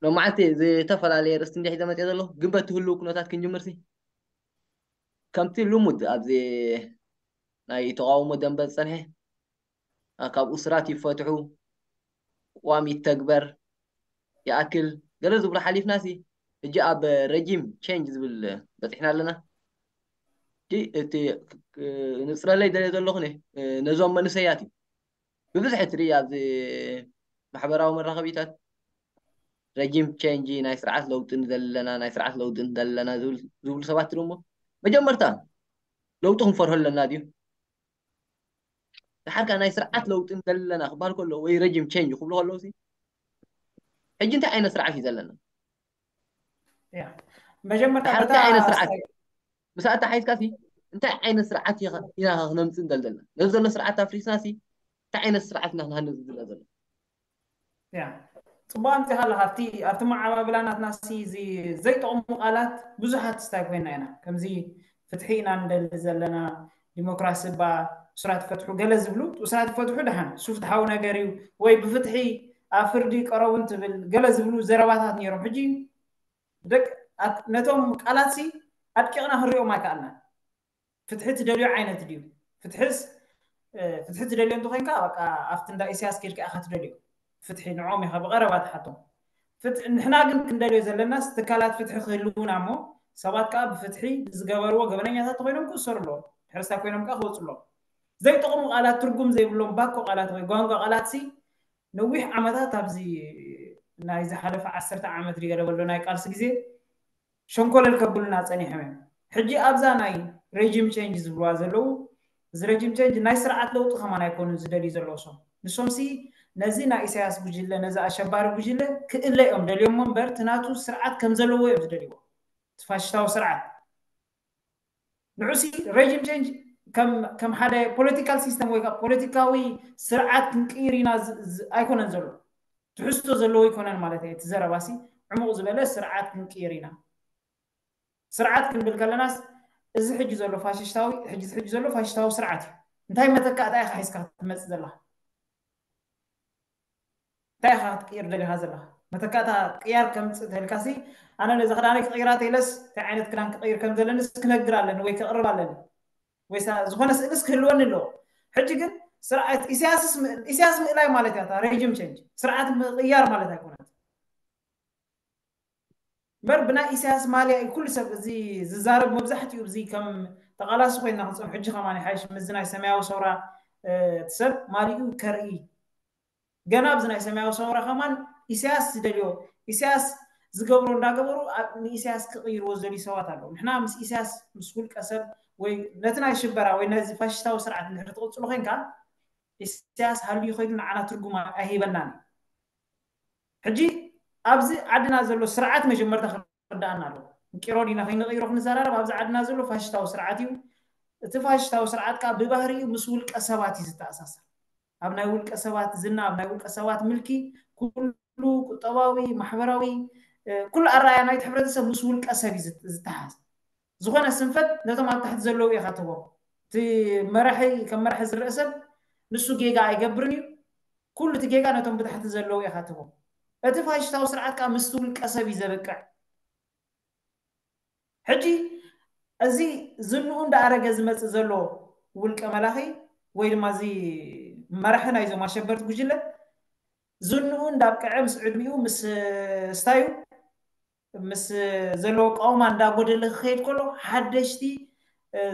ሎማዓንቲ ዝተፈላለየ ርእስቲ እንዲሕ ዘመፅእ ዘሎ ግን በቲ ህልው ኩነታት ክንጅምርሲ ከምቲ ልሙድ ኣብዚ ናይ ተቃውሞ ደንበ ዝፀንሐ ካብ እስራት ይፈትሑ፣ ቅዋም ይተግበር ይኣክል ገለ ዝብሉ ሓሊፍናሲ ሕጂ ኣብ ረጂም ቼንጅ ዝብል በፂሕና ኣለና። እቲ ንፅረለይ ደለ ዘለኹ ነዞም መንእሰያት እዩ ብብዝሒ ትርኢ ኣብዚ ማሕበራዊ መራኸቢታት ረጂም ቼንጅ ናይ ስርዓት ለውጢ ንደለና ናይ ስርዓት ለውጢ ንደለና ዝብሉ ሰባት ትርኢ እሞ መጀመርታ ለውጢ ክንፈርሆ ኣለና ድዩ? ድሓር ከኣ ናይ ስርዓት ለውጢ ንደለና ክበሃል ከሎ ወይ ረጂም ቼንጅ ክብሉ ከለዉ ሕጂ እንታይ ዓይነት ስርዓት እዩ ዘለና? መጀመርታ ድሓር እንታይ ዓይነት ስርዓት ምስ ኣተሓሒዝካ ሲ እንታይ ዓይነት ስርዓት ኢና ክነምፅእ እንደል ዘለና ነዚ ዘሎ ስርዓት ኣፍሪስና ሲ እንታይ ዓይነት ስርዓት ኢና ክንሃንፅ ዝላ ዘሎ? ጽቡቅ ኣምፂኻ ኣለካ። ኣብቲ ኣብቲ መዓባብላ ናትና ሲ እዚ ዘይጠቕሙ ቃላት ብዙሓት ስታይ ኮይና ኢና ከምዚ ፍትሒ ኢና ንደሊ ዘለና፣ ዲሞክራሲ ባ፣ እሱራት ፈትሑ ገለ ዝብሉ እሱራት ፈትሑ ደሓን እሱ ፍትሓዊ ነገር እዩ ወይ ብፍትሒ ኣብ ፍርዲ ቀረቡ እንትብል ገለ ዝብሉ ዘረባታት ነይሮም። ሕጂ ደቅ ነቶም ቃላት ሲ ኣድቂቕና ክንሪኦም ኣይከኣልናን። ፍትሒ ትደልዮ ዓይነት ድዩ? ፍትሕስ ፍትሒ ትደልዮ እንተኮይንካ ኣብቲ እንዳ ኢሳያስ ከይድካ ኢካ ትደልዮ ፍትሒ ንዖም ኢካ ብቀረባ ትሓቶም። ንሕና ግን ክንደልዮ ዘለናስ ትካላት ፍትሒ ክህልውና እሞ ሰባት ከዓ ብፍትሒ ዝገበርዎ ገበነኛታት ተኮይኖም ክእሰሩ ኣለዎም። ድሕርስታ ኮይኖም ከዓ ክወፁ ኣለዎም። ዘይጠቕሙ ቃላት ትርጉም ዘይብሎም ባኮ ቃላት ወይ ጓንጓ ቃላት ሲ ነዊሕ ዓመታት ኣብዚ ናይ ዝሓለፈ ዓሰርተ ዓመት ድገለ በሎ ናይ ቃልሲ ግዜ ሸንኮለል ከብሉና ጸኒሖም እዮም። ሕጂ ኣብዛ ናይ ሬጂም ቼንጅ ዝብልዋ ዘለዉ እዚ ሬጂም ቼንጅ ናይ ስርዓት ለውጢ ከማን ኣይኮኑን ዝደልዩ ዘለዉ ሰው ንሶምሲ ነዚ ናይ ኢሳያስ ጉጅለ ነዚ ኣሸባሪ ጉጅለ ክእለ እዮም ደልዮሞ እምበር ትናቱ ስርዓት ከም ዘለዎ እዮም ዝደልይዎ ትፋሽታዊ ስርዓት ንዑሲ ሬጂም ቼንጅ ከም ሓደ ፖለቲካል ሲስተም ወይ ፖለቲካዊ ስርዓት ክንቅይር ኢና ኣይኮነን ዘሎ ትሕዝቶ ዘለዎ ኣይኮነን ማለት እዩ። እቲ ዘረባሲ ዕሙቕ ዝበለ ስርዓት ክንቅይር ኢና። ስርዓት ክንብል ከለናስ እዚ ሕጂ ዘሎ ፋሽስታዊ ሕጂ ሕጂ ዘሎ ፋሽስታዊ ስርዓት እዩ። እንታይ መተካእታ ኢኻ ሒዝካ ክትመጽእ ዘለኻ? እንታይ ኢኻ ክትቅይር ደሊኻ ዘለኻ? መተካእታ ቅያር ከምጽእ ተልካሲ ኣነ ነዚ ክዳነይ ክቕይራ ተይለስ እንታይ ዓይነት ክዳን ክቕይር ከም ዘለንስ ክነግር ኣለኒ ወይ ክቕርብ ኣለኒ ወይ ዝኾነ ስእልስ ክህልወኒ ኣለዎ። ሕጂ ግን ስርዓት ኢሳያስ ምእላይ ማለት እያ ሬጂም ቼንጅ ስርዓት ምቕያር ማለት ኣይኮነት። እምበር ብናይ ኢሳያስ ማልያ እዩ ኩሉ ሰብ እዚ ዝዛረብ መብዛሕትኡ እዚ ከም ተቃላሲ ኮይና ክንፅም ሕጂ ከማን ሓይሽ ምዚ ናይ ሰማያዊ ሰውራ እቲ ሰብ ማሊኡ ከርኢ ገና ኣብዚ ናይ ሰማያዊ ሰውራ ከማን ኢሳያስ ዝደልዮ ኢሳያስ ዝገብሮ እንዳገበሩ ንኢሳያስ ክቅይርዎ ዝደልዩ ሰባት ኣለዉ ንሕና ምስ ኢሳያስ ምስ ውልቀ ሰብ ወይ ነቲ ናይ ሽበራ ወይ ነዚ ፋሽስታዊ ስርዓት እንድሕር ትቅፅሉ ኮንካ ኢሳያስ ሃልዩ ኮይኑ ንዓና ትርጉም ኣይሂበናን ሕጂ ኣብዚ ዓድና ዘሎ ስርዓት መጀመርታ ክርዳእና ኣለዎ። እንቂሮ ዲና ከይንቕይሮ ክንዘራረብ ኣብዚ ዓድና ዘሎ ፋሽስታዊ ስርዓት እዩ። እቲ ፋሽስታዊ ስርዓት ከዓ ብባህሪኡ ምስ ውልቀ ሰባት እዩ ዝተኣሳሰር። ኣብ ናይ ውልቀ ሰባት ዝና፣ ኣብ ናይ ውልቀ ሰባት ምልኪ ኩሉ ቁጠባዊ፣ ማሕበራዊ ኩሉ ኣረኣያ ናይቲ ሕብረተሰብ ምስ ውልቀ ሰብ እዩ ዝተሓዝ። ዝኾነ ስንፈት ነቶም ኣብ ታሕቲ ዘለዉ ኢኻ ትቦ። እቲ መራሒ ከም መራሒ ዝረአ ሰብ ንሱ ጌጋ ኣይገብርን እዩ። ኩሉ እቲ ጌጋ ነቶም ብታሕቲ ዘለዉ ኢኻ ትቦ። እቲ ፋሽስታዊ ስርዓት ከዓ ምስቲ ውልቀ ሰብ እዩ ዘብቅዕ። ሕጂ እዚ ዝንኡ እንዳኣረገ ዝመፅእ ዘሎ ውልቀ መላኺ ወይ ድማ እዚ መራሒ ናይዞም ኣሸበርቲ ጉጅለ ዝንኡ እንዳብቅዐ ምስ ዕድሚኡ ምስ ስታዩ ምስ ዘለዎ ቃውማ እንዳጎደለ ክኸይድ ከሎ ሓደሽቲ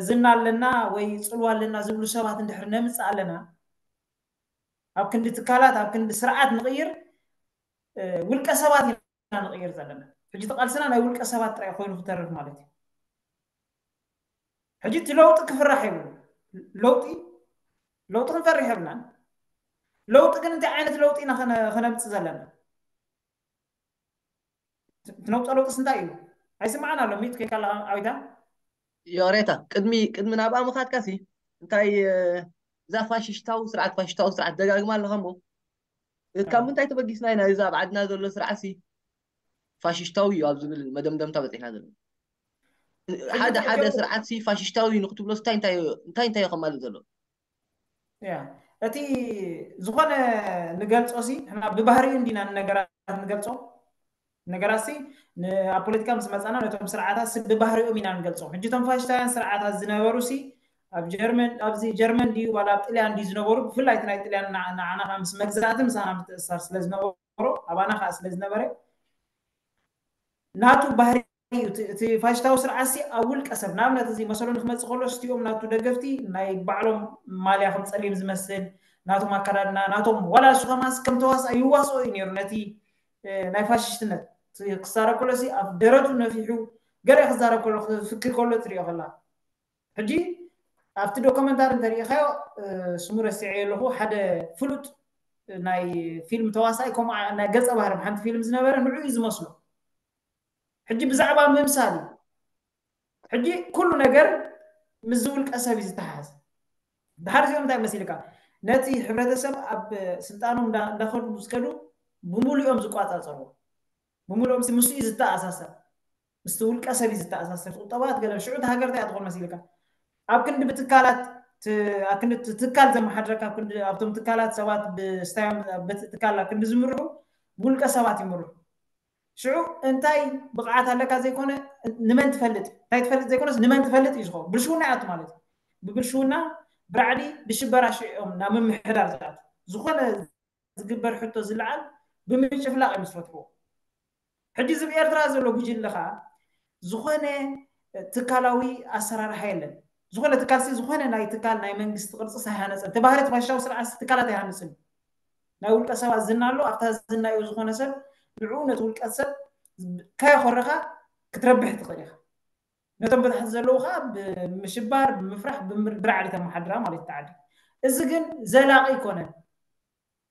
ዝና ኣለና ወይ ፅልዋ ኣለና ዝብሉ ሰባት እንድሕር ነምፅእ ኣለና ኣብ ክንዲ ትካላት ኣብ ክንዲ ስርዓት ንቕይር ውልቀ ሰባት ኢና ንቕይር ዘለና ሕጂ ተቃልስና ናይ ውልቀ ሰባት ጥራይ ኮይኑ ክተርፍ ማለት እዩ ሕጂ እቲ ለውጢ ክፍራሕ ይብሉ ለውጢ ለውጢ ክንፈርሕ የብልናን ለውጢ ግን እንታይ ዓይነት ለውጢ ኢና ከነምፅእ ዘለና ትነውፀ ለውጥስ እንታይ እዩ ኣይስማዕን ኣሎ ሚት ኮይንካ ኣለካ ኣዊታ ይቕሬታ ቅድሚ ቅድሚ ናብኣ ምኻድካ ሲ እንታይ እዛ ፋሽሽታዊ ስርዓት ፋሽሽታዊ ስርዓት ደጋግማ ኣለኻ እሞ ካብ ምንታይ ተበጊስና ኢና እዚ ኣብ ዓድና ዘሎ ስርዓት ሲ ፋሽሽታዊ እዩ ኣብ ዝብል መደምደምታ በፂሕና ዘሎ ሓደ ሓደ ስርዓት ሲ ፋሽሽታዊ እዩ ንክትብሎ እንታይ እንታይ ከማልእ ዘሎ እቲ ዝኾነ ንገልፆ ሲ ብባህሪኡ እንዲና ንነገራት ንገልፆ ነገራሲ ኣብ ፖለቲካ ምስ መፃና ነቶም ስርዓታት ሲ ብባህሪኦም ኢና ንገልፆም። ሕጂ እቶም ፋሽስታውያን ስርዓታት ዝነበሩ ሲ ኣብ ጀርመን ኣብዚ ጀርመን ድዩ ዋላ ኣብ ጥልያን ድዩ ዝነበሩ፣ ብፍላይ እቲ ናይ ጥልያን ንዓና ምስ መግዛእቲ ምሳና ምትእስሳር ስለዝነበሩ ኣባና ከዓ ስለዝነበረ ናቱ ባህሪ እዩ። እቲ ፋሽስታዊ ስርዓት ሲ ኣብ ውልቀ ሰብ ንኣብነት እዚ መሰሉ ንክመፅእ ከሎ ስቲኦም ናቱ ደገፍቲ ናይ ባዕሎም ማልያ ከም ፀሊም ዝመስል ናቶም ኣከዳድና ናቶም ዋላ እሱ ከማስ ከም ተዋሳእ ይዋስኦ እዩ ነይሩ ነቲ ናይ ፋሽስትነት ክዛረብ ከሎ ሲ ኣብ ደረቱ ነፊሑ ገለ ክዛረብ ከሎ ክፍክር ከሎ ትሪኦ ከላ ሕጂ ኣብቲ ዶክመንታሪ እንተሪኢኻዮ ስሙ ረሲዐ ኣለኹ ሓደ ፍሉጥ ናይ ፊልም ተዋሳኢ ከምኡ ናይ ገፀ ባህሪ ሓንቲ ፊልም ዝነበረ ንዑ እዩ ዝመስሎ ሕጂ ብዛዕባ ምምሳል እዩ ሕጂ ኩሉ ነገር ምስ ዝውልቀ ሰብ እዩ ዝተሓዝ ድሓር እዚኦም እንታይ መሲልካ ነቲ ሕብረተሰብ ኣብ ስልጣኖም እንዳኸዱ ዝከዱ ብምሉኦም ዝቋፃፀርዎ ብምሉኦም ምስ እዩ ዝተኣሳሰር ምስቲ ውልቀ ሰብ እዩ ዝተኣሳሰር ቁጠባት ገለ ሽዑ ሃገር እንታይ ትኾን መሲልካ ኣብ ክንዲ ብትካላት ኣብ ክንዲ ትካል ዘመሓድረካ ኣብቶም ትካላት ሰባት ብስታዮም በቲ ትካል ኣብ ክንዲ ዝምርሑ ብውልቀ ሰባት ይምርሑ ሽዑ እንታይ ብቕዓት ኣለካ ዘይኮነ ንመን ትፈልጥ እንታይ ትፈልጥ ዘይኮነስ ንመን ትፈልጥ እዩ ዝኸውን ብልሽውና ይኣቱ ማለት እዩ ብብልሽውና ብራዕዲ ብሽበራ ሽዑ እዮም ናብ ምምሕዳር ዝኣቱ ዝኾነ ዝግበር ሕቶ ዝለዓል ብምጭፍላቕ እዮም ዝፈትሕዎ ሕጂ እዚ ብኤርትራ ዘሎ ጉጅለ ከዓ ዝኾነ ትካላዊ ኣሰራርሓ የለን ዝኾነ ትካል ሲ ዝኾነ ናይ ትካል ናይ መንግስቲ ቅርፂ ኣይሃነፀን ተባህለት ፋሽስታዊ ስርዓት ትካላት ኣይሃንፅን ናይ ውልቀ ሰባት ዝና ኣሎ ኣብታ ዝና እዩ ዝኾነ ሰብ ንዕኡ ነቲ ውልቀ ሰብ ከየኾረኻ ክትረብሕ ትኽእል ኢኻ ነቶም ብታሕቲ ዘለዉ ከዓ ብምሽባር ብምፍራሕ ብራዕዲ ተመሓድራ ማለት ተዓዲ እዚ ግን ዘላቂ ኣይኮነን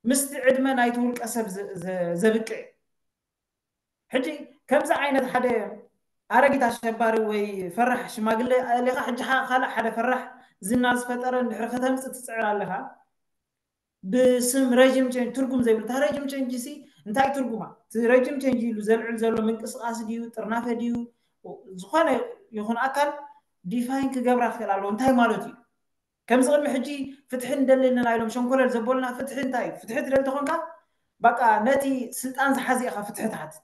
ምስቲ ዕድመ ናይቲ ውልቀ ሰብ ዘብቅዕ ሕጂ ከምዚ ዓይነት ሓደ ኣረጊት ኣሸባሪ ወይ ፈራሕ ሽማግለ ኣለኻ ሕጂ ካልእ ሓደ ፈራሕ ዝና ዝፈጠረ እንድሕር ከተምፅእ ትፅዕር ኣለኻ ብስም ረጅም ቸንጅ ትርጉም ዘይብሉ እታ ረጅም ቸንጅ ሲ እንታይ ትርጉማ እቲ ረጅም ቸንጅ ኢሉ ዘልዕል ዘሎ ምንቅስቃስ ድዩ ጥርናፈ ድዩ ዝኾነ ይኹን ኣካል ዲፋይን ክገብራ ክኽእል ኣለዎ እንታይ ማለት እዩ ከምዚ ቅድሚ ሕጂ ፍትሒ ንደሊ ኣለና ኢሎም ሸንኮለል ዘበሉና ፍትሒ እንታይ እዩ ፍትሒ ትደሊ ተኾንካ በቃ ነቲ ስልጣን ዝሓዘ ኢኻ ፍትሒ ትሓትት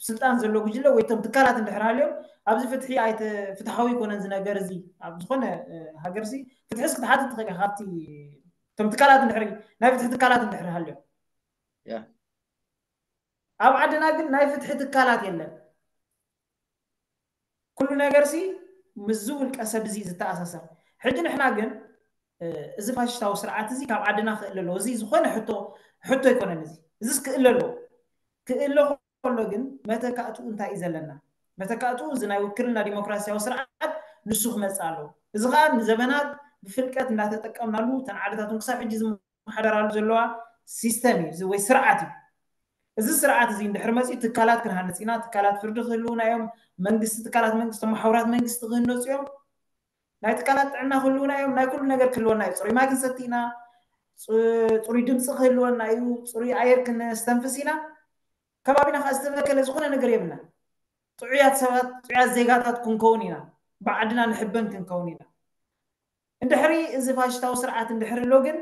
ስልጣን ዘሎ ጉጅለ ወይ ቶም ትካላት እንድሕር ሃልዮም ኣብዚ ፍትሒ ኣይተ ፍትሓዊ ይኮነን ዝነገር እዚ ኣብ ዝኾነ ሃገር ሲ ፍትሕስ ክትሓትት ትኽእል ኢኻ ካብቲ ቶም ትካላት እንድሕር ናይ ፍትሒ ትካላት እንድሕር ሃልዮም ኣብ ዓድና ግን ናይ ፍትሒ ትካላት የለን ኩሉ ነገር ሲ ምስዚ ውልቀ ሰብ እዚ ዝተኣሳሰር ሕጂ ንሕና ግን እዚ ፋሽስታዊ ስርዓት እዚ ካብ ዓድና ክእል ኣለዎ እዚ ዝኾነ ሕቶ ሕቶ ኣይኮነን እዚ እዚስ ክእል ኣለዎ ክእል ከሎ ግን መተካእትኡ እንታይ እዩ ዘለና መተካእትኡ እዚ ናይ ውክልና ዲሞክራሲያዊ ስርዓት ንሱ ክመፅእ ኣለዎ እዚ ከዓ ንዘበናት ብፍልቀት እንዳተጠቀምናሉ ተን ዓድታትን ክሳብ ሕጂ ዝመሓደራሉ ዘለዋ ሲስተም እዩ ወይ ስርዓት እዩ እዚ ስርዓት እዚ እንድሕር መፂኡ ትካላት ክንሃንፅ ኢና ትካላት ፍርዲ ክህልውና እዮም መንግስቲ ትካላት መንግስቲ ማሕበራት መንግስቲ ክህነፁ እዮም ናይ ትካላት ጥዕና ክህልውና እዮም ናይ ኩሉ ነገር ክህልወና እዩ ፅሩይ ማይ ክንሰቲ ኢና ፅሩይ ድምፂ ክህልወና እዩ ፅሩይ ኣየር ክነስተንፍስ ኢና ከባቢና ከዓ ዝተበከለ ዝኾነ ነገር የብልና ጥዑያት ሰባት ጥዑያት ዜጋታት ክንከውን ኢና ብዓድና ንሕበን ክንከውን ኢና እንድሕሪ እዚ ፋሽስታዊ ስርዓት እንድሕሪ ኣሎ ግን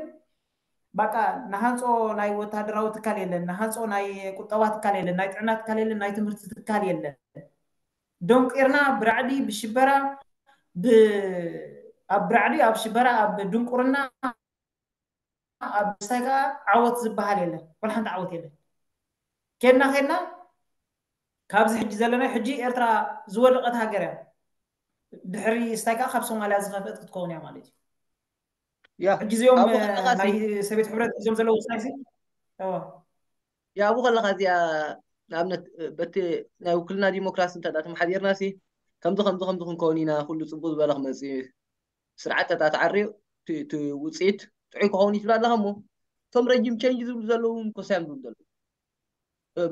በቃ ንሃንፆ ናይ ወታደራዊ ትካል የለን ንሃንፆ ናይ ቁጠባ ትካል የለን ናይ ጥዕና ትካል የለን ናይ ትምህርቲ ትካል የለን ደንቂርና ብራዕዲ ብሽበራ ኣብ ብራዕዲ ኣብ ሽበራ ኣብ ድንቁርና ኣብ ስታይ ከዓ ዓወት ዝበሃል የለን ወላ ሓንቲ ዓወት የለን ኬድና ኬድና ካብዚ ሕጂ ዘለና ሕጂ ኤርትራ ዝወደቐት ሃገር እያ ድሕሪ ስታይ ከዓ ካብ ሶማልያ ዝኸፍአት ክትከውን እያ ማለት እዩ ሕጂ እዚኦም ናይ ሰቤት ሕብረት እዞም ዘለዉ ስታይ ያቡ ከለካ እዚኣ ንኣብነት በቲ ናይ ውክልና ዲሞክራሲ እንተ ተመሓዲርና ሲ ከምዚ ከምዚ ከምዚ ክንከውን ኢና ኩሉ ፅቡቅ ዝበለ ክመፅእ ስርዓት ተታተዓርዩ እቲ ውፅኢት ጥዑይ ክኸውን ይትብል ኣለካ እሞ እቶም ረጅም ቸንጅ ዝብሉ ዘለዉ እውን ኮሳዮም ዝብሉ ዘለዉ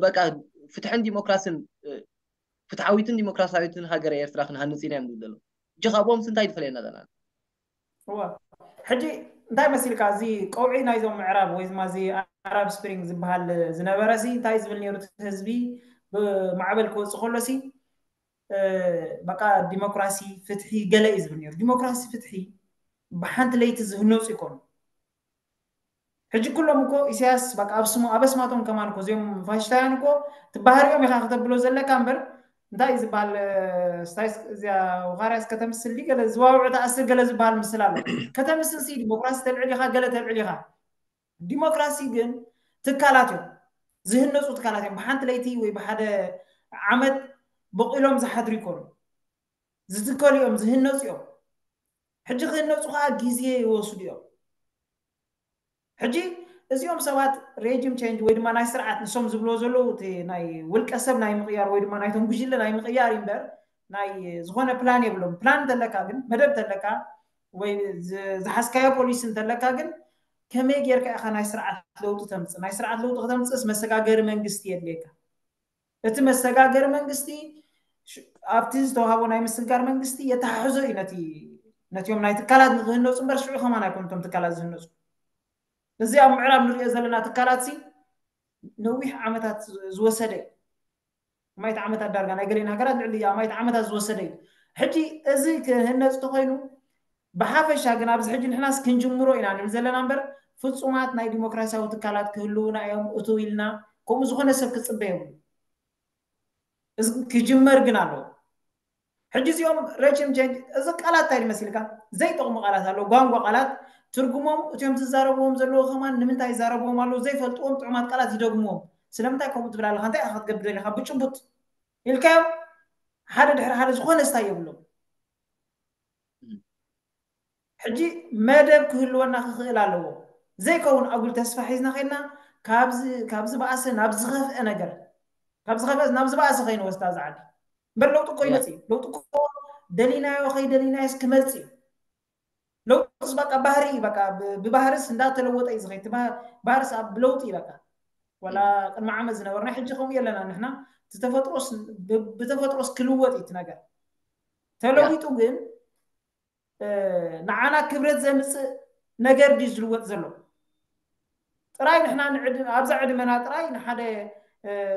በቃ ፍትሕን ዲሞክራስን ፍትሓዊትን ዲሞክራሲያዊትን ሃገረ ኤርትራ ክንሃንፅ ኢና እዮም ዝብሉ ዘለዉ እጂ ካብኦም እንታይ ዝፈለየና ዘለና ሕጂ እንታይ መሲልካ እዚ ቀውዒ ናይዞም ምዕራብ ወይ ድማ እዚ ኣራብ ስፕሪንግ ዝበሃል ዝነበረ ሲ እንታይ ዝብል ነይሩ ህዝቢ ብማዕበል ክወፅእ ከሎ ሲ በቃ ዲሞክራሲ ፍትሒ ገለ እዩ ዝብል ነይሩ ዲሞክራሲ ፍትሒ ብሓንቲ ለይቲ ዝህነፁ ይኮኑ ሕጂ ኩሎም እኮ ኢሳያስ በቃ ኣብ ስሙ ኣብ ኣስማቶም ከማን እኮ እዚኦም ፋሽስታውያን እኮ ትባህሪኦም ኢኻ ከተብሎ ዘለካ እምበር እንታይ እዩ ዝበሃል ስታይስ እዚኣ ውኻርያስ ከተምስል ድዩ ገለ ዝዋውዑ ተኣስር ገለ ዝበሃል ምስል ኣሎ። ከተምስል ሲ ዲሞክራሲ ተልዕል ኢኻ ገለ ተልዕል ኢኻ። ዲሞክራሲ ግን ትካላት እዮም ዝህነፁ ትካላት እዮም። ብሓንቲ ለይቲ ወይ ብሓደ ዓመት በቂሎም ዝሓድሩ ይኮኑ። ዝትከሉ እዮም ዝህነፁ እዮም። ሕጂ ክህነፁ ከዓ ግዜ ይወስዱ እዮም። ሕጂ እዚኦም ሰባት ሬጂም ቸንጅ ወይ ድማ ናይ ስርዓት ንሶም ዝብልዎ ዘለዉ እቲ ናይ ውልቀ ሰብ ናይ ምቕያር ወይ ድማ ናይቶም ጉጅለ ናይ ምቕያር እዩ እምበር ናይ ዝኾነ ፕላን የብሎም። ፕላን እንተለካ ግን መደብ እንተለካ ወይ ዝ- ዝሓዝካዮ ፖሊሲ እንተለካ ግን ከመይ ጌርካ ኢኻ ናይ ስርዓት ለውጢ ተምፅእ? ናይ ስርዓት ለውጢ ከተምፅእስ መሰጋገሪ መንግስቲ የድልየካ። እቲ መሰጋገሪ መንግስቲ ሽ- ኣብቲ ዝተዋሃቦ ናይ ምስግጋር መንግስቲ የተሓሕዞ እዩ ነቲ ነቲኦም ናይ ትካላት ንክህነፁ እምበር ሽዑ ከማን ኣይኮኑ እቶም ትካላት ዝህነፁ። እዚ ኣብ ምዕራብ ንሪኦ ዘለና ትካላት ሲ ነዊሕ ዓመታት ዝወሰደ እዩ። ኣማይት ዓመታት ዳርጋ ናይ ገሌን ሃገራት ልዕሊ ኣማይት ዓመታት ዝወሰደ እዩ። ሕጂ እዚ ክህነፅ ተኮይኑ ብሓፈሻ ግን ኣብዚ ሕጂ ንሕናስ ክንጅምሮ ኢና ንብል ዘለና እምበር ፍፁማት ናይ ዲሞክራሲያዊ ትካላት ክህልውና እዮም እትው ኢልና ከምኡ ዝኾነ ሰብ ክፅበ የብሉ። እዚ ክጅመር ግን ኣለዎ። ሕጂ እዚኦም ሬጅም ቼንጅ እዚ ቃላት እንታይ ይመስልካ? ዘይጠቕሙ ቃላት ኣለዉ። ጓንጓ ቃላት ትርጉሞም እቲኦም ዝዛረብዎም ዘለዉ ከማን ንምንታይ ይዛረብዎም ኣለዉ ዘይፈልጥዎም ጥዑማት ቃላት ይደግምዎም። ስለምንታይ ከምኡ ትብል ኣለኻ? እንታይ ኢኻ ክትገብር ደሊኻ? ብጭቡጥ ኢልካዮም ሓደ ድሕሪ ሓደ ዝኾነ ስታይ የብሎም። ሕጂ መደብ ክህልወና ክኽእል ኣለዎ። ዘይከውን ኣጉል ተስፋ ሒዝና ኸይድና ካብ ዝ- ካብ ዝበኣሰ ናብ ዝኸፍአ ነገር ካብ ዝኸፍአ ናብ ዝበኣሰ ከይንወስዳ ዝዓዲ እምበር ለውጢ እኮ ይመፅእ እዩ። ለውጢ እኮ ደሊናዮ ከይደሊናዮስ ክመፅእ እዩ። ለውጢስ በቃ ባህሪ እዩ። በቃ ብ- ብባህርስ እንዳተለወጠ እዩ ዝኸይድ። እቲ ባ- ባህርስ ኣብ ለውጢ እዩ በቃ። ወላ ቅድሚ ዓመት ዝነበርና ሕጂ ከምኡ የለና ንሕና። እቲ ተፈጥሮስ ብ- ብተፈጥሮስ ክልወጥ እዩ እቲ ነገር። ተለዊጡ ግን ንዓና ክብረት ዘምፅእ ነገር ድዩ ዝልወጥ ዘሎ? ጥራይ ንሕና ንዕድ- ኣብዛ ዕድመና ጥራይ ንሓደ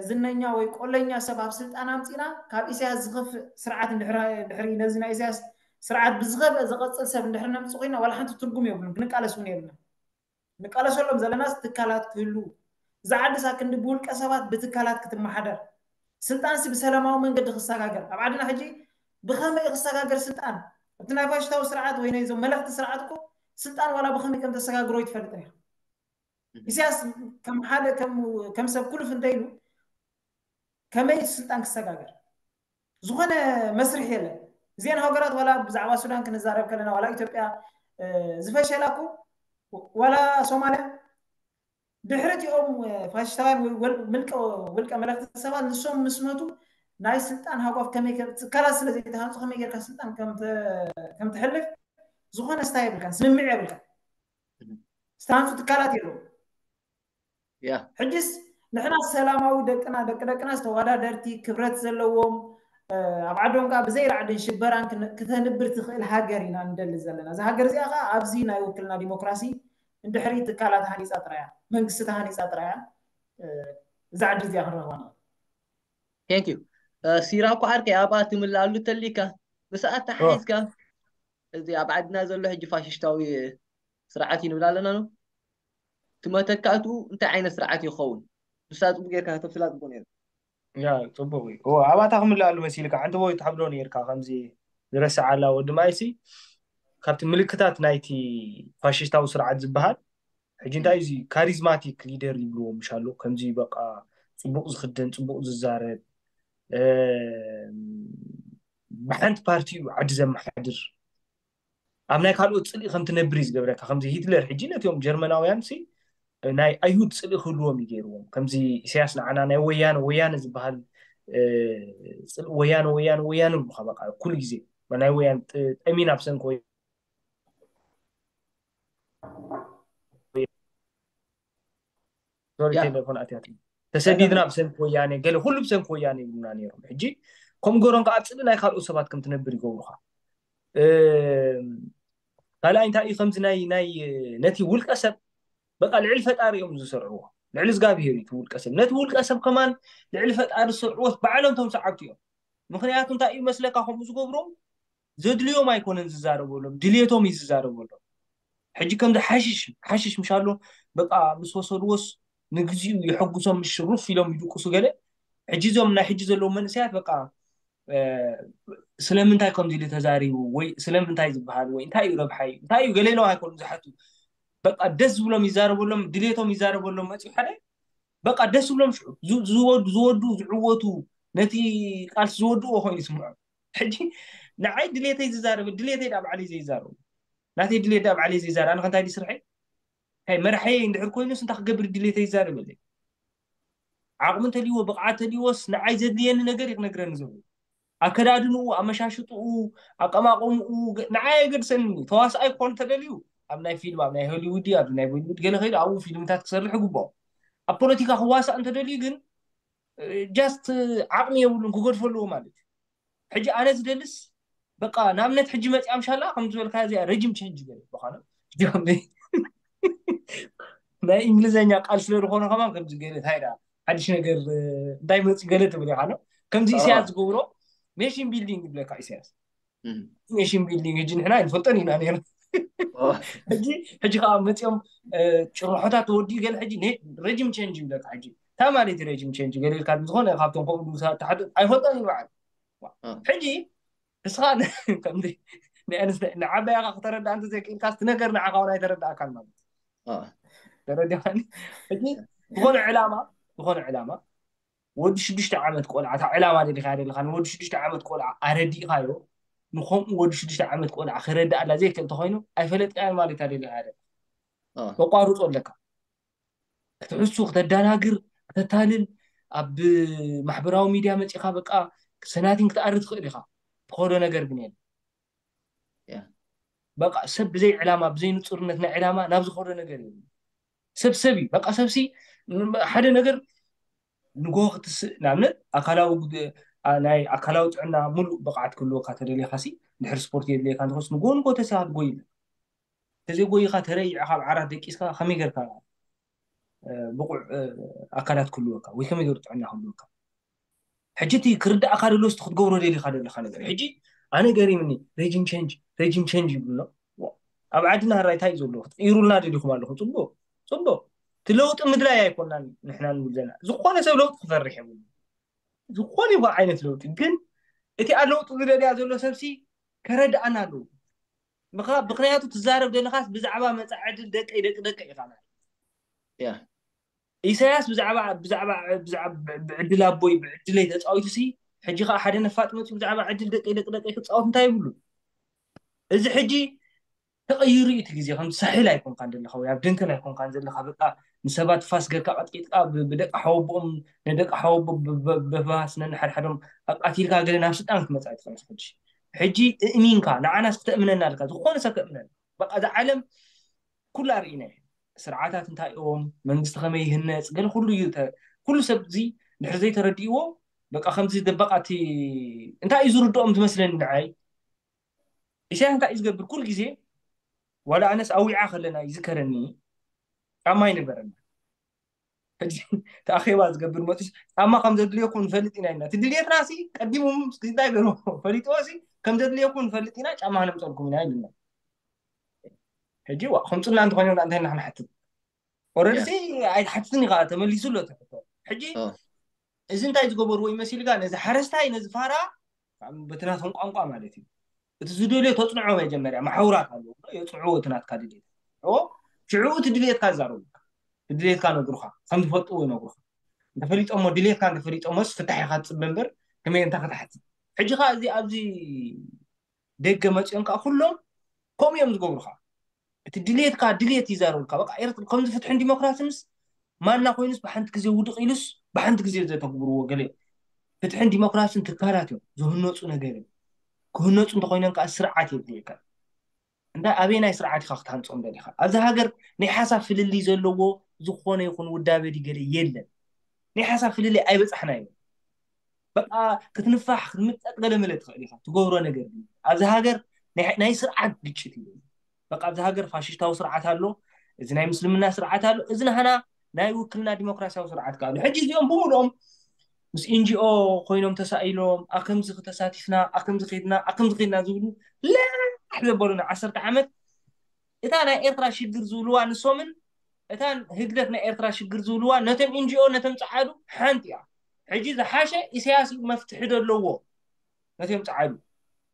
ዝነኛ ወይ ቆለኛ ሰብ ኣብ ስልጣን ኣምፂና ካብ ኢሳያስ ዝኸፍእ ስርዓት እንድሕሪ ነዚ ናይ ኢሳያስ ስርዓት ብዝኸፍእ ዝቐፅል ሰብ እንድሕሪ ነምፅእ ኮይና ዋላ ሓንቲ ትርጉም የብሉን። ክንቃለስ እውን የብልና። ንቃለሰሎም ዘለናስ ትካላት ክህሉ፣ እዛ ዓዲ ሳ ክንዲ ብውልቀ ሰባት ብትካላት ክትመሓደር፣ ስልጣንሲ ብሰላማዊ መንገዲ ክሰጋገር፣ ኣብ ዓድና ሕጂ ብኸመይ ክሰጋገር ስልጣን? እቲ ናይ ፋሽስታዊ ስርዓት ወይ ናይዞም መለኽቲ ስርዓት እኮ ስልጣን ዋላ ብኸመይ ከም ተሰጋግሮ ይትፈልጥን ኢኻ። ኢሳያስ ከም ሓደ ከም ከም ሰብ ኩልፍ እንተኢሉ ከመይ እቲ ስልጣን ክሰጋገር ዝኾነ መስርሕ የለን። እዚአን ሃገራት ዋላ ብዛዕባ ሱዳን ክንዛረብ ከለና ዋላ ኢትዮጵያ ዝፈሸላ እኮ ዋላ ሶማልያ ድሕሪ እቲኦም ፋሽስታውያን ወይ ወል- ምልቀ ውልቀ መለክቲ ሰባት ንሶም ምስ መቱ ናይ ስልጣን ሃጓፍ ከመይ ከ- ትካላት ስለ ዘይተሃንፁ ከመይ ጌርካ ስልጣን ከም ተ- ከም ትሕልፍ ዝኾነ ስታይ የብልካን፣ ስምምዕ የብልካን። ዝተሃንፁ ትካላት የለዉ። ያ ሕጅስ ንሕና ሰላማዊ ደቅና ደቂ ደቅና ዝተወዳደርቲ ክብረት ዘለዎም ኣብ ዓዶም ከዓ ብዘይ ራዕድን ሽበራን ክተንብር ትኽእል ሃገር ኢና ንደሊ ዘለና። እዛ ሃገር እዚኣ ከዓ ኣብዚ ናይ ውክልና ዲሞክራሲ እንድሕሪ ትካላት ሃኒፃ ጥራያ መንግስቲ ተሃኒፃ ጥራያ እዛ ዓዲ እዚኣ ክንረኽባ ንኽእል። Thank you። ሲራኮ ዓርከይ ኣብኣ ትምልኣሉ ተሊካ ብሰዓት ተሓሒዝካ እዚ ኣብ ዓድና ዘሎ ሕጂ ፋሽስታዊ ስርዓት እዩ ንብል ኣለና ነው። እቲ መተካእትኡ እንታይ ዓይነት ስርዓት ይኸውን? ንሳ ፅቡቅ ጌርካ ከተብስላ ፅቡቅ ነይሩ። ያ ፅቡቅ እዩ። እዎ ኣብኣታ ክምልኣሉ መሲልካ ሓንቲ ወይ ትሓብሮ ነይርካ ከምዚ ዝረስዓ ኣላ ወዲ ማይሲ ካብቲ ምልክታት ናይቲ ፋሽስታዊ ስርዓት ዝበሃል ሕጂ እንታይ እዚ ካሪዝማቲክ ሊደር ይብልዎ ምሻሉ ከምዚ በቃ ፅቡቅ ዝክደን ፅቡቅ ዝዛረብ ብሓንቲ ፓርቲ እዩ ዓዲ ዘመሓድር ኣብ ናይ ካልኦት ፅልኢ ከም ትነብር እዩ ዝገብረካ ከምዚ ሂትለር ሕጂ ነቲኦም ጀርመናውያን ሲ ናይ ኣይሁድ ፅልኢ ክህልዎም እዩ ገይርዎም ከምዚ ኢሳያስ ንዓና ናይ ወያነ ወያነ ዝበሃል ወያነ ወያነ ወያነ ይብሉካ በቃ ኩሉ ግዜ ናይ ወያን ጠሚና ብሰንኪ ሶሪ ቴሌፎን ኣትያት ተሰዲድና ብሰንኪ ወያኔ ገለ ኩሉ ብሰንኪ ወያኔ ይብሉና ነይሮም ሕጂ ከም ገሮም ከዓ ኣብ ፅሊ ናይ ካልኦት ሰባት ከም ትነብር ይገብሩካ ካልኣይ እንታይ እዩ ከምዚ ናይ ናይ ነቲ ውልቀ ሰብ በቃ ልዕሊ ፈጣሪ እዮም ዝሰርዕዎ ልዕሊ እግዚኣብሄር እዩ ውልቀ ሰብ ነቲ ውልቀ ሰብ ከማን ልዕሊ ፈጣሪ ዝሰርዕዎ ባዕሎም ቶም ሰዓብቲ እዮም ምክንያቱ እንታይ እዩ መስለካ ከምኡ ዝገብሮም ዘድልዮም ኣይኮነን ዝዛረበሎም ድልየቶም እዩ ዝዛረበሎም ሕጂ ከምዚ ሓሽሽ ሓሽሽ ምሻሎ በቃ ምስ ወሰድዎስ ንግዚኡ የሐጉሶም፣ ምሽ ሩፍ ኢሎም ይድቅሱ ገለ። ሕጂ እዞም ናይ ሕጂ ዘለዉ መንእሰያት በቃ ስለምንታይ ከምዚ ኢሉ ተዛሪቡ ወይ ስለምንታይ ዝበሃል ወይ እንታይ እዩ ረብሓይ እንታይ እዩ ገለ ኢሎም ኣይኮኑ ዝሓቱ። በቃ ደስ ዝብሎም ይዛረበሎም፣ ድሌቶም ይዛረበሎም መፅኡ ሓደ በቃ ደስ ዝብሎም ሽዑ ዝወዱ ዝወዱ ዝዕወቱ ነቲ ቃልሲ ዝወድዎ ኮይኑ ይስምዖም። ሕጂ ንዓይ ድሌተይ ዝዛረበ ድሌተይ ዳ ባዕለይ ዘይዛረቡ ናተይ ድሌት ዳ ባዕለይ ዘይዛረብ ኣነ ከንታይ ድስርሐይ እንታይ መርሐየ እንድሕር ኮይኑስ እንታይ ክገብር ድሌተይ ይዛረበለይ። ዓቕሚ እንተልይዎ ብቕዓት ተልይዎስ ንዓይ ዘድልየኒ ነገር እዩ ክነግረኒ ዘሎ። ኣከዳድንኡ፣ ኣመሻሽጥኡ፣ ኣቀማቕምኡ ንዓይ ኣይገድሰኒ። ተዋስኣይ ክኾን እንተደልዩ ኣብ ናይ ፊልም ኣብ ናይ ሆሊውድ ኣብ ናይ ቦሊውድ ገለ ከይዱ ኣብኡ ፊልምታት ክሰርሕ ይግብኦ። ኣብ ፖለቲካ ክዋሳእ እንተደልዩ ግን ጃስት ዓቕሚ የብሉን ክገድፎ ኣለዎ ማለት እዩ። ሕጂ ኣነ ዝደልስ በቃ ንኣብነት ሕጂ መፂኣም ሻላ ከም ዝበልካ እዚኣ ረጅም ቸንጅ ገለ በኻነ ናይ እንግሊዝኛ ቃል ስለ ዝኾነ ከማን ከምዚ ገለ እንታይ ዳ ሓድሽ ነገር እንታይ መፂ ገለ ትብል ኢኻ ነው ከምዚ ኢሳያስ ዝገብሮ ኔሽን ቢልዲንግ ይብለካ ኢሳያስ። ኔሽን ቢልዲንግ ሕጂ ንሕና ይንፈልጠን ኢና ነር ሕጂ ሕጂ ከዓ መፂኦም ጭርሖታት ተወዲኡ ገለ ሕጂ ረጅም ቸንጅ ይብለካ ሕጂ እንታይ ማለት ረጅም ቸንጅ ገለ ኢልካ ዝኾነ ካብቶም ከምኡ ንሳ ተሓቱ ኣይፈልጠን እዩ በዓል ሕጂ እስኻ ንዓበያኻ ክተረዳእ እንተዘይክኢልካ ትነገር ንዓኻ እውን ኣይተረዳእካን ማለት ተረዲኻኒ ሕጂ ዝኾነ ዕላማ ዝኾነ ዕላማ ወዲ ሽዱሽተ ዓመት ቆልዓ እታ ዕላማ ደሊኻ ደለኻ ንወዲ ሽዱሽተ ዓመት ቆልዓ ኣረዲእኻዮ ንከምኡ ወዲ ሽዱሽተ ዓመት ቆልዓ ክረዳእ ኣላ ዘይክእል ተኮይኑ ኣይፈለጥካዮ ማለት እታ ደሊኻ ደለ ተቋርጾ ኣለካ ክትሕሱ ክተዳናግር ክተታልል ኣብ ማሕበራዊ ሚድያ መፂኻ በቃ ሰናቲን ክትኣሪ ትኽእል ኢኻ ትኸዶ ነገር ግን የለ በቃ ሰብ ብዘይ ዕላማ ብዘይ ንፁርነት ናይ ዕላማ ናብ ዝኸዶ ነገር እዩ ሰብ ሰብ እዩ በቃ ሰብሲ ሓደ ነገር ንጎ ክትስእ ንኣብነት ኣካላዊ ናይ ኣካላዊ ጥዕና ሙሉእ ብቕዓት ክህልወካ ተደሊኻሲ ድሕሪ ስፖርት የድልየካ እንተኾስ ንጎ ንጎ ተሲኻ ትጎይ ኣለካ ተዘይጎይኻ ተረይዕኻ ኣብ ዓራት ደቂስካ ከመይ ገርካ ብቑዕ ኣካላት ክህልወካ ወይ ከመይ ገሩ ጥዕና ክህልወካ ሕጂ እቲ ክርዳእካ ደሎ ስቲ ክትገብሮ ደሊካ ደለካ ነገር ሕጂ ኣነ ገሪምኒ regime change regime change ይብሉ ኣብ ዓድና ራይታይ ዘሎ ክትቅይሩልና ደሊኩም ኣለኩም ፅቡቅ ፅቡቅ እቲ ለውጢ ምድላይ ኣይኮናን ንሕና ንብል ዘለና ዝኾነ ሰብ ለውጢ ክፈርሕ የብሉ ዝኾነ ይኹን ዓይነት ለውጢ ግን እቲ ለውጢ ዝደልያ ዘሎ ሰብሲ ከረድኣና ኣለዎ ምክንያቱ ትዛረብ ዘለካስ ብዛዕባ መፃ ዕድል ደቀይ ደቂ ደቀ ኢካ ኢሳያስ ብዛዕባ ብዛዕባ ብዛዕባ ብዕድል ኣቦይ ብዕድለይ ተፃዊቱ ሲ ሕጂ ከዓ ሓደ ነፋጥ መፅኡ ብዛዕባ ዕድል ደቂ ደቂ ደቂ ክፃወት እንታይ ይብሉ እዚ ሕጂ ተቐይሩ እዩ እቲ ግዜ ከም ሳሒል ኣይኮንካን ዘለካ ወይ ኣብ ደንከል ኣይኮንካን ዘለካ በቃ ንሰባት ፋስ ገርካ ቀጥቂጥካ ብደቂ ሓወቦኦም ንደቂ ሓወቦ በፋስ ነንሓድሓዶም ኣቃቲልካ ገለ ናብ ስልጣን ክትመፅእ ኣይትኽእልስ ሕጂ ሕጂ እእሚንካ ንዓናስ ክተእምነና ኣለካ ዝኾነ ሰብ ከእምነና በቃ እዛ ዓለም ኩላ ርኢና ስርዓታት እንታይ እዮም መንግስቲ ከመይ ይህነፅ ገለ ኩሉ እዩ ኩሉ ሰብ እዚ ድሕር ዘይተረድእዎ በቃ ከምዚ ደበቃ እቲ እንታይ እዩ ዝርድኦም ዝመስለኒ ንዓይ ኢሳያስ እንታይ እዩ ዝገብር ኩሉ ግዜ ዋላ ኣነስ ኣዊዓ ከለና ይዝከረኒ ጫማ ይነበረና ተኣኼባ ዝገብር መፅስ ጫማ ከም ዘድልየኩም ንፈልጥ ኢና ኢና እቲ ድልየትና ሲ ቀዲሞም እንታይ ገሩ ፈሊጥዎ ሲ ከም ዘድልየኩም ንፈልጥ ኢና ጫማ ክነምፀልኩም ኢና ይብልና ሕጂ ከምፅና እንተኮይኖም እንታይ ኢና ክንሓትት ኦረድሲ ኣይትሓትትን ኢኻ ተመሊሱ ኣሎ ትሕቶ ሕጂ እዚ እንታይ ዝገበርዎ ይመሲልካ ነዚ ሓረስታይ ነዚ ፋራ በቲ ናቶም ቋንቋ ማለት እዩ እቲ ዝደልዮ ተፅንዖ መጀመርያ ማሕውራት ኣለዎ የፅንዕዎ እቲ ናትካ ድሌት ሽዑ እቲ ድሌትካ ይዛረቡካ ድሌትካ ነግሩካ ከም ዝፈልጥዎ ይነግሩካ እንተፈሊጦሞ ድሌትካ እንተፈሊጦሞስ ፍታሕ ኢካ ትፅበ እምበር ከመይ እንታይ ክትሓትት ሕጂ ከዓ እዚ ኣብዚ ደገ መፂኦም ከዓ ኩሎም ከምኡ እዮም ዝገብሩካ እቲ ድሌትካ ድሌት ይዛረቡካ በቃ ኤርትራ ከምዚ ፍትሕን ዲሞክራሲንስ ማና ኮይኑስ ብሓንቲ ግዜ ውድቕ ኢሉስ ብሓንቲ ግዜ ዘተግብርዎ ገለ ፍትሕን ዲሞክራሲን ትካላት እዮም ዝህነፁ ነገር እዮም ክህነፁ እንተኮይኖም ከዓ ስርዓት የድልየካ እንዳ ኣበይ ናይ ስርዓት ኢካ ክትሃንፆም ደሊካ ኣብዚ ሃገር ናይ ሓሳብ ፍልልይ ዘለዎ ዝኾነ ይኹን ውዳበ ድገለ የለን ናይ ሓሳብ ፍልልይ ኣይበፃሕና እዩ በቃ ክትንፋሕ ክትምጠጥ ገለ መለ ትኽእል ኢኻ ትገብሮ ነገር ኣብዚ ሃገር ናይ ስርዓት ግጭት እዩ በቃ ኣብዚ ሃገር ፋሽስታዊ ስርዓት ኣሎ እዚ ናይ ምስልምና ስርዓት ኣሎ እዚ ናህና ናይ ውክልና ዲሞክራሲያዊ ስርዓት ካሉ ሕጂ እዚኦም ብምልኦም ምስ ኤንጂኦ ኮይኖም ተሳኢሎም ኣከምዚ ክተሳቲፍና ኣከምዚ ከድና ኣከምዚ ከድና ዝብሉ ላሕ ዘበሉና ዓሰርተ ዓመት እታ ናይ ኤርትራ ሽግር ዝብልዋ ንሶምን እታ ህግደፍ ናይ ኤርትራ ሽግር ዝብልዋ ነቶም ኤንጂኦ ነቶም ጸዓዱ ሓንቲ እያ። ሕጂ ዝሓሸ ኢሳያስ እዩ መፍትሒ ዘለዎ ነቶም ጸዓዱ።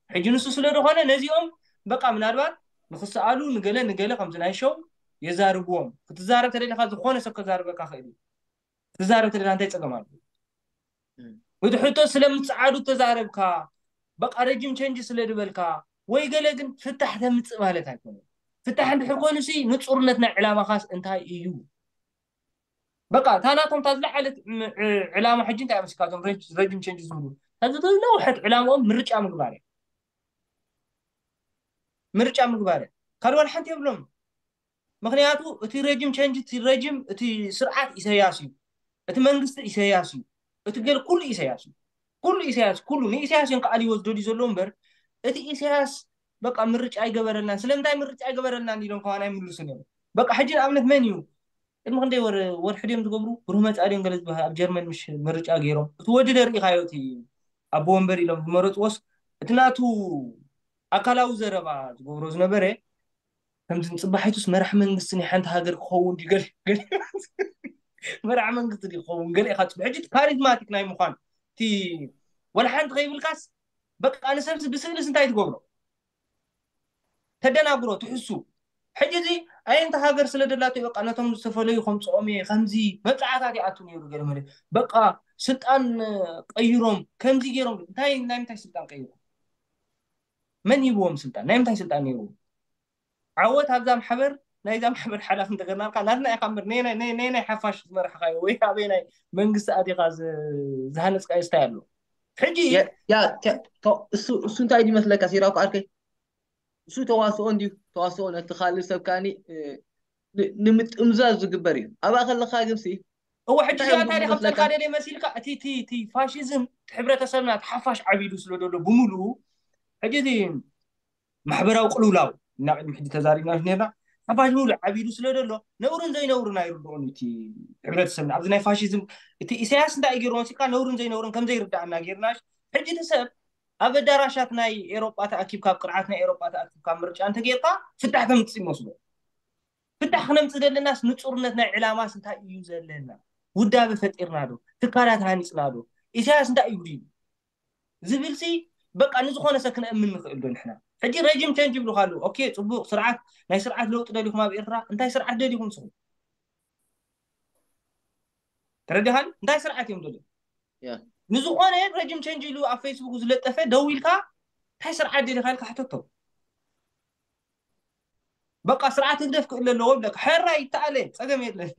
ሕጂ ንሱ ስለ ዝኾነ ነዚኦም በቃ ምናልባት ንክሰኣሉ ንገለ ንገለ ከምዚ ናይ ሸው የዛርብዎም። ክትዛረብ ተደሊኻ ዝኾነ ሰብ ከዛርበካ ክእል እዩ። ትዛረብ ተደሊኻ እንታይ ጸገም ኣሎ? እቲ ሕቶ ስለምትጸዓዱ ተዛረብካ፣ በቃ ረጅም ቸንጅ ስለ ዝበልካ ወይ ገለ ግን ፍታሕ ተምጽእ ማለት ኣይኮነን። ፍታሕ እንድሕር ኮይኑ ሲ ንጹርነት ናይ ዕላማኻስ እንታይ እዩ? በቃ እታ ናቶም እታ ዝለዓለት ም- ዕ- ዕላማ ሕጂ እንታይ መስልካቶም ረጅ- ረጅም ቸንጅ ዝብሉ እታ ዝለውሐት ዕላምኦም ምርጫ ምግባር እያ። ምርጫ ምግባር እያ። ካልእ ዋላ ሓንቲ የብሎም። ምክንያቱ እቲ ረጅም ቸንጅ እቲ ረጅም እቲ ስርዓት ኢሳያስ እዩ። እቲ መንግስቲ ኢሳያስ እዩ። እቲ ገል ኩሉ ኢሳያስ እዩ። ኩሉ ኢሳያስ ኩሉ ንኢሳያስ እዮም ከኣልይዎ ዝደልዩ ዘለዉ እምበር እቲ ኢሳያስ በቃ ምርጫ ኣይገበረልናን። ስለምንታይ ምርጫ ኣይገበረልናን ኢሎም ከማን ኣይምልሱን እዮም። በቃ ሕጂ ንኣብነት መን እዩ ቅድሚ ክንደይ ወር ወርሒ ድዮም ዝገብሩ ብሩህ መጻኢ ድዮም ገለ ዝበሃል ኣብ ጀርመን ምሽ ምርጫ ገይሮም እቲ ወዲ ደርኢኻዮ እቲ ኣቦ ወንበር ኢሎም ዝመረፅዎስ እቲ ናቱ ኣካላዊ ዘረባ ዝገብሮ ዝነበረ ከምዚ ንፅባሒቱስ መራሕ መንግስቲ ናይ ሓንቲ ሃገር ክኸውን ድዩ ገለ ገለ መራሕ መንግስቲ ድዩ ክኸውን ገለ ኢኻ ፅቡሕ ሕጂ እቲ ካሪዝማቲክ ናይ ምዃን እቲ ወላ ሓንቲ ከይብልካስ በቃ ንሰብሲ ብስእልስ እንታይ ትገብሮ ተደናግሮ ትሕሱ ሕጂ እዚ ኣየንቲ ሃገር ስለ ደላቶ በቃ ነቶም ዝተፈለዩ ከምፅኦም እየ ከምዚ መብፃዕታት ይኣቱ ነይሩ ገለ መለ በቃ ስልጣን ቀይሮም ከምዚ ገይሮም እንታይ ናይ ምንታይ ስልጣን ቀይሩ መን ሂብዎም ስልጣን ናይ ምንታይ ስልጣን ነይሩ ዓወት ኣብዛ ማሕበር ናይዛ ማሕበር ሓላፍ እንተገርናልካ ናትና ኢኻ ምር ናይ ሓፋሽ ዝመርሕኻዮ ወይ ኣበይ ናይ መንግስቲ ኣቲኻ ዝሃነፅካዮ ስታይ ኣሎ ሕጂ እሱ እንታይ ድመስለካ ሲራኩ ዓርከይ እሱ ተዋስኦ እንድዩ ተዋስኦ ነቲ ካልእ ሰብ ከኣኒ ንምጥምዛዝ ዝግበር እዩ ኣብኣ ከለካ ግንሲ እወ ሕጂ እዚኣ እንታይ ዲኻ ክጠልካ ደልየ መሲልካ እቲ እቲ እቲ ፋሽዝም እቲ ሕብረተሰብና እቲ ሓፋሽ ዓቢዱ ስለ ደሎ ብምሉኡ ሕጂ እዚ ማሕበራዊ ቅልውላው እና ቅድሚ ሕጂ ተዛሪብና ነርና ሓፋሽ ምሉእ ዓቢዱ ስለ ደሎ ነውርን ዘይነውርን ኣይርድኦን እቲ ሕብረተሰብና ኣብዚ ናይ ፋሽዝም እቲ ኢሳያስ እንታይ ገይሩ መሲልካ ነውርን ዘይነውርን ከም ዘይርዳእና ገይርና ሕጂ እቲ ሰብ ኣብ ኣዳራሻት ናይ ኤሮጳ ተኣኪብካ ኣብ ቅርዓት ናይ ኤሮጳ ተኣኪብካ ምርጫ እንተጌርካ ፍታሕ ተምፅእ ይመስሎ ፍታሕ ክነምፅእ ዘለናስ ንፁርነት ናይ ዕላማስ እንታይ እዩ ዘለና ውዳበ ፈጢርና ዶ ትካላት ሃኒፅና ዶ ኢሳያስ እንታይ እዩ ድዩ ዝብል ሲ በቃ ንዝኾነ ሰብ ክነእምን ንኽእል ዶ ንሕና ሕጂ ረጅም ቸንጅ ይብሉካ ኣለዉ ኦኬ ፅቡቅ ስርዓት ናይ ስርዓት ለውጢ ደሊኹም ኣብ ኤርትራ እንታይ ስርዓት ደሊኹም ንስኹም ተረዲኻን እንታይ ስርዓት እዮም ደልዮም ንዝኾነ ረጅም ቸንጅ ኢሉ ኣብ ፌስቡክ ዝለጠፈ ደው ኢልካ እንታይ ስርዓት ደሊኻ ኢልካ ሕተቶ በቃ ስርዓት ህግደፍ ክእለ ኣለዎ ብለካ ሕራይ ይተኣለ ፀገም የለን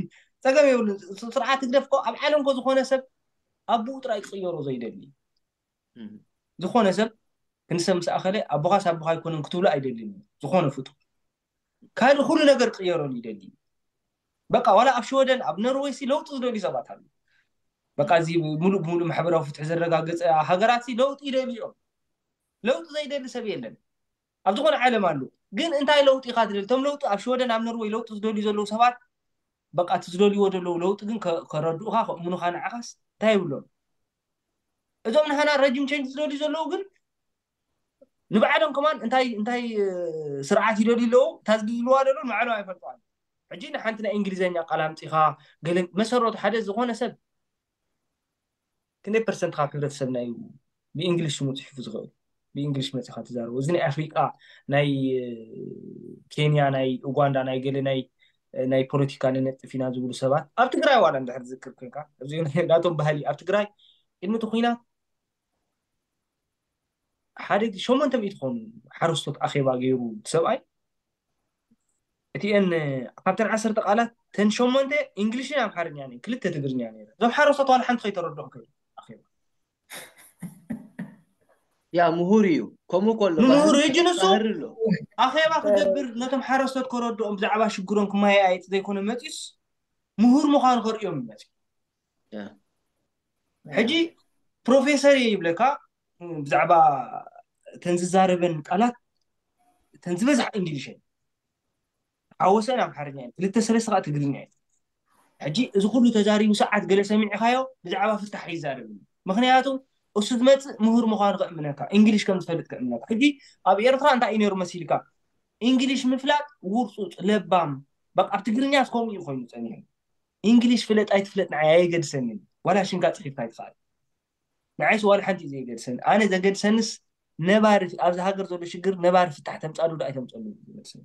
ፀገም የብሉ ስርዓት ህግደፍ ኮ ኣብ ዓለም ኮ ዝኾነ ሰብ ኣቡኡ ጥራይ ክቅየሮ ዘይደሊ ዝኾነ ሰብ ክንሰ ምስ ኣኸለ ኣቦኻስ ኣቦኻ ኣይኮነን ክትብሉ ኣይደልን ዝኾነ ፍጡር ካልእ ኩሉ ነገር ክቅየረሉ ይደሊ በቃ ዋላ ኣብ ሽወደን ኣብ ኖርወይ ሲ ለውጢ ዝደልዩ ሰባት ኣሉ በቃ እዚ ሙሉእ ብሙሉእ ማሕበራዊ ፍትሒ ዘረጋገፀ ሃገራት ሲ ለውጢ ይደሊ እዮም ለውጢ ዘይደሊ ሰብ የለን ኣብ ዝኾነ ዓለም ኣሉ ግን እንታይ ለውጢ ኢኻ ትደሊ እቶም ለውጢ ኣብ ሽወደን ኣብ ኖርወይ ለውጢ ዝደልዩ ዘለዉ ሰባት በቃ እቲ ዝደልይዎ ዘለዉ ለውጢ ግን ከረድኡኻ ከእምኑኻ ንዓኻስ እንታይ ይብሎም እዞም ንሃና ረጅም ቸንጅ ዝደልዩ ዘለዉ ግን ንባዕሎም ከማን እንታይ እንታይ ስርዓት ይደልዩ ኣለዉ እታ ዝድልዋ ዘለዉ ንባዕሎም ኣይፈልጥዋን ሕጂ ንሓንቲ ናይ እንግሊዝኛ ቃል ኣምፂኻ ገለ መሰረቱ ሓደ ዝኾነ ሰብ ክንደይ ፐርሰንት ካብ ሕብረተሰብና እዩ ብእንግሊሽ ስሙ ፅሒፉ ዝኽእል ብእንግሊሽ መፂኻ ትዛረቦ እዚ ናይ ኣፍሪቃ ናይ ኬንያ ናይ ኡጋንዳ ናይ ገለ ናይ ናይ ፖለቲካ ንነጥፍ ኢና ዝብሉ ሰባት ኣብ ትግራይ ዋላ እንድሕር ዝዝክር ኮንካ እዚ ናቶም ባህሊ ኣብ ትግራይ ቅድሚ እቲ ኩናት ሓደ ሸሞንተ ሚእቲ ኮኑ ሓረስቶት ኣኼባ ገይሩ እቲ ሰብኣይ እቲአን ካብተን ዓሰርተ ቃላት ተን ሸሞንተ እንግሊሽን ኣምሓርኛን ክልተ ትግርኛ ነረ እዞም ሓረስቶት ዋላ ሓንቲ ከይተረድኦም ከ ኣኼባ ያ ምሁር እዩ ከምኡ ከሎ ምሁር እጅ ንሱ ኣኼባ ክገብር ነቶም ሓረስቶት ከረድኦም ብዛዕባ ሽግሮም ክመያየጥ ዘይኮነ መፂስ ምሁር ምዃኑ ከርእዮም ይመፅ ሕጂ ፕሮፌሰር እየ ይብለካ ብዛዕባ ተን ዝዛረበን ቃላት ተን ዝበዝሓ እንግሊሽ ሓወሰን ኣምሓርኛ እየን ክልተ ሰለስተ ከዓ ትግርኛ እየን ሕጂ እዚ ኩሉ ተዛሪቡ ሰዓት ገለ ሰሚዕኻዮ ብዛዕባ ፍታሕ ይዛረብ ምክንያቱ እሱ ዝመፅእ ምሁር ምዃኑ ከእምነካ እንግሊሽ ከም ዝፈልጥ ከእምነካ ሕጂ ኣብ ኤርትራ እንታይ እዩ ነይሩ መሲልካ እንግሊሽ ምፍላጥ ውርፁፅ ለባም በቃ ኣብ ትግርኛ እስከምኡ እዩ ኮይኑ ፀኒሑ። እንግሊሽ ፍለጥ ኣይትፍለጥ ንዓይ ኣየገድሰንን። ዋላ ሽንካ ፅሒፍካ ኣይትኽኣል ንዓይስ ዋላ ሓንቲ እዩ ዘየገድሰኒ። ኣነ ዘገድሰንስ ነባሪ ኣብዚ ሃገር ዘሎ ሽግር ነባሪ ፍታሕ ተምፃሉ ዶ ኣይተምፀሉ ዘገድሰኒ።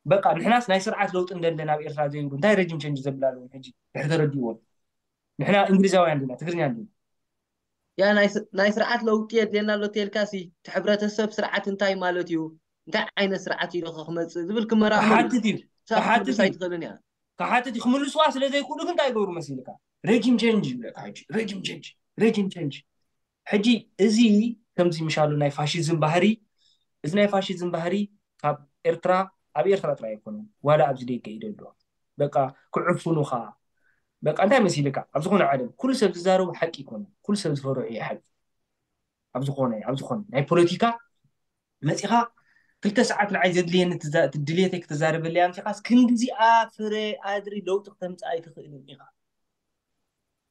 በቃ ንሕናስ ናይ ስርዓት ለውጢ እንደለና ኣብ ኤርትራ ዘይብሉ እንታይ ረጅም ቸንጅ ዘብላ ኣለዎም ሕጂ ድሕሪ ተረዲእዎም። ንሕና እንግሊዛውያን ዲና ትግርኛ ዲና ያ ናይ ስርዓት ለውጢ የድልየና ኣሎ ተልካ ሲ እቲ ሕብረተሰብ ስርዓት እንታይ ማለት እዩ? እንታይ ዓይነት ስርዓት እዩ ክመፅእ ዝብል ክመራመር ክሓትት እዩ ክሓትት እዩ ኣይትኽእልን እያ። ክሓትት እዩ ክምልስዋ ስለ ዘይክእሉ ግን እንታይ ይገብሩ መሲልካ ረጅም ቸንጅ ይብለካ ሕጂ ረጅም ቸንጅ ረጅም ቸንጅ ሕጂ እዚ ከምዚ ምሻሉ ናይ ፋሽዝም ባህሪ እዚ ናይ ፋሽዝም ባህሪ ካብ ኤርትራ ኣብ ኤርትራ ጥራይ ኣይኮነን ዋላ ኣብዚ ደገ እዩ ዘሎ በቃ ክዕፍኑኻ በቃ እንታይ መሲልካ ኣብ ዝኾነ ዓለም ኩሉ ሰብ ዝዛረቡ ሓቂ ይኮነ ኩሉ ሰብ ዝፈርሑ እዩ ሓቂ ኣብ ዝኾነ ኣብ ዝኾነ ናይ ፖለቲካ መፂኻ ክልተ ሰዓት ንዓይ ዘድልየኒ ድልየተይ ክትዛረበለይ ኣምፂኻስ ክንድዚኣ ፍረ ኣድሪ ለውጢ ክተምፅእ ኣይትኽእልን ኢኻ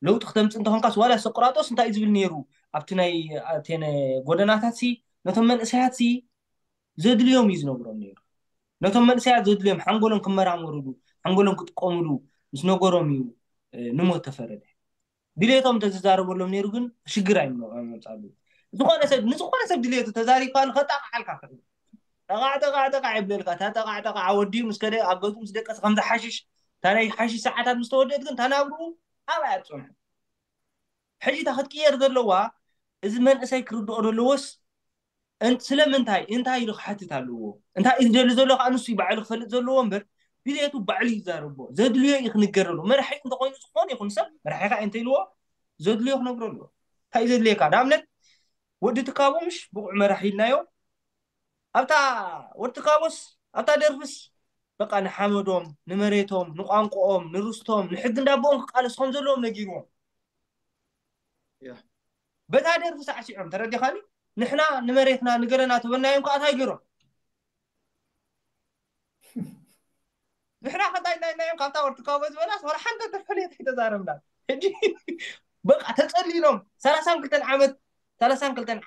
ለውጢ ክተምፅእ እንተኾንካስ ዋላ ሰቁራጦስ እንታይ እዩ ዝብል ነይሩ ኣብቲ ናይ ኣቴነ ጎደናታት ሲ ነቶም መንእሰያት ሲ ዘድልዮም እዩ ዝነግሮም ነይሩ ነቶም መንእሰያት ዘድልዮም ሓንጎሎም ክመራመሩሉ ሓንጎሎም ክጥቀሙሉ ምስ ነገሮም እዩ ንሞት ተፈረደ ድሌቶም እንተዝዛረበሎም ነይሩ ግን ሽግር ኣይመፃሉ ዝኾነ ሰብ ንዝኾነ ሰብ ድሌቱ ተዛሪብካ ንኸጣቃዓልካ ክእል ጠቃዕ ጠቃዕ ጠቃዕ ይብለልካ እታ ጠቃዕ ጠቃዕ ወዲኡ ምስ ከደ ኣብ ገፁ ምስ ደቀስ ከምዚ ሓሽሽ እታ ናይ ሓሽሽ ሰዓታት ምስ ተወደት ግን ተናብሩ ኣብ ኣያ ትፀንሑ ሕጂ እታ ክትቅየር ዘለዋ እዚ መንእሰይ ክርድኦ ዘለዎስ ስለምንታይ እንታይ ኢሉ ክሓትት ኣለዎ እንታይ እዩ ዝደሊ ዘሎ ከዓ ንሱ ባዕሉ ክፈልጥ ዘለዎ እምበር ድሌቱ ባዕሉ ይዛረቦ ዘድልዮ እዩ ክንገረሉ መራሒ እንተኮይኑ ዝኾነ ይኹን ሰብ መራሒኻ እንተ ኢልዎ ዘድልዮ ክነግሮ ኣለዎ እንታይ እዩ ዘድልየካ ንኣብነት ወዲ ትካቦ ምሽ ብቑዕ መራሒ ኢልናዮ ኣብታ ወዲ ትካቦስ ኣብታ ደርፍስ በቃ ንሓመዶም ንመሬቶም ንቋንቋኦም ንርስቶም ንሕጊ እንዳቦኦም ክቃለስ ከም ዘለዎም ነጊርዎም በታ ደርፊ ሳዕሲዖም ተረዲኻኒ ንሕና ንመሬትና ንገለና ተበናዮም ከዓ ታይ ገይሮም ንሕና ከታይ ናይናዮም ካብታ ወርትካቦ ዝበላስ ወላ ሓንቲ ተፈልየት ኣይተዛረብና ሕጂ በቃ ተፀሊሎም ሰላሳን ክልተን ዓመት ሰላሳን ክልተን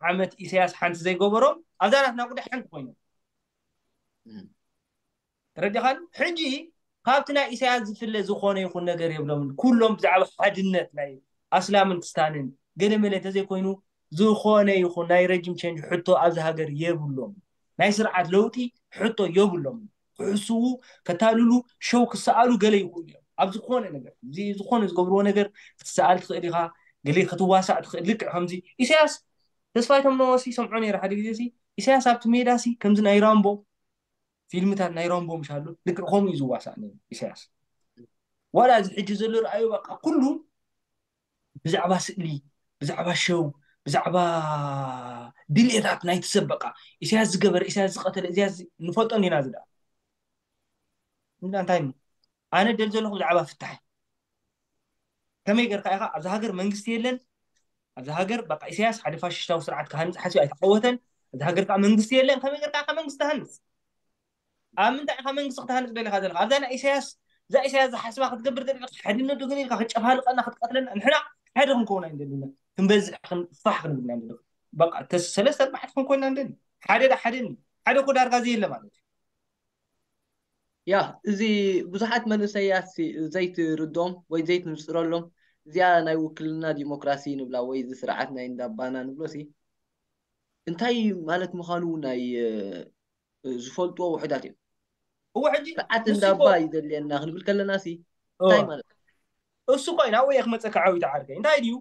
ዓመት ኢሳያስ ሓንቲ ዘይገበሮም ኣብዛ ናትና ጉዳይ ሓንቲ ኮይኖም ተረዲኻኒ ሕጂ ካብቲ ናይ ኢሳያስ ዝፍለ ዝኾነ ይኹን ነገር የብሎምን ኩሎም ብዛዕባ ሓድነት ናይ ኣስላምን ክስታንን ገለ መለ ተዘይኮይኑ ዝኾነ ይኹን ናይ ረጅም ቸንጅ ሕቶ ኣብዚ ሃገር የብሎም ናይ ስርዓት ለውጢ ሕቶ የብሎም ክሕስዉ ከታልሉ ሸው ክሰኣሉ ገለ ይኽእሉ እዮም ኣብ ዝኾነ ነገር ዝኾነ ዝገብርዎ ነገር ክትሰኣል ትኽእል ኢኻ ገለ ክትዋሳእ ትኽእል ልክዕ ከምዚ ኢሳያስ ተስፋይ ተምነዎሲ ሰምዖ ነይረ ሓደ ግዜ ኢሳያስ ኣብቲ ሜዳሲ ከምዚ ናይ ራምቦ ፊልምታት ናይ ራምቦ ምሻሉ ልክዕ ከምኡ እዩ ዝዋሳእ ነይሩ ኢሳያስ ዋላ እዚ ሕጂ ዘሎ ረኣዩ በቃ ኩሉ ብዛዕባ ስእሊ ብዛዕባ ሸው ብዛዕባ ድልየታት ናይቲ ሰብ በቃ ኢሳያስ ዝገበረ ኢሳያስ ዝቀተለ ኢሳያስ ንፈልጦ እንዲና ዝዳ እንታይ ኣነ ደል ዘለኹ ብዛዕባ ፍታሕ ከመይ ገርካ ኢኻ ኣብዚ ሃገር መንግስቲ የለን ኣብዚ ሃገር በቃ ኢሳያስ ሓደ ፋሽስታዊ ስርዓት ክሃንፅ ሓስቢ ኣይተዓወተን ኣብዚ ሃገር ከዓ መንግስቲ የለን ከመይ ገርካ ኢኻ መንግስቲ ሃንፅ ኣብ ምንታይ ኢኻ መንግስቲ ክትሃንፅ ደሊኻ ዘለካ ኣብዛ ናይ ኢሳያስ እዛ ኢሳያስ ዝሓስባ ክትገብር ደሊካ ሓድነት ዶ ገሊልካ ክትጨፋልቀና ክትቀትለና ንሕና ሓደ ክንከውን ኣይንደልና ክንበዝሕ ክንፋሕ ክንብል ኢና ንደሊ በቃ ሰለስተ ኣርባዕተ ክንኮንና ንደሊ ሓደ ዳ ሓደ ሓደ ኮ ዳርጋ ዘየለ ማለት እዩ ያ እዚ ብዙሓት መንእሰያት ዘይትርዶም ወይ ዘይትንፅረሎም እዚኣ ናይ ውክልና ዲሞክራሲ ንብላ ወይ እዚ ስርዓት ናይ እንዳባና ንብሎ ሲ እንታይ ማለት ምዃኑ ናይ ዝፈልጥዎ ውሑዳት እዮም እወ ሕጂ ስርዓት እንዳባ እዩ ዘድልየና ክንብል ከለና ሲ እንታይ ማለት እሱ እኮ ኢና ወይ ክመፀካ ዓዊት ዓርከይ እንታይ ድዩ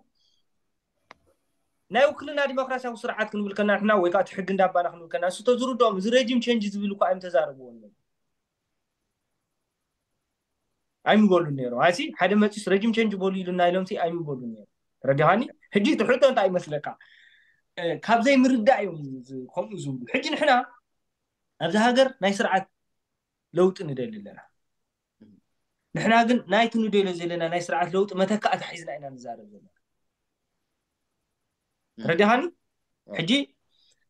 ናይ ውክልና ዲሞክራሲያዊ ስርዓት ክንብል ከና ንሕና ወይ ከዓ እቲ ሕጊ እንዳባና ክንብል ከና እሱ ተዝርድኦም እዚ ረጅም ቸንጅ ዝብል እኳ እዮም ተዛረብዎ ኣይምበሉን ነይሮም ኣይሲ ሓደ መፂስ ረጅም ቸንጅ በሉ ኢሉና ኢሎም ሲ ኣይምበሉን ነይሮም ተረዲኻኒ ሕጂ እቲ ሕቶ እንታይ ይመስለካ ካብ ዘይምርዳእ እዮም ከምኡ ዝብሉ ሕጂ ንሕና ኣብዚ ሃገር ናይ ስርዓት ለውጢ ንደሊ ኣለና ንሕና ግን ናይቲ ንደልዮ ዘለና ናይ ስርዓት ለውጢ መተካእታ ሒዝና ኢና ንዛረብ ዘለና ተረዲኻኒ ሕጂ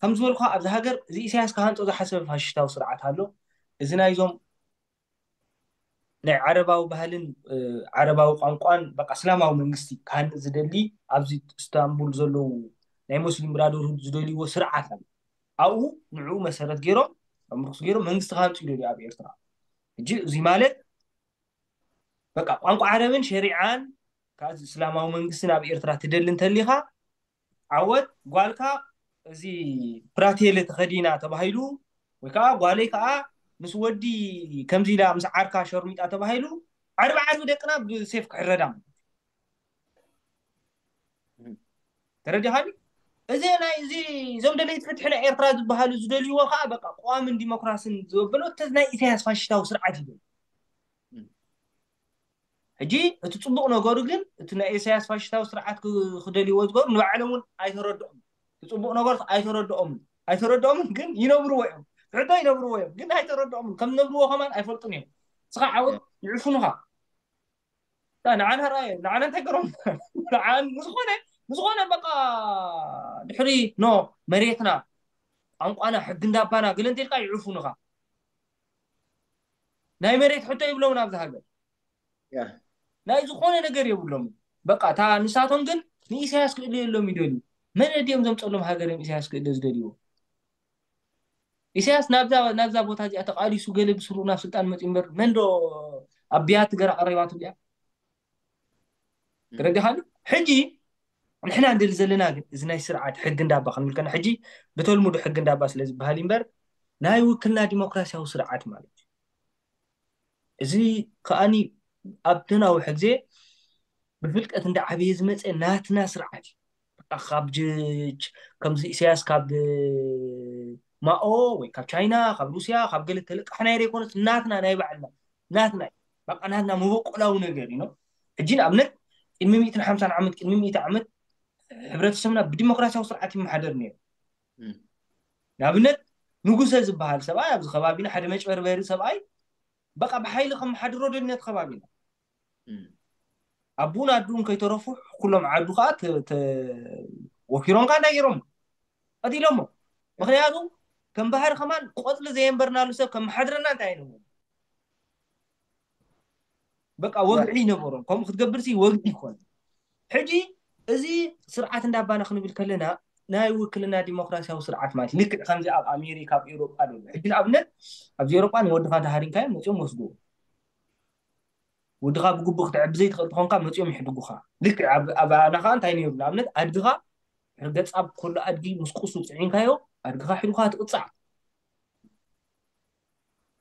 ከም ዝበልኩ ኣብዚ ሃገር እዚ ኢሳያስ ክሃንፆ ዝሓሰበ ፋሽስታዊ ስርዓት ኣሎ እዚ ናይዞም ናይ ዓረባዊ ባህልን ዓረባዊ ቋንቋን በቃ እስላማዊ መንግስቲ ክሃንፅ ዝደሊ ኣብዚ እስታንቡል ዘለዉ ናይ ሙስሊም ብራደርሁድ ዝደልይዎ ስርዓት ኣሎ ኣብኡ ንዕኡ መሰረት ገይሮም ካብ ምርኩስ ገይሮም መንግስቲ ክሃንፁ ይደልዩ ኣብ ኤርትራ። ሕጂ እዚ ማለት በቃ ቋንቋ ዓረብን ሸሪዓን ካብ እስላማዊ መንግስትን ኣብ ኤርትራ ትደሊ እንተሊኻ ዓወት ጓልካ እዚ ብራቴለ ተኸዲና ተባሂሉ ወይ ከዓ ጓለይ ከዓ ምስ ወዲ ከምዚ ኢላ ምስ ዓርካ ሸርሚጣ ተባሂሉ ዓርቢ ዓርቢ ደቅና ብሴፍ ክሕረዳ ማለት እዩ። ተረዲኻኒ? እዚ ናይ እዚ እዞም ደለይቲ ፍትሒ ናይ ኤርትራ ዝበሃሉ ዝደልይዎ ከዓ በቃ ቅዋምን ዲሞክራስን ዘበሎ እቲ ናይ ኢሳያስ ፋሽስታዊ ስርዓት እዩ። ሕጂ እቲ ፅቡቕ ነገሩ ግን እቲ ናይ ኢሳያስ ፋሽስታዊ ስርዓት ክደልይዎ ዝገሩ ንባዕሎም እውን ኣይተረድኦም። እቲ ፅቡቕ ነገር ኣይተረድኦምን ኣይተረድኦምን ግን ይነብርዎ እዮም። ትሕቶ ይነብርዎ እዮም ግን ኣይተረድኦምን ከም ነብርዎ ከማን ኣይፈልጡን እዮም። እስኻ ዓወት ይዕፍኑኻ። ንዓና ራየ ንዓና እንታይ ገሮም ንዓን ንዝኾነ ንዝኾነ በቃ ድሕሪ ኖ መሬትና ቋንቋና ሕጊ እንዳባና ገለ እንተልካ ይዕፉኑኻ። ናይ መሬት ሕቶ ይብለውን ኣብዚ ሃገር ናይ ዝኾነ ነገር የብሎም። በቃ እታ ንሳቶም ግን ንኢሳያስ ክእሉ የሎም ይደልዩ። መን ድዮም ዘምፀሎም ሃገር እዮም ኢሳያስ ክእለ ዝደልይዎ? ኢሳያስ ናብዛ ናብዛ ቦታ እዚኣ ተቃሊሱ ገለ ብስሩ ናብ ስልጣን መፂኡ እምበር መን ዶ ኣብ ብያቲ ገራ ቀረባቱ እያ? ተረዲኻኒ? ሕጂ ንሕና እንደሊ ዘለና ግን እዚ ናይ ስርዓት ሕጊ እንዳባ ክንብል ከና ሕጂ ብተልሙዶ ሕጊ እንዳባ ስለ ዝበሃል እምበር ናይ ውክልና ዲሞክራሲያዊ ስርዓት ማለት እዩ። እዚ ከኣኒ ኣብ ተናውሐ ግዜ ብፍልቀት እንዳ ዓብየ ዝመፀ ናትና ስርዓት እዩ። በቃ ካብ ጅጅ ከምዚ ኢሳያስ ካብ ማኦ ወይ ካብ ቻይና ካብ ሩስያ ካብ ገለ ተለቃሕናዮ ዘይኮነስ ናትና ናይ ባዕልና ናትና እዩ። በቃ ናትና መበቆላዊ ነገር እዩ። ሕጂ ንኣብነት ቅድሚ ሚእትን ሓምሳን ዓመት ቅድሚ ሚእቲ ዓመት ሕብረተሰብና ብዲሞክራሲያዊ ስርዓት ይመሓደር ነይሩ። ንኣብነት ንጉሰ ዝበሃል ሰብኣይ ኣብዚ ከባቢና ሓደ መጭበርበሪ ሰብኣይ በቃ ብሓይሊ ከመሓድሮ ደልነቲ ከባቢና ኣቡን ኣዱን ከይተረፉ ኩሎም ዓዱ ከዓ ወፊሮም ከዓ እንታይ ገይሮም ቀቲሎሞ። ምክንያቱ ከም ባህሪ ከማን ቆፅሊ ዘየንበርናሉ ሰብ ከም መሓድረና እንታይ ኢሎም በቃ ወግዒ ይነበሮም። ከምኡ ክትገብር ሲ ወግዒ ይኮን። ሕጂ እዚ ስርዓት እንዳባና ክንብል ከለና ናይ ውክልና ዲሞክራሲያዊ ስርዓት ማለት ልክዕ ከምዚ ኣብ ኣሜሪካ ኣብ ኤውሮጳ ዘሎ። ሕጂ ንኣብነት ኣብዚ ኤውሮጳ ንወድካ እንተሃሪምካዮ መፅኦም ወስድዎ። ወድኻ ብግቡእ ክትዕቢ ዘይትኽእል ተኾንካ መፂኦም ይሕድጉኻ። ልክዕ ኣብ ኣባና ከዓ እንታይ ነይሩ ንኣብነት ኣድግኻ ሕርገፃብ ከሎ ኣድጊ ምስ ቁሱ ፅዒንካዮ ኣድግኻ ሒዱኻ ትቕፃዕ።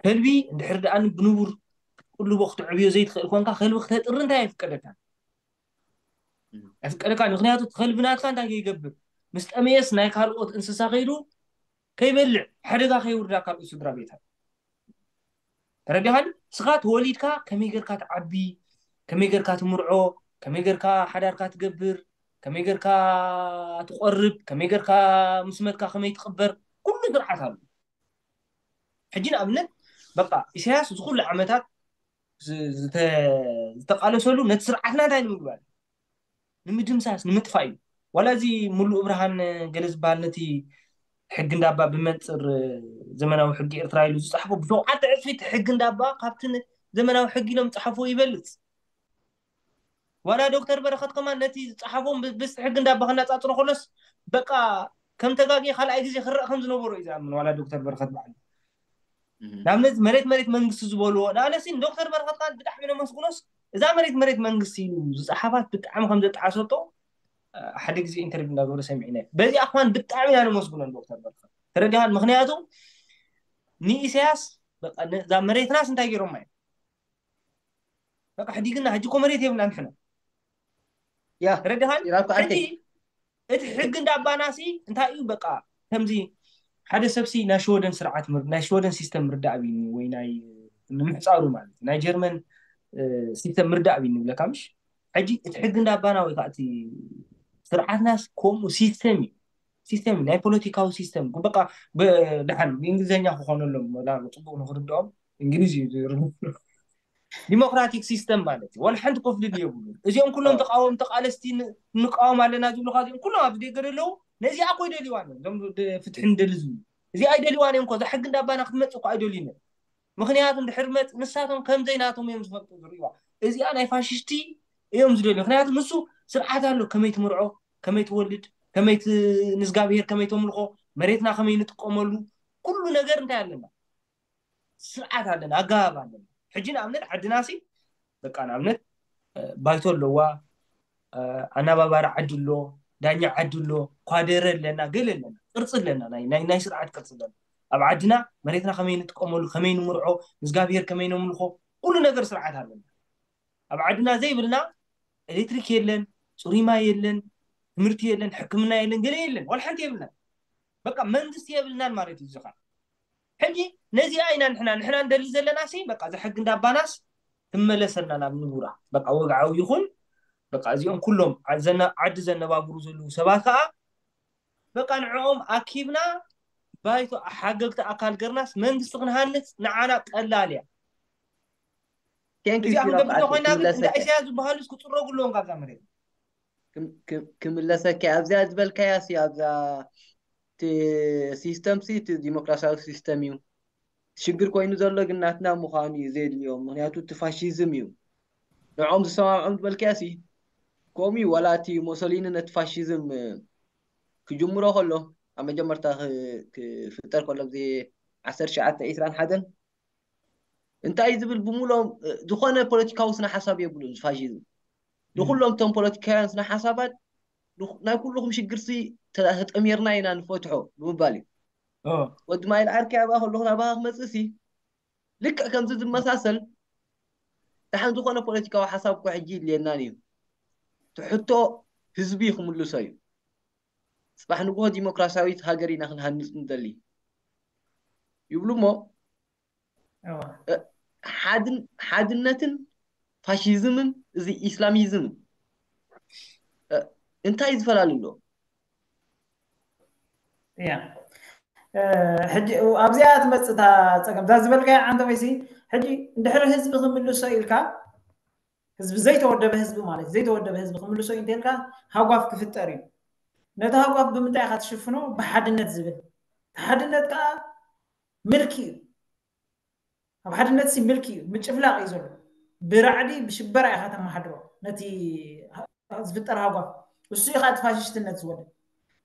ከልቢ እንድሕር ደኣ ብንቡር ክትቅልቦ ክትዕብዮ ዘይትኽእል ኮንካ ከልቢ ክተጥሪ እንታይ ኣይፍቀደካን ኣይፍቀደካን። ምክንያቱ እቲ ከልቢ ናትካ እንታይ ከይገብር ምስ ጠመየስ ናይ ካልኦት እንስሳ ከይዱ ከይበልዕ ሓደጋ ከይውርዳ ካልኦት ስድራ ቤታት። ተረዲኻኒ? ንስኻ ተወሊድካ ከመይ ጌርካ ትዓቢ፣ ከመይ ጌርካ ትምርዖ፣ ከመይ ጌርካ ሓዳርካ ትገብር፣ ከመይ ጌርካ ትቆርብ፣ ከመይ ጌርካ ምስ መትካ ከመይ ትቕበር፣ ኩሉ ስርዓት ኣሎ። ሕጂ ንኣብነት በቃ ኢሳያስ እዚ ኩሉ ዓመታት ዝተቃለሰሉ ነቲ ስርዓትና እንታይ ንምግባር ንምድምሳስ ንምጥፋእ እዩ። ዋላ እዚ ሙሉእ ብርሃን ገለ ዝበሃል ነቲ ሕጊ እንዳባ ብመንፅር ዘመናዊ ሕጊ ኤርትራ ኢሉ ዝፀሓፎ ብሸውዓተ ዕፅፊ እቲ ሕጊ እንዳባ ካብቲ ዘመናዊ ሕጊ ኢሎም ዝፀሓፍዎ ይበልፅ። ዋላ ዶክተር በረኸት ከማን ነቲ ዝፀሓፎም ብስቲ ሕጊ እንዳባ ከናፃፅሮ ከሎስ በቃ ከም ተጋጊ ካልኣይ ግዜ ክረእ ከም ዝነበሮ እዩ ዝኣምን ዋላ ዶክተር በረኸት በዓሉ። ንኣብነት መሬት መሬት መንግስቲ ዝበልዎ ንኣብነት ዶክተር በረኸት ከዓ ብጣዕሚ ነመስግኖስ እዛ መሬት መሬት መንግስቲ ኢሉ ዝፀሓፋት ብጣዕሚ ከም ዘጠዓሰቶ ሓደ ግዜ ኢንተርቪው እንዳገበረ ሰሚዕና በዚኣ ከማን ብጣዕሚ ኢና ነመስግኖን ዶክተር በረኸት ተረዲኻን ምክንያቱ ንኢሳያስ እዛ መሬትናስ እንታይ ገይሮማ እዮም በቃ ሕዲግና ሕጂ እኮ መሬት የብልና ንሕና ያ ረድኻን ኢራን እኮ ዓርከይ። ሕጂ እቲ ሕጊ እንዳባናሲ እንታይ እዩ በቃ ከምዚ ሓደ ሰብሲ ናይ ሽወደን ስርዓት ምር- ናይ ሽወደን ሲስተም ምርዳእ ኣብኒ ወይ ናይ ንምሕፃሩ ማለት እዩ። ናይ ጀርመን እ፣ ሲስተም ምርዳእ ኣብኒ ንብለካ ምሽ ሕጂ እቲ ሕጊ እንዳባና ወይ ከዓ እቲ ስርዓትናስ ከምኡ ሲስተም እዩ ሲስተም እዩ ናይ ፖለቲካዊ ሲስተም በቃ ብ- ድሓን ብእንግሊዝኛ ክኾነሎም ወላ ፅቡቅ ንክርድኦም እንግሊዝ እዩ ዝርድኡ ዲሞክራቲክ ሲስተም ማለት እዩ። ዋላ ሓንቲ ኮፍልል የብሉ። እዚኦም ኩሎም ተቃወም ተቃለስቲ ንቃወም ኣለና ዝብሉካ እዚኦም ኩሎም ኣብዚ ደገ ዘለዉ ነዚኣ እኮ ይደልይዋ እዮም። እዞም ፍትሒ ንደሊ ዝብሉ እዚኣ ኣይደልይዋን እዮም እኮ እዛ ሕጊ እንዳባና ክትመፅእ እኮ ኣይደልዩን እዮም። ምክንያቱ እንድሕር መፅ ንሳቶም ከምዘይ ናቶም እዮም ዝፈልጡ ዝርእዋ። እዚኣ ናይ ፋሽስቲ እዮም ዝደልዩ። ምክንያቱ ንሱ ስርዓት ኣሎ ከመይ ትምርዖ፣ ከመይ ትወልድ፣ ከመይ ንዝጋብሄር ከመይ ተምልኮ፣ መሬትና ከመይ ንጥቀመሉ ኩሉ ነገር እንታይ ኣለና ስርዓት ኣለና፣ ኣገባብ ኣለና። ሕጂ ንኣብነት ዓድናሲ በቃ ንኣብነት ባይቶ ኣለዋ፣ ኣናባባሪ ዓዲ ኣሎ፣ ዳኛ ዓዲ ኣሎ፣ ኳደረ ኣለና፣ ገለ ኣለና፣ ቅርፂ ኣለና፣ ናይ ናይ ስርዓት ቅርፂ ኣለና። ኣብ ዓድና መሬትና ከመይ ንጥቀመሉ፣ ከመይ ንምርዖ፣ ንእግዚኣብሔር ከመይ ነምልኾ፣ ኩሉ ነገር ስርዓት ኣለና። ኣብ ዓድና ዘይብልና ኤሌክትሪክ የለን፣ ፅሩይ ማይ የለን፣ ትምህርቲ የለን፣ ሕክምና የለን፣ ገለ የለን፣ ዋላ ሓንቲ የብልናን። በቃ መንግስቲ የብልናን ማለት እዩ። ዝኻ ሕጂ ነዚኣ ኢና ንሕና ንሕና እንደሊ ዘለና ሲ በቃ ዘሕግ እንዳባናስ ትመለሰና ናብ ንቡራ። በቃ ወግዓዊ ይኹን በቃ እዚኦም ኩሎም ዓዲ ዘነባብሩ ዘለዉ ሰባት ከዓ በቃ ንዕኦም ኣኪብና ባይቶ ሓገግቲ ኣካል ገርናስ መንግስቲ ክንሃንፅ ንዓና ቀላል እያ። እዚኣ ክንገብር ኮይና ግን እንዳ ኢሳያስ ዝበሃሉስ ክፅረጉ ኣለዎም ካብዛ መሬት። ክምለሰኪ ኣብዚኣ ዝበልካያ ሲ ኣብዛ ሲስተም ሲ እቲ ዲሞክራሲያዊ ሲስተም እዩ። ሽግር ኮይኑ ዘሎ ግን ናትና ምዃኑ እዩ ዘድልዮም። ምክንያቱ እቲ ፋሽዝም እዩ ንዕኦም ዝሰማምዖም ዝበልካያ ሲ ከምኡ እዩ። ዋላ እቲ ሞሶሊኒ ነቲ ፋሽዝም ክጅምሮ ከሎ ኣብ መጀመርታ ክፍጠር ከሎ ዚ ዓሰርተ ትሽዓተ ዕስራን ሓደን እንታይ ዝብል ብምሎም ዝኾነ ፖለቲካዊ ስነ ሓሳብ የብሉን። ፋሽዝም ንኩሎም እቶም ፖለቲካውያን ስነ ሓሳባት ናይ ኩልኩም ሽግርሲ ተጠሚርና ኢና ንፈትሖ ብምባል እዩ። ወዲ ማይል ዓርኪ ኣብኣ ከለኹ ናባኻ ክመፅእ ሲ ልክዕ ከምዚ ዝመሳሰል ደሓን ዝኾነ ፖለቲካዊ ሓሳብ እኮ ሕጂ ይድልየናን እዩ። ትሕቶ ህዝቢ ክምልሶ እዩ። ፅባሕ ንግሆ ዲሞክራሲያዊት ሃገር ኢና ክንሃንፅ ንደሊ ይብሉ እሞ ሓድነትን ፋሽዝምን እዚ ኢስላሚዝምን እንታይ ዝፈላለ ኣሎ? እያ ሕጂ ኣብዚኣ ትመፅእ እታ ፀገም እዛ ዝበልካያ ዓንተ ወይሲ ሕጂ እንድሕሪ ህዝቢ ክምልሶ ኢልካ ህዝቢ ዘይተወደበ ህዝቢ ማለት ዘይተወደበ ህዝቢ ክምልሶ እዩ እንተልካ ሃጓፍ ክፍጠር እዩ። ነቲ ሃጓፍ ብምንታይ ኢኻ ትሽፍኖ? ብሓድነት ዝብል ሓድነት ከዓ ምልኪ እዩ። ኣብ ሓድነት ሲ ምልኪ እዩ፣ ምጭፍላቕ እዩ ዘሎ። ብራዕዲ ብሽበራ ኢኻ ተመሓድሮ ነቲ ዝፍጠር ሃጓፍ። እሱ እዩ ከዓ እቲ ፋሽስትነት ዝወለድ።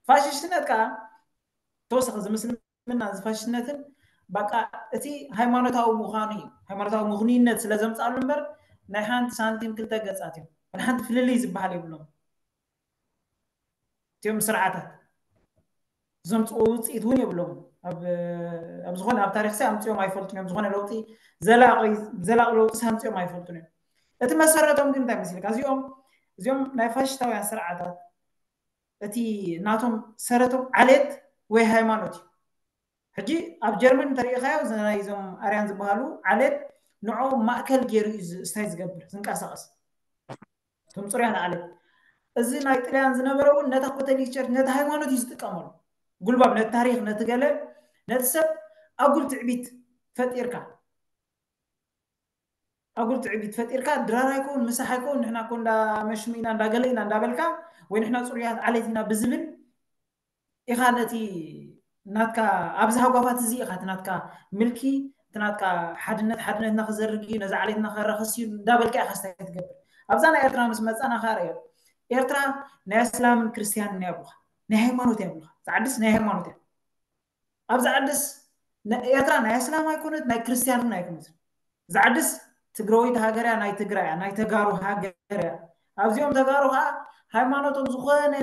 ፋሽስትነት ከዓ ተወሳኺ ዝምስልምና ዝፋሽስትነትን በቃ እቲ ሃይማኖታዊ ምዃኑ እዩ። ሃይማኖታዊ ምኽኑይነት ስለ ዘምፅኣሉ እምበር ናይ ሓንቲ ሳንቲም ክልተ ገፃት እዮም። ሓንቲ ፍልልይ ዝበሃል የብሎም። እቲኦም ስርዓታት ዘምፅኦ ውፅኢት እውን የብሎም። ኣብ ዝኾነ ኣብ ታሪክ ኣምፅኦም ኣይፈልጡን እዮም። ዝኾነ ለውጢ ዘላቂ ለውጢ ኣምፅኦም ኣይፈልጡን እዮም። እቲ መሰረቶም ግን እንታይ መሲልካ እዚኦም እዚኦም ናይ ፋሽስታውያን ስርዓታት እቲ ናቶም ሰረቶም ዓሌት ወይ ሃይማኖት እዩ። ሕጂ ኣብ ጀርመን እንተሪኢኻዮ ናይዞም ኣርያን ዝበሃሉ ዓሌት ንዕኦም ማእከል ገይሩ እዩ ስታይ ዝገብር ዝንቀሳቐስ እቶም ፅሩያት ዓሌት። እዚ ናይ ጥልያን ዝነበረ እውን ነታ ኮተሊክ ቸርች ነቲ ሃይማኖት እዩ ዝጥቀመሉ። ጉልባብ ነቲ ታሪክ ነቲ ገለ ነቲ ሰብ ኣጉል ትዕቢት ፈጢርካ ኣጉል ትዕቢት ፈጢርካ ድራር ኣይከውን ምሳሕ ኣይከውን ንሕና እኮ እንዳ መሽሙ ኢና እንዳገለ ኢና እንዳበልካ ወይ ንሕና ፅሩያት ዓሌት ኢና ብዝብል ኢኻ ነቲ ናትካ ኣብዚ ሃጓፋት እዚ ኢኻ እቲ ናትካ ምልኪ እቲ ናትካ ሓድነት ሓድነትና ክዘርግ እዩ ነዚ ዓሌትና ከራኸስ እዩ እንዳበልካ ኢኻ ስታይ ትገብር። ኣብዛ ናይ ኤርትራ ምስ መፃና ከዓ ርዮ ኤርትራ ናይ እስላምን ክርስትያንን እያ ብሉኻ ናይ ሃይማኖት እያ ብሉኻ። ዛዓድስ ናይ ሃይማኖት እያ ኣብዚ ዓድስ ኤርትራ ናይ እስላም ኣይኮነት ናይ ክርስትያን እውን ኣይኮነት። እዚ ዓድስ ትግራወይቲ ሃገር እያ፣ ናይ ትግራይ እያ፣ ናይ ተጋሩ ሃገር እያ። ኣብዚኦም ተጋሩ ከዓ ሃይማኖቶም ዝኾነ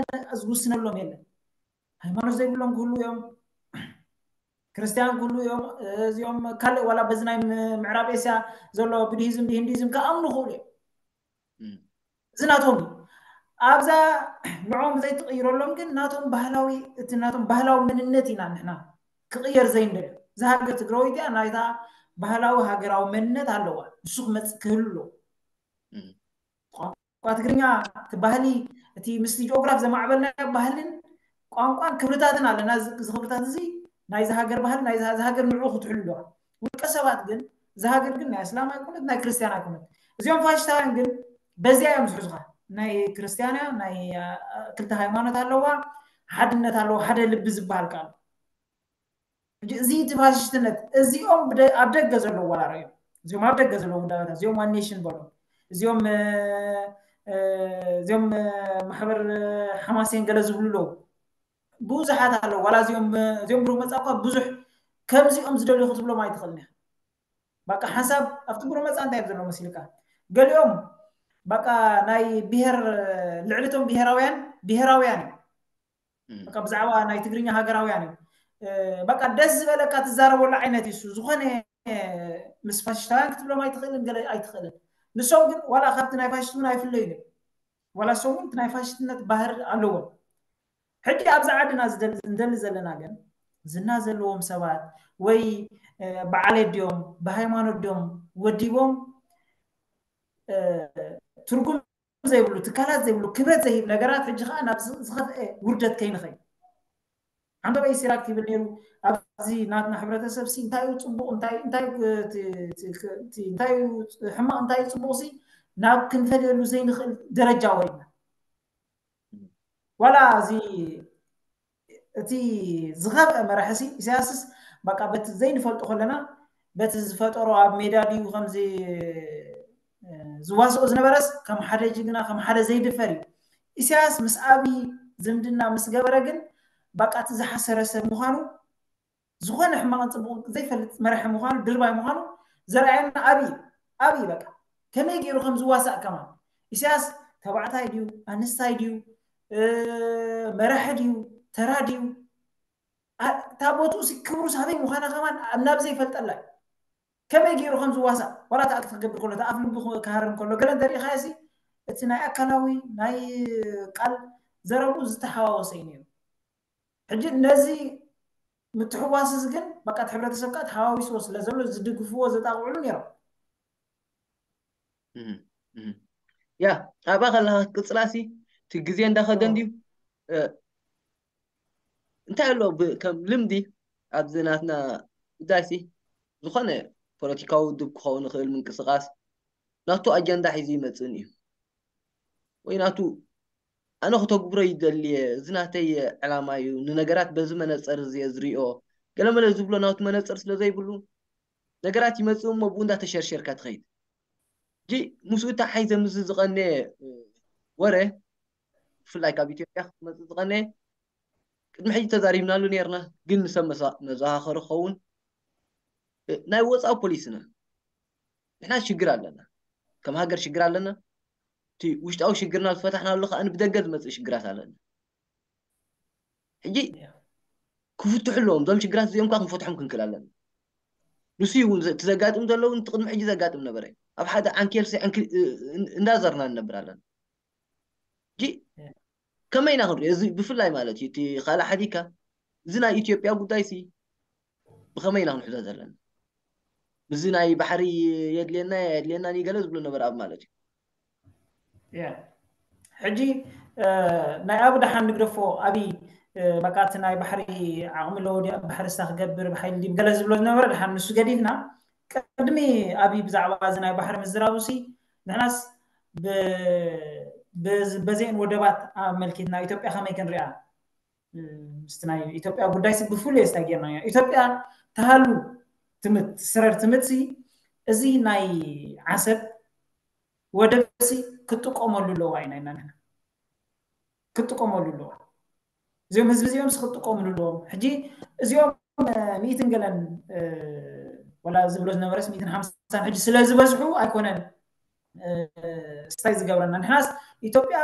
ዝውስነሎም የለን። ሃይማኖት ዘይብሎም ክህሉ እዮም፣ ክርስትያን ክህሉ እዮም። እዚኦም ካልእ ዋላ በዚ ናይ ምዕራብ ኤስያ ዘሎ ቡድሂዝም ብሂንዱይዝም ክኣምኑ ክእሉ እዮም። እዚ ናቶም እዩ። ኣብዛ ንዕኦም ዘይትቕይረሎም ግን ናቶም ባህላዊ እቲ ናቶም ባህላዊ መንነት ኢና ንሕና ክቕየር ዘይንደልዮ። እዛ ሃገር ትግራወይቲ እያ ናይታ ባህላዊ ሃገራዊ መንነት ኣለዋ። ንሱ ክመፅእ ክህሉ ኣለዎ። ቋንቋ ትግርኛ እቲ ባህሊ እቲ ምስቲ ጂኦግራፍ ዘማዕበልናዮ ባህልን ቋንቋን ክብርታትን ኣለና። እዚ ክብርታት እዚ ናይዚ ሃገር ባህሊ ናይዚ ሃገር ንዕኡ ክትሕሉ ኣለዋ። ውልቀ ሰባት ግን እዚ ሃገር ግን ናይ እስላም ኣይኮነት ናይ ክርስትያን ኣይኮነት። እዚኦም ፋሽስታውያን ግን በዚኣ እዮም ዝሕዙኻ። ናይ ክርስትያን እያ ናይ ክልተ ሃይማኖት ኣለዋ፣ ሓድነት ኣለዎ፣ ሓደ ልቢ ዝበሃል ቃል። እዚ እቲ ፋሽስትነት እዚኦም ኣብ ደገ ዘለዉ ዋላ ርኦም እዚኦም ኣብ ደገ ዘለዉ ውዳበታት እዚኦም ዋን ኔሽን በሎም እዚኦም እዚኦም ማሕበር ሓማሴን ገለ ዝብሉ ኣለዉ። ብዙሓት ኣለዉ ዋላ እዚኦም እዚኦም ብሩክ መፃ እኳ ብዙሕ ከምዚኦም ዝደልዩ ክትብሎም ኣይትኽእልን ኢኻ። በቃ ሓንሳብ ኣብቲ ብሮ መፃ እንታይ ዘሎ መሲልካ? ገሊኦም በቃ ናይ ብሄር ልዕሊቶም ብሄራውያን ብሄራውያን እዩ። በቃ ብዛዕባ ናይ ትግርኛ ሃገራውያን እዩ። በቃ ደስ ዝበለካ ትዛረበሉ ዓይነት እዩ። ዝኾነ ምስ ፋሽስታውያን ክትብሎም ኣይትኽእልን፣ ገለ ኣይትኽእልን። ንሶም ግን ዋላ ካብቲ ናይ ፋሽስት እውን ኣይፍለዩን እዮም። ዋላ ንሶም እውን ናይ ፋሽስትነት ባህር ኣለዎም። ሕጂ ኣብዚ ዓድና እንደሊ ዘለና ግን ዝና ዘለዎም ሰባት ወይ በዓል ድዮም ብሃይማኖት ድዮም ወዲቦም ትርጉም ዘይብሉ ትካላት ዘይብሉ ክብረት ዘይህብ ነገራት ሕጂ ከዓ ናብ ዝኸፍአ ውርደት ከይንኸይ ዓንደበይ ሲራክ ይብል ነይሩ። ኣብዚ ናትና ሕብረተሰብ ሲ እንታይ እዩ ፅቡቕ እንታይ እንታይ እንታይ እዩ ሕማቕ እንታይ እዩ ፅቡቕ ሲ ናብ ክንፈልየሉ ዘይንኽእል ደረጃ ወሪድና። ዋላ እዚ እቲ ዝኸፍአ መራሒ ሲ ኢሳያስስ በቃ በቲ ዘይንፈልጦ ከለና በቲ ዝፈጠሮ ኣብ ሜዳ ድዩ ከምዚ ዝዋስኦ ዝነበረስ ከም ሓደ ጅግና ከም ሓደ ዘይድፈር እዩ። ኢሳያስ ምስ ኣብይ ዝምድና ምስ ገበረ ግን በቃ እቲ ዝሓሰረ ሰብ ምዃኑ ዝኾነ ሕማቕን ፅቡቕ ዘይፈልጥ መራሒ ምዃኑ ድርባይ ምዃኑ ዘርኣየና ኣብይ ኣብይ በቃ ከመይ ገይሩ ከም ዝዋሳእ ከማን ኢሳያስ ተባዕታይ ድዩ ኣንስታይ ድዩ መራሒ ድዩ ተራ ድዩ እታ ቦትኡ ሲ ክብሩ ሳበይ ምዃና ከማን ኣብ ናብ ዘይፈልጠላ እዩ። ከመይ ገይሩ ከም ዝዋሳእ ዋላ ተኣክት ክገብር ከሎ ተኣፍ ልቡ ክሃርም ከሎ ገለ እንተሪኢኻዮ ሲ እቲ ናይ ኣካላዊ ናይ ቃል ዘረቡ ዝተሓዋወሰ እዩ ነይሩ። ሕጂ ነዚ ምትሕዋስስ ግን በቃ እቲ ሕብረተሰብ ከዓ ተሓዋዊስዎ ስለ ዘሎ ዝድግፍዎ ዘጣቕዕሉ ነይሮም። ያ ኣብኣ ከለካ ክትቅፅላ ሲ እቲ ግዜ እንዳኸደ እንድዩ እንታይ ኣሎ ከም ልምዲ ኣብዚ ናትና ጉዳይ ሲ ዝኾነ ፖለቲካዊ ውድብ ክኸውን ይኽእል ምንቅስቃስ ናቱ ኣጀንዳ ሒዙ ይመፅእን እዩ ወይ ናቱ ኣነ ክተግብሮ ይደልየ እዚ ናተይ ዕላማ እዩ ንነገራት በዚ መነፀር እዚ ዝሪኦ ገለመለ ዝብሎ ናቱ መነፅር ስለ ዘይብሉ ነገራት ይመፅእ እሞ ብኡ እንዳተሸርሸርካ ትኸይድ እንጂ ምስኡ እታ ሓይዘ ምስ ዝቐነ ወረ ብፍላይ ካብ ኢትዮጵያ ክትመፅእ ዝቐነ ቅድሚ ሕጂ ተዛሪብናሉ ነርና ግን ንሰብ መዘኻኸሪ ክኸውን ናይ ወፃኢ ፖሊስና ንሕና ሽግር ኣለና ከም ሃገር ሽግር ኣለና እቲ ውሽጣዊ ሽግርና ዝፈታሕናሉ ከዓ ብደገ ዝመፅእ ሽግራት ኣለና ሕጂ ክፍትሑ ኣለዎም እዞም ሽግራት እዚኦም ከዓ ክንፈትሖም ክንክእል ኣለና ንሱ እውን እቲ ዘጋጥም ዘለውን እቲ ቅድሚ ሕጂ ዘጋጥም ነበረ ኣብ ሓደ ዓንኬል እንዳዘርና ንነብር ኣለና ሕጂ ከመይ ኢና ክንሪኦ እዚ ብፍላይ ማለት እዩ እቲ ካልእ ሓዲካ እዚ ናይ ኢትዮጵያ ጉዳይ ሲ ብኸመይ ኢና ክንሕዞ ዘለና ምስዚ ናይ ባሕሪ የድልየና የድልየና ገለ ዝብሎ ነበረ ኣብ ማለት እዩ ሕጂ ናይ ኣብ ደሓን ንግደፎ ኣብይ በቃ እቲ ናይ ባሕሪ ዓቕሚ ኣለዎ ድዩ ኣብ ባሕሪ ስታ ክገብር ብሓይሊ ድዩ ገለ ዝብሎ ዝነበረ ደሓን ንሱ ገዲፍና ቅድሚ ኣብይ ብዛዕባ እዚ ናይ ባሕሪ ምዝራቡ ሲ ንሕናስ በዚአን ወደባት ኣመልኪትና ኢትዮጵያ ከመይ ክንሪኣ ምስቲ ናይ ኢትዮጵያ ጉዳይ ሲ ብፍሉይ ስታ ጌርና ኢና ኢትዮጵያ ተሃሉ ትምት ስረር ትምት ሲ እዚ ናይ ዓሰብ ወደብ ሲ ክጥቀመሉ ኣለዋ ኢና ኢና ንሕና ክጥቀመሉ ኣለዋ እዚኦም ህዝቢ እዚኦም ሲ ክጥቀምሉ ኣለዎም ሕጂ እዚኦም ሚእትን ገለን ወላ ዝብሎ ዝነበረስ ሚእትን ሓምሳን ሕጂ ስለ ዝበዝሑ ኣይኮነን ስታይ ዝገብረና ንሕናስ ኢትዮጵያ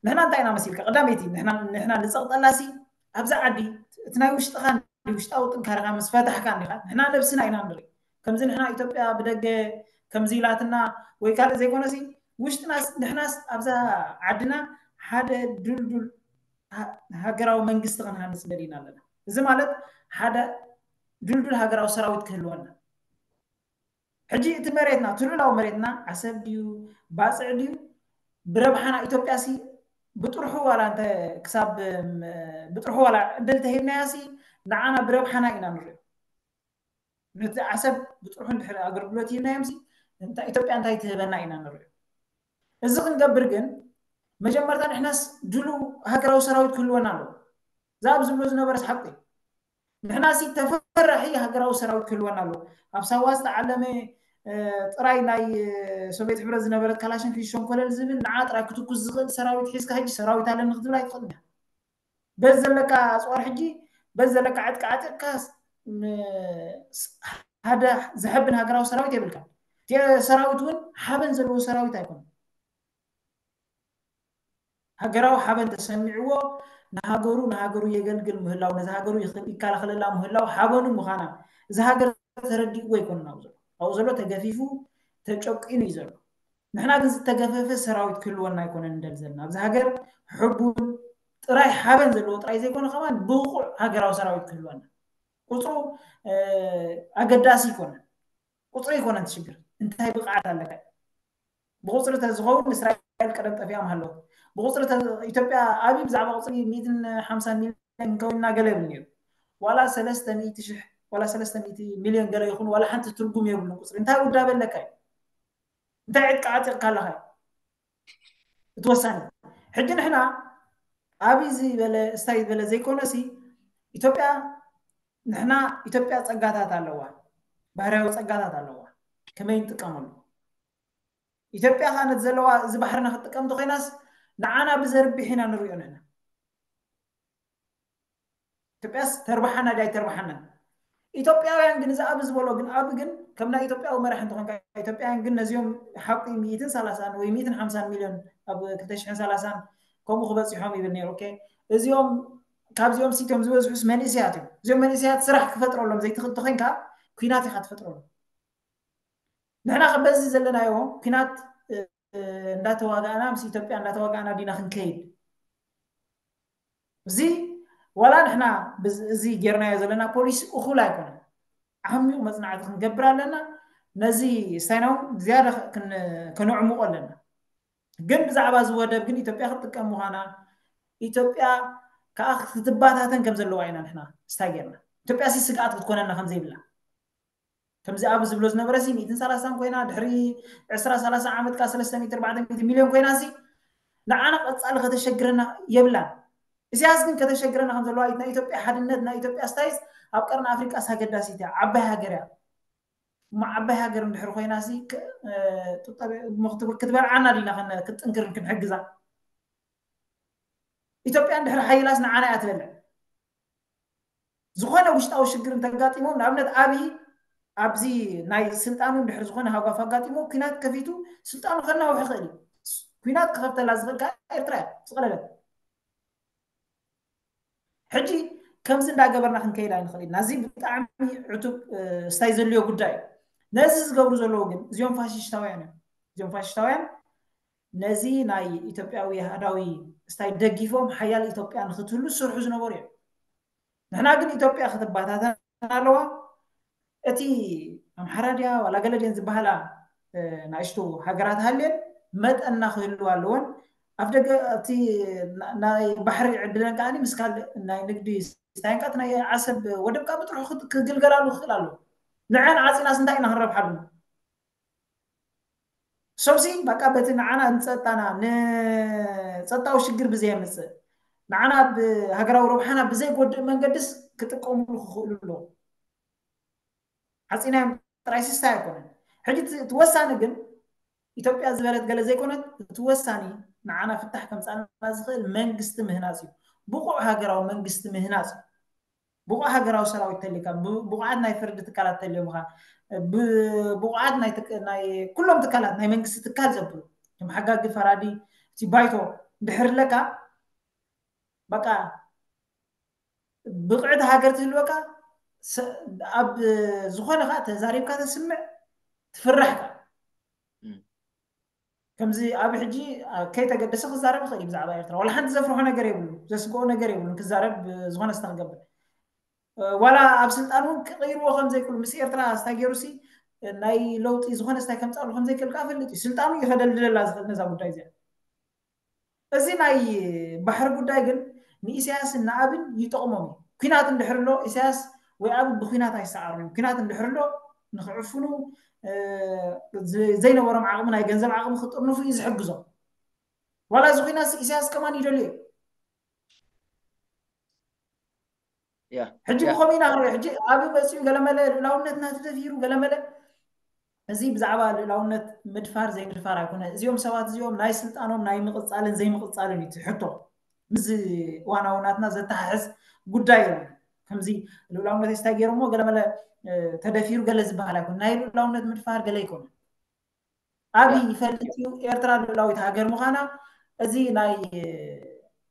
ንሕና እንታይ ኢና መሲልካ ቀዳመይቲ ንሕና ንፀቕጠላ ሲ ኣብዛ ዓዲ እቲ ናይ ውሽጥኻ ውሽጣዊ ጥንካረኻ ምስ ፈታሕካ እንዲኻ ንሕና ነብስና ኢና ንርኢ ከምዚ ንሕና ኢትዮጵያ ብደገ ከምዚ ኢላትና ወይ ካልእ ዘይኮነሲ ውሽጥናስ ንሕናስ ኣብዛ ዓድና ሓደ ድልዱል ሃገራዊ መንግስቲ ክንሃንፅ ደሊና ኣለና እዚ ማለት ሓደ ድልዱል ሃገራዊ ሰራዊት ክህልወና ሕጂ እቲ መሬትና እቲ ልዑላዊ መሬትና ዓሰብ ድዩ ባፅዕ ድዩ ብረብሓና ኢትዮጵያ ሲ ብጥርሑ ዋላ እንተ ክሳብ ብጥርሑ ዋላ ዕድል ተሂብናያ ሲ ንዓና ብረብሓና ኢና ንሪኦ ነቲ ዓሰብ ብጥርሑ እንድሕር ኣገልግሎት ሂብናዮም ሲ ኢትዮጵያ እንታይ ትህበና ኢና ንሪኦ እዚ ክንገብር ግን መጀመርታ ንሕናስ ድሉ ሃገራዊ ሰራዊት ክህልወና ኣለዎ ዛብ ዝብሎ ዝነበረስ ሓቂ ንሕና ሲ ተፈራሒ ሃገራዊ ሰራዊት ክህልወና ኣለዎ ኣብ ሳዋ ዝተዓለመ ጥራይ ናይ ሶቪየት ሕብረት ዝነበረት ካላሽንኪ ሸንኮለል ዝብል ንዓ ጥራይ ክትኩስ ዝኽእል ሰራዊት ሒዝካ ሕጂ ሰራዊት ኣለኒ ክትብል ኣይትኽእልን በዚ ዘለካ ኣፅዋር ሕጂ በዚ ዘለካ ዕጥቂ ዓጢቕካ ሓደ ዘሐብን ሃገራዊ ሰራዊት የብልካ። እቲ ሰራዊት እውን ሓበን ዘለዎ ሰራዊት ኣይኮነን። ሃገራዊ ሓበን ተሰሚዕዎ ንሃገሩ ንሃገሩ የገልግል ምህላው፣ ነዚ ሃገሩ ይኸ- ይከላኸለላ ምህላው ሓበኑ ምዃና፣ እዚ ሃገር ተረዲእዎ ኣይኮነን። ኣብኡ ዘሎ ኣብኡ ዘሎ ተገፊፉ ተጨቂኑ እዩ ዘሎ። ንሕና ግን ዝተገፈፈ ሰራዊት ክህልወና ኣይኮነን እንደል ዘለና ኣብዚ ሃገር። ሕቡን ጥራይ ሓበን ዘለዎ ጥራይ ዘይኮነ ከማን ብቑዕ ሃገራዊ ሰራዊት ክህልወና። ቁፅሩ ኣገዳሲ ይኮነን። ቁፅሪ ይኮነን ትሽግር እንታይ ብቕዓት ኣለካ። ብቁፅሪ ተዝኸውን እስራኤል ቀደም ጠፊኣ ምሃለወት። ብቁፅሪ ኢትዮጵያ ኣብይ ብዛዕባ ቁፅሪ ሚእትን ሓምሳን ሚሊዮን ከውና ገለ ይብል ነይሩ። ዋላ ሰለስተ ሚእቲ ሽሕ ዋላ ሰለስተ ሚእቲ ሚሊዮን ገለ ይኹን ዋላ ሓንቲ ትርጉም የብሉን ቁፅሪ። እንታይ ውዳበ ኣለካ እዩ? እንታይ ዕጥቂ ዓጢቕካ ኣለኻ እዩ? እቲ ወሳኒ ሕጂ ንሕና ኣብይ ዝበለ እስታይ ዝበለ ዘይኮነሲ ኢትዮጵያ ንሕና ኢትዮጵያ ፀጋታት ኣለዋ። ባህርያዊ ፀጋታት ኣለዋ። ከመይ ንጥቀመሉ? ኢትዮጵያ ከዓ ነቲ ዘለዋ እዚ ባሕርና ክትጥቀም እንተኮይናስ ንዓና ብዘርብሕ ኢና ንሪኦ ንሕና። ኢትዮጵያስ ተርባሓና ዳይ ተርባሓና? ኢትዮጵያውያን ግን እዚ ኣብ ዝበሎ ግን ኣብ ግን ከም ናይ ኢትዮጵያዊ መራሒ እንተኾንካ ኢትዮጵያውያን ግን ነዚኦም ሓቂ ሚእትን ሰላሳን ወይ ሚእትን ሓምሳን ሚሊዮን ኣብ ክልተ ሽሕን ሰላሳን ከምኡ ክበፂሖም ይብል ነይሩ። ኦኬ፣ እዚኦም ካብዚኦም ሲቶም ዝበዝሑስ መንእሰያት እዮም። እዚኦም መንእሰያት ስራሕ ክፈጥረሎም ዘይትኽእል ተኾይንካ ኩናት ኢኻ ትፈጥረሎም። ንሕና ከበዚ ዘለናዮ ኩናት እንዳተዋጋእና ምስ ኢትዮጵያ እንዳተዋጋእና ዲና ክንከይድ? እዚ ዋላ ንሕና እዚ ጌርናዮ ዘለና ፖሊሲ እኹል ኣይኮነን። ዓሚቕ መፅናዕቲ ክንገብር ኣለና። ነዚ ስታይናውን ዝያዳ ከነዕሙቆ ኣለና። ግን ብዛዕባ እዚ ወደብ ግን ኢትዮጵያ ክትጥቀም ምዃና ኢትዮጵያ ከዓ ክትባታተን ከም ዘለዋ ኢና ንሕና ስታይ ጌርና። ኢትዮጵያ ሲ ስግኣት ክትኮነና ከም ዘይብላ ከምዚ ኣብ ዝብሎ ዝነበረ ሲ ሚእትን ሰላሳን ኮይና ድሕሪ ዕስራ ሰላሳ ዓመት ካ ሰለስተ ሚእቲ ኣርባዕተ ሚእቲ ሚሊዮን ኮይና ሲ ንዓና ቀጻሊ ከተሸግረና የብላን። እስያስ ግን ከተሸግረና ከም ዘለዋ ናይ ኢትዮጵያ ሓድነት ናይ ኢትዮጵያ ስታይስ ኣብ ቀርኒ ኣፍሪቃ ሳገዳሲት እያ። ዓባይ ሃገር እያ። እሞ ዓባይ ሃገር እንድሕር ኮይና ሲ ክትበልዓና ዲና ክትጥንክርን ክንሕግዛ? ኢትዮጵያ እንድሕር ሓይላስ ንዓና እያ ትበልዕ። ዝኾነ ውሽጣዊ ሽግር እንተጋጢሞም ንኣብነት ኣብይ ኣብዚ ናይ ስልጣኑ እንድሕር ዝኾነ ሃጓፍ ኣጋጢሞ ኩናት ከፊቱ ስልጣኑ ከናውሕ ይኽእል እዩ። ኩናት ክኸፍተላ ዝኽእል ከዓ ኤርትራ እያ ዝቐለበት። ሕጂ ከምዚ እንዳገበርና ክንከይድ ኣይንኽእል ኢና። እዚ ብጣዕሚ ዕቱብ ስታይ ዘልዮ ጉዳይ እዩ። ነዚ ዝገብሩ ዘለዉ ግን እዚኦም ፋሽሽታውያን እዮም። እዚኦም ፋሽሽታውያን ነዚ ናይ ኢትዮጵያዊ ኣህዳዊ ስታይ ደጊፎም ሓያል ኢትዮጵያ ንክትህሉ ዝሰርሑ ዝነበሩ እዮም። ንሕና ግን ኢትዮጵያ ክትባታተን ኣለዋ። እቲ ኣምሓራ ድያ ዋላ ገለ ድየን ዝበሃላ ናእሽቱ ሃገራት ሃልየን መጠንና ክህልዋ ኣለወን። ኣብ ደገ እቲ ናይ ባሕሪ ዕድለን ከዓ ምስ ካልእ ናይ ንግዲ ስታይንካ ናይ ዓሰብ ወደብ ከዓ ብጥርሑ ክግልገላሉ ክኽእል ኣለዎ። ንዐን ዓፂናስ እንታይ ኢና ክንረብሓሉ? ሶብሲ በቃ በቲ ንዓና ንፀጥታና ንፀጥታዊ ሽግር ብዘየምፅእ ንዓና ብሃገራዊ ረብሓና ብዘይጎድእ መንገድስ ክጥቀሙሉ ክኽእሉ ኣለዎ። ዓፂናዮም ጥራይ ሲስታይ ኣይኮነን። ሕጂ እቲ ወሳኒ ግን ኢትዮጵያ ዝበለት ገለ ዘይኮነት እቲ ወሳኒ ንዓና ፍታሕ ከምፃልና ዝኽእል መንግስቲ ምህናፅ እዩ። ብቑዕ ሃገራዊ መንግስቲ ምህናፅ እዩ። ብቑዕ ሃገራዊ ሰራዊት ተልካ ብቑዓት ናይ ፍርዲ ትካላት ተልዮምካ ብቑዓት ናይ ኩሎም ትካላት ናይ መንግስቲ ትካል ዘብሉ ከም ሓጋጊ ፈራዲ እቲ ባይቶ ድሕር ኣለካ በቃ ብቕዕቲ ሃገር ትህልወካ ኣብ ዝኾነ ከዓ ተዛሪብካ ተስምዕ ትፍራሕ ከዓ ከምዚ ኣብ ሕጂ ከይተገደሰ ክዛረብ ይኽእል እዩ ብዛዕባ ኤርትራ ዋላ ሓንቲ ዘፍርሖ ነገር የብሉ ዘስግኦ ነገር የብሉ ክዛረብ ዝኾነ ስታ ክገብር ዋላ ኣብ ስልጣን እውን ክቕይርዎ ከም ዘይክእሉ ምስ ኤርትራ ስታይ ገይሩ ሲ ናይ ለውጢ ዝኾነ ስታይ ከምፃሉ ከም ዘይክእል ከዓ ፈልጥ እዩ ስልጣኑ እዩ ከደልድለላ ዝኽእል ነዛ ጉዳይ እዚኣ እዚ ናይ ባሕሪ ጉዳይ ግን ንኢሳያስን ንኣብን ይጠቕሞም እዩ ኩናት እንድሕር ኣሎ ኢሳያስ ወይ ኣብ ብኩናት ኣይሰዓሩን እዮም ኩናት እንድሕር ኣሎ ንክዕፍኑ ዘይነበሮም ዓቕሚ ናይ ገንዘብ ዓቕሚ ክጥርንፉ እዩ ዝሕግዞም ዋላ እዚ ኩናት ኢሳያስ ከማን ይደልዩ እዩ ሕጂ ብኸምኡ ኢና ክንሪኦ ሕጂ ኣብ መፅኡ ገለመለ ልእላውነትና ተደፊሩ ገለመለ እዚ ብዛዕባ ልእላውነት ምድፋር ዘይምድፋር ኣይኮነ እዚኦም ሰባት እዚኦም ናይ ስልጣኖም ናይ ምቕፃልን ዘይምቕፃልን እዩ ሕቶ ምዚ ዋናውናትና ዘተሓሕዝ ጉዳይ እዩ ከምዚ ልኡላውነት ስታይ ገይሮሞ ገለመለ ተደፊሩ ገለ ዝበሃል ኣይኮን። ናይ ልኡላውነት ምድፋር ገለ ኣይኮነ። ኣቢ ይፈልጥ እዩ ኤርትራ ልኡላዊት ሃገር ምዃና። እዚ ናይ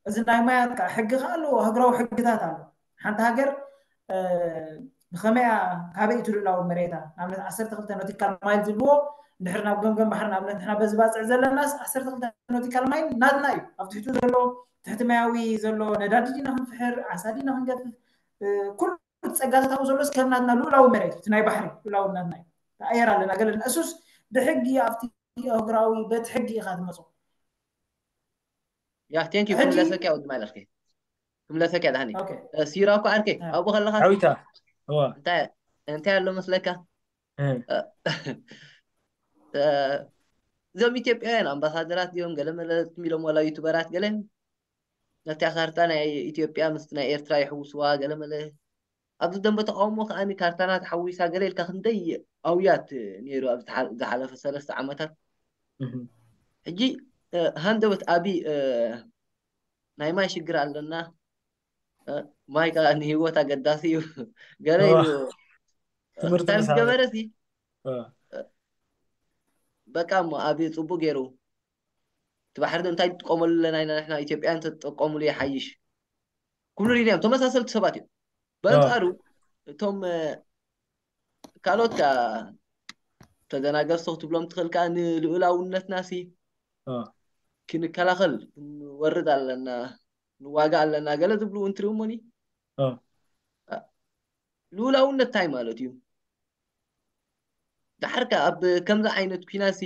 እዚ ናይ ማያት ከዓ ሕጊ ከዓ ኣለዎ፣ ሃገራዊ ሕግታት ኣሎ። ሓንቲ ሃገር ብኸመያ ካበይ እቲ ልኡላዊ መሬታ ንኣብነት ዓሰርተ ክልተ ኖቲካል ማይል ዝብልዎ፣ እንድሕር ናብ ገምገም ባሕሪ ንኣብነት ንሕና በዚ ባፅዕ ዘለናስ ዓሰርተ ክልተ ኖቲካል ማይል ናትና እዩ። ኣብ ትሕቱ ዘሎ ትሕቲ ማያዊ ዘሎ ነዳዲ ዲና ክንፍሕር፣ ዓሳ ዲና ክንገፍፍ፣ ኩሉ ጸጋታት ኣብኡ ዘሎ እስከ ናትና ልኡላዊ መሬት እቲ ናይ ባሕሪ ልኡላዊ ናትና እዩ። ኣየር ኣለና ገለ እሱስ ብሕጊ ኣብቲ ኣህጉራዊ በቲ ሕጊ ኢኻ ትመጾ። ያ ቴንክ ዩ ክምለሰኪያ ወዲ ማለርኪ ክምለሰኪያ ዳኒ። ሲራ እኮ ዓርከይ ኣብኡ ከለኻ እንታይ እንታይ ኣሎ መስለካ? እዞም ኢትዮጵያውያን ኣምባሳደራት እዮም ገለ መለ ትሚሎም ዋላ ዩቱበራት ገለ ነታ ካርታ ናይ ኢትዮጵያ ምስ ናይ ኤርትራ ይሕውስዋ ገለ መለ ኣብዚ ደንበ ተቃውሞ ከዓኒ ካርታና ተሓዊሳ ገለ ኢልካ ክንደይ ኣውያት ነይሩ ኣብ ዝሓለፈ ሰለስተ ዓመታት። ሕጂ ሃንደበት ኣቢ ናይ ማይ ሽግር ኣለና። ማይ ከዓ ንህይወት ኣገዳሲ እዩ። ገለ ኢሉ እንታይ ምስ ገበረ ሲ በቃ እሞ ኣቢ ፅቡቅ ገይሩ እቲ ባሕሪ እንታይ ትጥቀመሉ ኣለና ኢና ንሕና ኢትዮጵያን ተጠቀሙሉ ይሓይሽ። ኩሉ ሪድዮም ተመሳሰልቲ ሰባት እዮም። በንፃሩ እቶም ካልኦት ከዓ ተደናገስቶ ክትብሎም ትኽእል ከዓ ንልኡላውነትና ሲ ክንከላኸል ክንወርድ ኣለና ንዋጋ ኣለና ገለ ዝብሉ እንትሪኡ እሞኒ ልኡላውነት እንታይ ማለት እዩ? ዳሕር ከ ኣብ ከምዚ ዓይነት ኩናት ሲ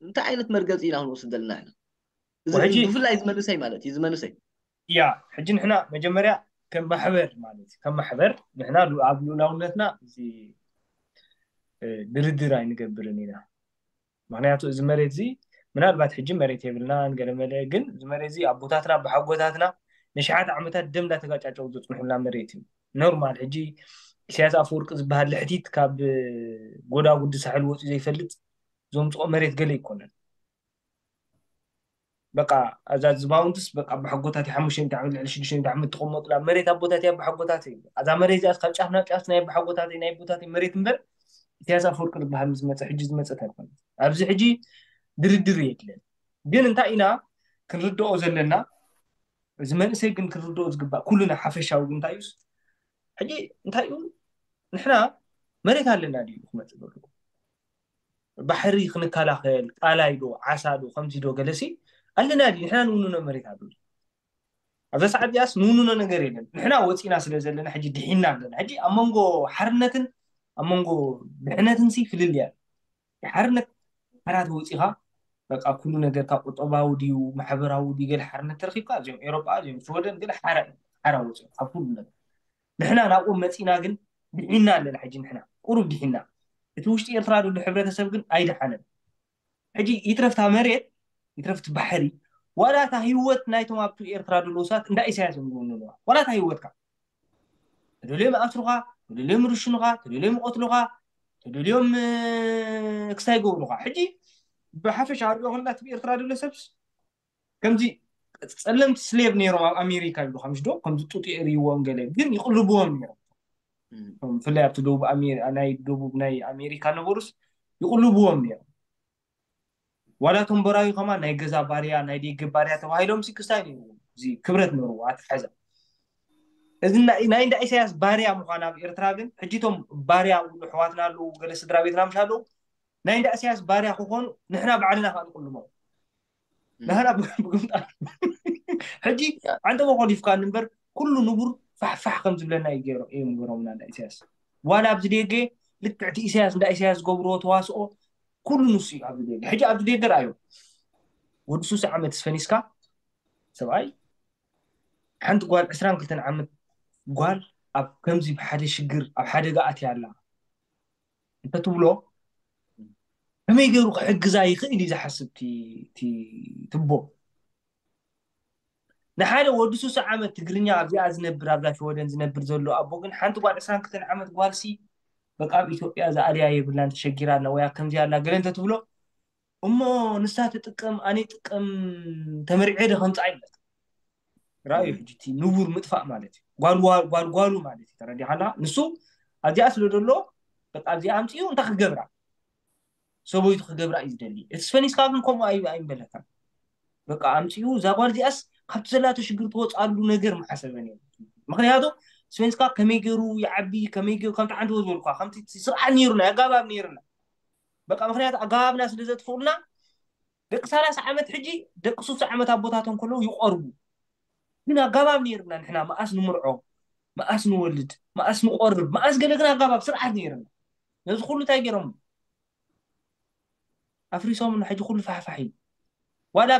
እንታይ ዓይነት መርገፂ ኢና ክንወስድ ዘለና ኢና? እዚ ሕጂ ብፍላይ እዚ መንእሰይ ማለት እዩ፣ እዚ መንእሰይ። ያ፣ ሕጂ ንሕና መጀመርያ ከም ማሕበር ማለት እዩ፣ ከም ማሕበር ንሕና ሉ-፣ ኣብ ልኡላውነትና እዚ፣ እ፣ ድርድር ኣይንገብርን ኢና። ምኽንያቱ እዚ መሬት እዚ ምናልባት ሕጂ መሬት የብልናን ገለመለ፣ ግን እዚ መሬት እዚ ኣቦታትና ኣቦሓጎታትና ንሽሓት ዓመታት ደም እንዳተጋጫጨው ዘጽንሑልና መሬት እዩ። ኖርማል፣ ሕጂ ኢሳያስ ኣፈወርቂ ዝበሃል ልሕቲት ካብ ጎዳጉዲ ሳሕል ወፂኡ ዘይፈልጥ ዘምፅኦ መሬት ገለ ኣይኮነን። በቃ፣ ኣብዛ ዝባውንትስ በቃ ኣቦሓጎታት ሓሙሽተ ሚእቲ ዓመት፣ ልዕሊ ሽዱሽተ ሚእቲ ዓመት ተቐመጡላ መሬት ኣቦታት እያ፣ ኣቦሓጎታት እዩ። ኣብዛ መሬት እዚኣስ ካብ ጫፍ ናብ ጫፍ ናይ ኣቦሓጎታት፣ ናይ ኣቦታት መሬት እምበር ኢሳያስ ኣፈወርቂ ዝበሃል ምስ መፀ፣ ሕጂ ዝመፀት ኣይኮነን። ኣብዚ ሕጂ ድርድር የድልን። ግን እንታይ ኢና ክንርድኦ ዘለና? እዚ መንእሰይ ግን ክንርድኦ ዝግባእ ኩሉና ሓፈሻዊ ግን እንታይ እዩስ? ሕጂ እንታይ እዩ? ንሕና መሬት ኣለና ድዩ ክመፅእ ዘለዎ? ባሕሪ ክንከላኸል፣ ቃላይ ዶ፣ ዓሳ ዶ፣ ከምዚ ዶ፣ ገለሲ ኣለና ድዩ? ንሕና ንውንኖ መሬት ኣሎ ድዩ? ኣብዛ ሰዓት እዚኣስ ንውንኖ ነገር የለን። ንሕና ወፂና ስለ ዘለና ሕጂ ድሒና ኣለና። ሕጂ ኣብ መንጎ ሓርነትን ኣብ መንጎ ድሕነትን ሲ ፍልልይ ኣሎ። ሓርነት ሓራ ተወፂኻ በቃ ኩሉ ነገር ካብ ቁጠባዊ ድዩ ማሕበራዊ ድዩ ገለ ሓርነት ተረኺብካ፣ እዚኦም ኤሮጳ፣ እዚኦም ሽወደን ገለ ሓራ እዮም። ሓራ ወፂኦም ካብ ኩሉ ነገር። ንሕና ናብኦም መፂና ግን ድሒና ኣለና። ሕጂ ንሕና ቁሩብ ድሒና። እቲ ውሽጢ ኤርትራ ዘሎ ሕብረተሰብ ግን ኣይደሓነን። ሕጂ ይትረፍታ መሬት፣ ይትረፍቲ ባሕሪ፣ ዋላ እታ ህይወት ናይቶም ኣብቲ ኤርትራ ዘለዉ ሰባት እንዳ ኢሳያስ እዮም ዝውንንዋ። ዋላ እታ ህይወትካ። ተደልዮም ይኣስሩኻ፣ ተደልዮም ይርሽኑኻ፣ ተደልዮም ይቐትሉኻ፣ ተደልዮም፣ እ፣ ክስታይ ይገብሩኻ። ሕጂ ብሓፈሻ ኣርእዮ ከለና እቲ ብኤርትራ ዘሎ ሰብስ ከምዚ ጸለምቲ ስሌቭ ነይሮም ኣብ ኣሜሪካ ይብሉኻ፣ ምሽ ዶ? ከምዚ ጡጥ የእርይዎም ገለ፣ ግን ይቕልብዎም ነይሮም። እም። እቶም ብፍላይ ኣብቲ ደቡብ ኣሜ-፣ ናይ ደቡብ ናይ ኣሜሪካ ነበሩስ ይቕልብዎም ነይሮም። ዋላ እቶም በራዩ ከማን ናይ ገዛ ባርያ፣ ናይ ደገ ባርያ ተባሂሎም ሲ ክስታይ ነይርዎም። እዚ ክብረት ነይርዎ፣ ኣተሓሕዛ። እዚ ናይ፣ ናይ እንዳ ኢሳያስ ባርያ ምዃን ኣብ ኤርትራ ግን፣ ሕጂ እቶም ባርያ ኣብኡ ኣሕዋትና ኣለዉ፣ ገለ ስድራ ቤትና ምሽ ኣለዉ፣ ናይ እንዳ ኢሳያስ ባርያ ክኾኑ ንሕና ባዕልና ከኣ ንቕልሞም። እም። ንሕና ብ-፣ ብግምጣ። ሕጂ ያ። ዓንተቦ ኮሊፍካ እምበር ኩሉ ንቡር ፋሕፋሕ ከም ዝብለና እዩ ገይሮ-፣ እዮም ገይሮምና እንዳ ኢሳያስ። ዋላ ኣብዚ ደገ ልክዕ እቲ ኢሳያስ፣ እንዳ ኢሳያስ ዝገብርዎ ተዋስኦ ኩሉ ንሱ እዩ ኣብዚ ደገ። ሕጂ ኣብዚ ደገ ረኣዮ። ወዲ ሱሳ ዓመት ስፈኒስካ ሰብኣይ ሓንቲ ጓል ዕስራን ክልተን ዓመት ጓል ኣብ ከምዚ ብሓደ ሽግር ኣብ ሓደጋ ኣትያ ኣላ እንተትብሎ ከመይ ገይሩ ክሕግዛ ይኽእል እዩ ዝሓስብ እቲ፣ እቲ ትቦ። ንሓደ ወዲ ሱሳ ዓመት ትግርኛ ኣብዚኣ ዝነብር ኣብዛ ሽወደን ዝነብር ዘሎ ኣቦ ግን ሓንቲ ጓል ዕስራን ክልተን ዓመት ጓልሲ በቃ ኣብ ኢትዮጵያ ዝኣልያ የብላን ተሸጊራ ኣላ ወይ ኣብ ከምዚ ኣላ ገለ እንተትብሎ እሞ ንሳ ትጥቀም ኣነ ይጥቀም ተመሪዐ ዶ ከምፃ ይብለካ። ረኣዩ ሕጂ እቲ ንቡር ምጥፋእ ማለት እዩ። ጓልጓሉ ማለት እዩ። ተረዲኻላ? ንሱ ኣብዚኣ ስለ ዘሎ በቃ ኣብዚኣ ኣምፅኡ እንታይ ክገብራ ሰበይቱ ክገብራ እዩ ዝደሊ። እቲ ስፈኒስካ ግን ከምኡ ኣይበለካን። በቃ ኣምፅኡ እዛ ጓል እዚኣስ ካብቲ ዘላቶ ሽግር ትወፅኣሉ ነገር ምሓሰበን እዮም። ምክንያቱ ስፈኒስካ ከመይ ገይሩ ይዓቢ፣ ከመይ ገይሩ ከምቲ ሓንቲ ዝበልኳ ከምቲ ስርዓት ነይሩና ኣጋባብ ነይሩና። በቃ ምክንያቱ ኣጋባብና ስለ ዘጥፍኡልና ደቂ ሰላሳ ዓመት ሕጂ ደቂ ሱሳ ዓመት ኣቦታቶም ከለዉ ይቆርቡ። ግን ኣጋባብ ነይርና ንሕና መኣስ ንምርዖ፣ መኣስ ንወልድ፣ መኣስ ንቆርብ፣ መኣስ ገለ ግን ኣጋባብ ስርዓት ነይርና። ነዚ ኩሉ እንታይ ገይሮም ኣፍሪሶም ሕጂ ኩሉ ፋሕፋሕ እዩ። ዋላ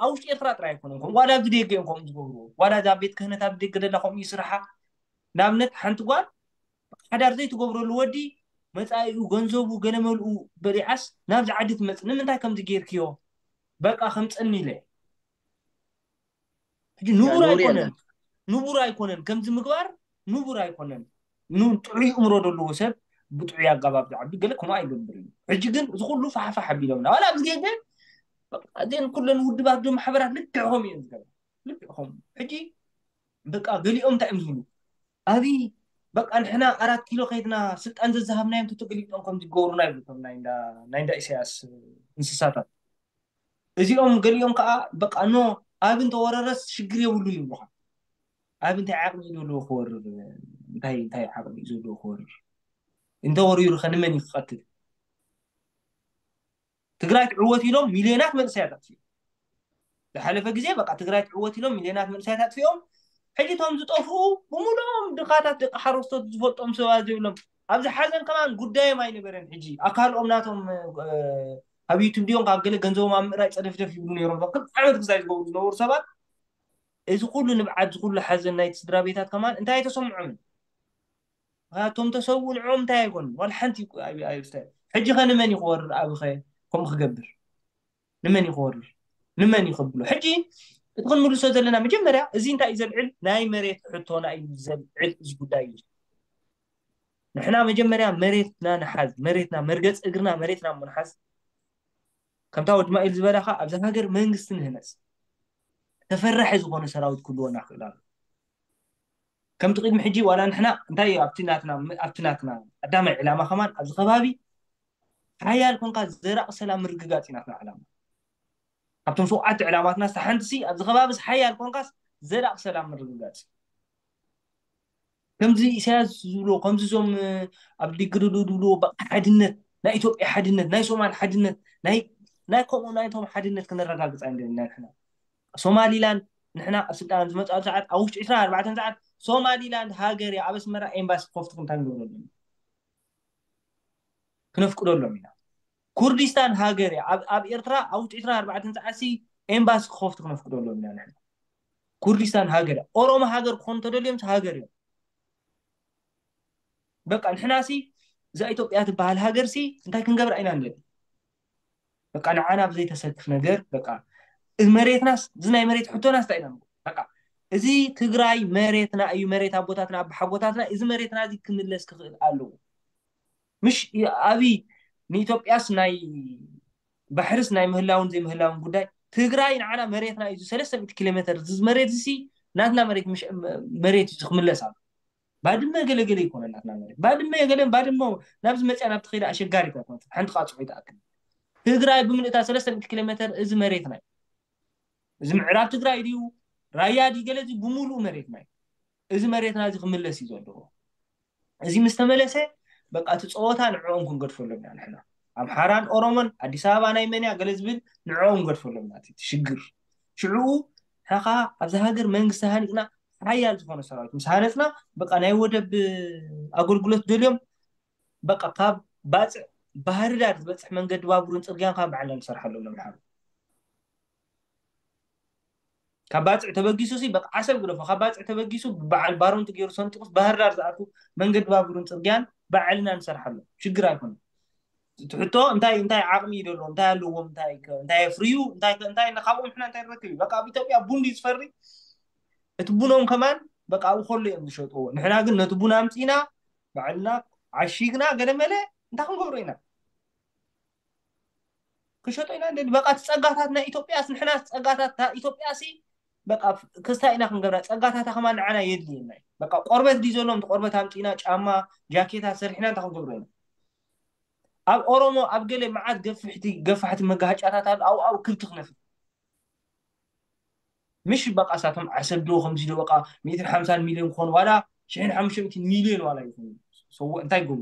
ኣብ ውሽጢ ኤርትራ ጥራይ ኣይኮነን ከምኡ ዋላ ኣብዚ ደገ እዮም ከምኡ ዝገብርዎ። ዋላ እዛ ቤት ክህነት ኣብ ደገ ደላ ከምኡ ይስርሓ። ንኣብነት ሓንቲ ጓል ሓዳር ዘይትገብረሉ ወዲ መፃኢኡ ገንዘቡ ገለ መልኡ በሊዓስ ናብዚ ዓዲ ትመፅ ንምንታይ ከምዚ ገይርክዮ? በቃ ከምፀኒ ኢለ ሕጂ ንቡር ኣይኮነን ንቡር ኣይኮነን ከምዚ ምግባር ንቡር ኣይኮነን። ጥዑይ እምሮ ዘለዎ ሰብ ብጥዑይ ኣጋባብ ዝዓቢ ገለ ከምኡ ኣይገብር እዩ። ሕጂ ግን እዚ ኩሉ ፋሕፋሕ ኣቢሎምና ዋላ ኣብዚ ገገ እዚን ኩለን ውድባት ዶ ማሕበራት ልክዕኹም እዮም ዝገብ ልክዕኹም። ሕጂ በቃ ገሊኦም እንታይ እዮም ዝብሉ ኣብይ በቃ ንሕና ኣራት ኪሎ ከይድና ስልጣን ዘዝሃብናዮም ተተገሊጦም ከም ዝገብሩና ይብሉ ናይ እንዳ ኢሳያስ እንስሳታት። እዚኦም ገሊኦም ከዓ በቃ ኖ ኣብ እንተወረረስ ሽግር የብሉን ይብሉካ። ኣብ እንታይ ዓቕሚ እዩ ዘለዎ ክወርር? እንታይ እንታይ ዓቕሚ እዩ ዘለዎ ክወርር? እንተወሪሩ ከ ንመን እዩ ክቐትል? ትግራይ ትዕወት ኢሎም ሚልዮናት መንእሰያት ኣጥፊኦም። ዝሓለፈ ግዜ በቃ ትግራይ ትዕወት ኢሎም ሚልዮናት መንእሰያት ኣጥፊኦም። ሕጂ እቶም ዝጠፍኡ ብምሉኦም ድኻታት ደቂ ሓረስቶት ዝፈልጦም ሰባት ዘይብሎም ኣብዚ ሓዘን ከማን ጉዳዮም ኣይነበረን። ሕጂ ኣካልኦም ናቶም ኣብ ዩቱብ ድዮም ካብ ገለ ገንዘቦም ኣብ ምእራይ ፀደፍደፍ ይብሉ ነይሮም። ክልተ ዓመት ክሳይ ዝገብሩ ዝነበሩ ሰባት እዚ ኩሉ ንብዓት እዚ ኩሉ ሓዘን ናይቲ ስድራ ቤታት ከማን እንታይ ኣይተሰምዖምን። እቶም ተሰውኡ ንዕኦም እንታይ ኣይኮኑን ዋላ ሓንቲ። ሕጂ ከ ንመን እዩ ክወርር ኣብኸ ከምኡ ክገብር ንመን እዩ ክወርር? ንመን እዩ ከብሎ? ሕጂ እቲ ክንምልሶ ዘለና መጀመርያ እዚ እንታይ እዩ ዘልዕል? ናይ መሬት ሕቶና እዩ ዘልዕል እዚ ጉዳይ እዩ። ንሕና መጀመርያ መሬትና ንሓዝ፣ መሬትና መርገፂ እግርና መሬትና እሞ ንሓዝ። ከምታ ወዲ ማኢል ዝበላ ከዓ ኣብዛ ሃገር መንግስቲ ንህነፅ። ተፈራሒ ዝኾነ ሰራዊት ክህልወና ክእል ኣሎ። ከምቲ ቅድሚ ሕጂ ዋላ ንሕና እንታይ እዩ ኣብቲ ናትና ኣብቲ ናትና ቀዳማይ ዕላማ ከማን ኣብዚ ከባቢ ሓያል ኮንካ ዘላቂ ሰላም ምርግጋፅ እዩ ናትና ዕላማ። ካብቶም ሸውዓተ ዕላማትና ሓንቲ ሲ ኣብዚ ከባቢ ሓያል ኮንካስ ዘላቂ ሰላም ምርግጋፅ እዩ። ከምዚ ኢሳያስ ዝብሎ ከምዚ እዞም ኣብ ዲግድዱ ዝብልዎ በቃ ሓድነት ናይ ኢትዮጵያ ሓድነት ናይ ሶማል ሓድነት ናይ ናይ ከምኡ ናይቶም ሓድነት ክነረጋግፅ ኣይንደልን ኢና ንሕና። ሶማሊላንድ ንሕና ኣብ ስልጣን ዝመፅኣሉ ሰዓት ኣብ ውሽጢ ዕስራን ኣርባዕተን ሰዓት ሶማሊላንድ ሃገር እያ ኣብ ኣስመራ ኤምባሲ ክኸፍቱ ክንታ ንገብረሎም ክነፍቅደሎም ኢና። ኩርዲስታን ሃገር እያ ኣብ ኤርትራ ኣብ ውሽጢ ዕስራን ኣርባዕተን ሰዓት ሲ ኤምባሲ ክኸፍቱ ክነፍቅደሎም ኢና ንሕና። ኩርዲስታን ሃገር እያ። ኦሮሞ ሃገር ክኾኑ ተደልዮም ሃገር እዮም። በቃ ንሕና ሲ እዛ ኢትዮጵያ ትበሃል ሃገር ሲ እንታይ ክንገብራ ኢና ንደሊ? በቃ ንዓና ብዘይተሰክፍ ነገር በቃ እዚ መሬትናስ እዚ ናይ መሬት ሕቶናስ እንታይ ኢና ንብሎ? በቃ እዚ ትግራይ መሬትና እዩ፣ መሬት ኣቦታትና ኣቦሓጎታትና፣ እዚ መሬትና እዚ ክምለስ ክኽእል ኣለዎ። ምሽ ኣብይ ንኢትዮጵያስ ናይ ባሕርስ ናይ ምህላውን ዘይምህላውን ጉዳይ ትግራይ ንዓና መሬትና እዩ። ሰለስተ ሚእቲ ኪሎ ሜትር እዚ መሬት እዚ ናትና መሬት ምሽ መሬት እዩ ክምለስ ኣሎ። ባድመ ገለገለ ይኮነ ናትና መሬት ባድመ ገለ ባድመ ናብዚ መፅያ ናብቲ ከይዳ ኣሸጋሪት ኣይኮነት ሓንቲ ቃፅዖ ይትኣክል። ትግራይ ብምልእታ ሰለስተ ሚእቲ ኪሎ ሜትር እዚ መሬትና እዩ። እዚ ምዕራብ ትግራይ ድዩ ራያ ድዩ ገለ እዚ ብምሉእ መሬትና እዩ። እዚ መሬትና እዚ ክምለስ እዩ ዘለዎ። እዚ ምስ ተመለሰ በቃ እቲ ፀወታ ንዕኦም ክንገድፈሎም ኢና ንሕና። ኣምሓራን ኦሮሞን ኣዲስ ኣበባ ናይ መን እያ ገለ ዝብል ንዕኦም ንገድፈሎም ኢና እቲ ሽግር። ሽዕኡ ንሕና ከዓ ኣብዛ ሃገር መንግስቲ ሃኒፅና ሓያል ዝኾነ ሰራዊት ምስ ሃነፅና በቃ ናይ ወደብ ኣገልግሎት ደልዮም በቃ ካብ ባፅዕ ባህርዳር ዝበፅሕ መንገዲ ባቡርን ፅርግያን ከዓ ባዕልና ንሰርሓሎም ነምሓሩ። ካብ ባፅዕ ተበጊሱ ሲ በቃ ዓሰብ ግደፎ ካብ ባፅዕ ተበጊሱ በዓል ባሮንቲ ገይሩ ሰንጢቁስ ባህርዳር ዝኣቱ መንገዲ ባቡርን ፅርግያን ባዕልና ንሰርሓሎም ሽግር ኣይኮነን። እቲ ሕቶ እንታይ እንታይ ዓቕሚ እዩ ዘለዎ እንታይ ኣለዎም እንታይ እንታይ የፍርዩ እንታይ እንታይ ካብኦም ንሕና እንታይ ንረክብ እዩ በቃ ኣብ ኢትዮጵያ ቡን ድዩ ዝፈሪ እቲ ቡኖም ከማን በቃ ኣብኡ ከሎ እዮም ዝሸጥዎ ንሕና ግን ነቲ ቡን ኣምፂና ባዕልና ዓሺግና ገለ መለ እንታይ ክንገብሮ ኢና ክሸጦ ኢና እንደ በቃ እቲ ፀጋታት ናይ ኢትዮጵያስ ንሕና ፀጋታት ኢትዮጵያ ሲ በቃ ክስታይ ኢና ክንገብራ፣ ጸጋታታ ከማን ንዓና የድልየና እዩ። በቃ ቆርበት ድዩ ዘለዎም፣ እቲ ቆርበት ኣምጺና ጫማ፣ ጃኬታ ሰሪሕና እንታይ ክንገብሮ ኢና? ኣብ ኦሮሞ ኣብ ገለ መዓት ገፍሕቲ ገፋሕቲ መጋሃጫታት ኣሎ፣ ኣብኡ ኣብኡ ክብቲ ክነፍር። ምሽ በቃ ሳቶም ዓሰብ ዶ ከምዚ ዶ በቃ ሚእትን ሓምሳን ሚልዮን ክኾኑ ዋላ ሽሕን ሓሙሽተ ሚእትን ሚልዮን ዋላ ይኹኑ ሰው እንታይ ይገብሩ?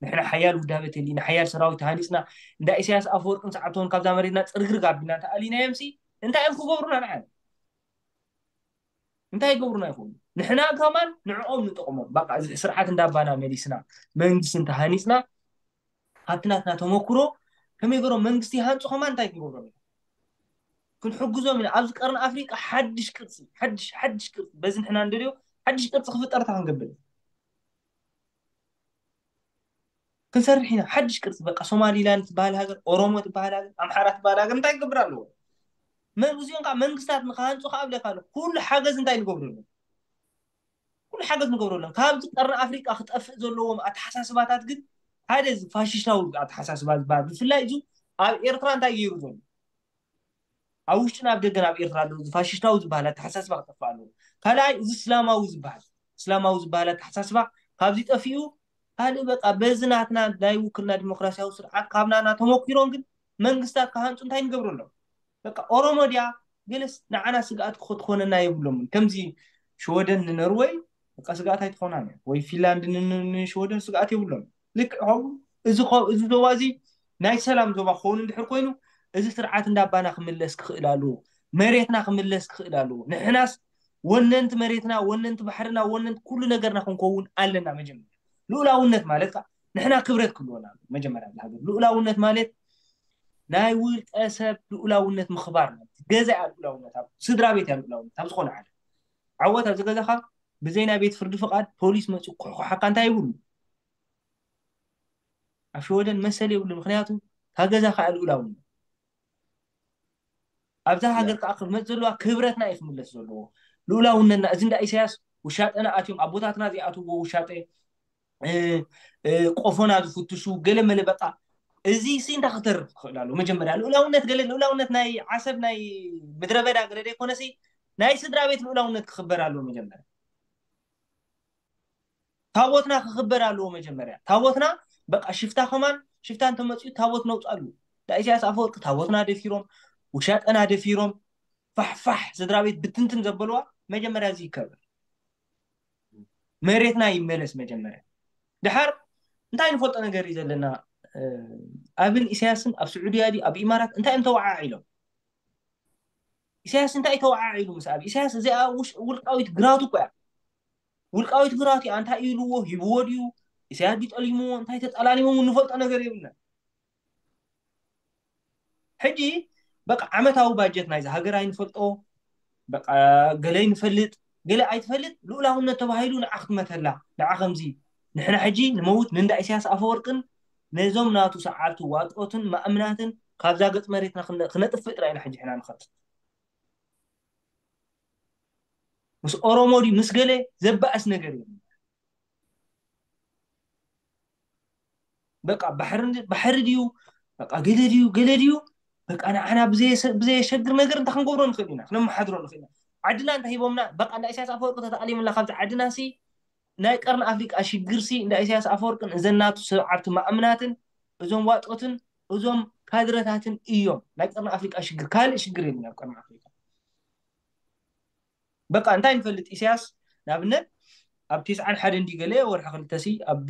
ንሕና ሓያል ውዳበ ተሊና ሓያል ሰራዊት ተሃኒፅና እንዳ ኢሳያስ ኣፈወርቅን ሰዓብቶን ካብዛ መሬትና ፅርግርግ ኣቢልና እንተኣሊናዮም ሲ እንታይ እዮም ክገብሩና ንዓና? እንታይ ይገብሩና ይኾኑ? ንሕና ከማን ንዕኦም ንጠቕሞም። በቃ እዚ ስርዓት እንዳባና መሊስና መንግስቲ እንተሃኒፅና ካብቲ ናትና ተመክሮ ከመይ ገሮም መንግስቲ ይሃንፁ ከማን እንታይ ክንገብሮም ኢና? ክንሕግዞም ኢና። ኣብዚ ቀርኒ ኣፍሪቃ ሓድሽ ቅርፂ ሓድሽ ሓድሽ ቅርፂ በዚ ንሕና እንደልዮ ሓድሽ ቅርፂ ክፍጠር እንታይ ክንገብር ኢና? ክንሰርሕ ኢና። ሓድሽ ቅርፂ በቃ ሶማሊላንድ ትበሃል ሃገር፣ ኦሮሞ ትበሃል ሃገር፣ ኣምሓራ ትበሃል ሃገር እንታይ ክገብር ኣለዎ? መን እዚኦም ከዓ መንግስታት ንክሃንፁ ከዓ ኣብለካ ኣሎ ኩሉ ሓገዝ እንታይ ንገብረሎም? ኩሉ ሓገዝ ንገብረሎም። ካብዚ ቀርኒ ኣፍሪቃ ክጠፍእ ዘለዎም ኣተሓሳስባታት ግን ሓደ እዚ ፋሽስታዊ ኣተሓሳስባ ዝበሃል ብፍላይ እዚ ኣብ ኤርትራ እንታይ ገይሩ ዘሎ ኣብ ውሽጥን ኣብ ደገን ኣብ ኤርትራ ኣለዉ እዚ ፋሽስታዊ ዝበሃል ኣተሓሳስባ ክጠፍእ ኣለዎ። ካልኣይ እዚ እስላማዊ ዝበሃል እስላማዊ ዝበሃል ኣተሓሳስባ ካብዚ ጠፊኡ ካልእ በቃ በዚ ናትና ናይ ውክልና ዲሞክራሲያዊ ስርዓት ካብ ናና ተመኪሮም ግን መንግስታት ክሃንፁ እንታይ ንገብረሎም? በቃ ኦሮሞ ድያ ገለስ ንዓና ስግኣት ክትኮነና የብሎምን። ከምዚ ሽወደን ንነርወይ በቃ ስግኣት ኣይትኾናን እያ ወይ ፊንላንድ ን- ን- ንሽወደን ስግኣት የብሎም። ልክዕ ከምኡ እዚ ኸ- እዚ ዞባ እዚ ናይ ሰላም ዞባ ክኸውን እንድሕር ኮይኑ እዚ ስርዓት እንዳባና ክምለስ ክኽእል ኣለዎ። መሬትና ክምለስ ክኽእል ኣለዎ። ንሕናስ ወነንቲ መሬትና፣ ወነንቲ ባሕርና፣ ወነንቲ ኩሉ ነገርና ክንከውን ኣለና። መጀመርያ ልኡላውነት ማለት ከዓ ንሕና ክብረት ክህልወና ኣለዎ። መጀመርያ ኣብዚ ሃገር ልኡላውነት ማለት ናይ ውልቀ ሰብ ልኡላውነት ምኽባር ማለት እዩ። ገዛ እያ ልኡላውነት፣ ኣብ ስድራ ቤት እያ ልኡላውነት፣ ኣብ ዝኾነ ዓለም ዓወት ኣብዚ ገዛኻ ብዘይ ናይ ቤት ፍርዲ ፍቓድ ፖሊስ መፂኡ ክሕኳሓካ እንታይ ይብሉ? ኣብ ሽወደን መሰል የብሉ። ምክንያቱ እታ ገዛ ከዓ ልኡላውነት ኣብዛ ሃገር ከዓ ክመፅ ዘለዋ ክብረትና እዩ ክምለስ ዘለዎ። ልኡላውነትና እዚ እንዳ ኢሳያስ ውሻጠና ኣትዮም ኣቦታትና ዘይኣትዎ ውሻጠ እ፣ እ፣ ቆፎና ዝፍትሹ ገለ መለ በቃ እዚ ሲ እንታይ ክተርፍ ክኽእል ኣሎ? መጀመርያ ልኡላውነት ገለ ልኡላውነት ናይ ዓሰብ ናይ ምድረ በዳ ገለ ዘይኮነ ሲ ናይ ስድራ ቤት ልኡላውነት ክኽበር ኣለዎ። መጀመርያ ታቦትና ክኽበር ኣለዎ። መጀመርያ ታቦትና በቃ ሽፍታ ከማን ሽፍታ እንተመፅኡ ታቦት ነውፅኣሉ። እንዳ ኢሳያስ ኣፈወርቂ ታቦትና ደፊሮም ውሻጠና ደፊሮም ፋሕፋሕ ስድራ ቤት ብትንትን ዘበልዋ መጀመርያ እዚ ይከበር። መሬትና ይመለስ መጀመርያ። ድሓር እንታይ ንፈልጦ ነገር እዩ ዘለና? እ፣ ኣብን ኢሳያስን ኣብ ስዑድያ ድዩ ኣብ ኢማራት እንታይ እዮም ተወዓዒሎም? ኢሳያስ እንታይ ተወዓዒሉ ምስ ኣብ ኢሳያስ እዚኣ ውሽ- ውልቃዊት ግራቱ እኮ እያ። ውልቃዊት ግራቱ እያ። እንታይ ኢልዎ ሂብዎ ድዩ? ኢሳያስ ድዩ ጠሊምዎ? እንታይ ተጠላሊሞም ንፈልጦ ነገር የብልና። ሕጂ በቃ ዓመታዊ ባጀት ናይዚ ሃገር ኣይንፈልጦ በቃ ገለ ይንፈልጥ ገለ ኣይትፈልጥ ልኡላውነት ተባሂሉ ንዓ ክትመተላ ንዓ ከምዚ ንሕና ሕጂ ንመውት ንእንዳ ኢሳያስ ኣፈወርቅን ነዞም ናቱ ሰዓብቲ ዋጦትን ማእምናትን ካብዛ ገጽ መሬትና ክነ- ክነጥፍእ ጥራይ ኢና ሕጂ ሕና ንኸድ ምስ ኦሮሞ ድዩ ምስ ገለ ዘባእስ ነገር እዩ በቃ ባሕሪ ባሕሪ ድዩ በቃ ገለ ድዩ ገለ ድዩ በቃ ንዓና ብዘየሸግር ነገር እንታይ ክንገብሮ ንኽእል ኢና ክነመሓድሮ ንኽእል ኢና ዓድና እንታይ ሂቦምና በቃ እንዳ ኢሳያስ ኣፈወርቂ ተተኣሊምና ካብዚ ዓድና ሲ ናይ ቀርኒ ኣፍሪቃ ሽግር ሲ እንዳ ኢሳያስ ኣፈወርቅን እዘን ናቱ ሰብዓብቲ ማእምናትን እዞም ዋጦትን እዞም ካድረታትን እዮም ናይ ቀርኒ ኣፍሪቃ ሽግር ካልእ ሽግር የለን ኣብ ቀርኒ ኣፍሪቃ በቃ እንታይ ንፈልጥ ኢሳያስ ንኣብነት ኣብ ቴስዓን ሓደን ድዩ ገለ ወርሒ ክልተ ሲ ኣብ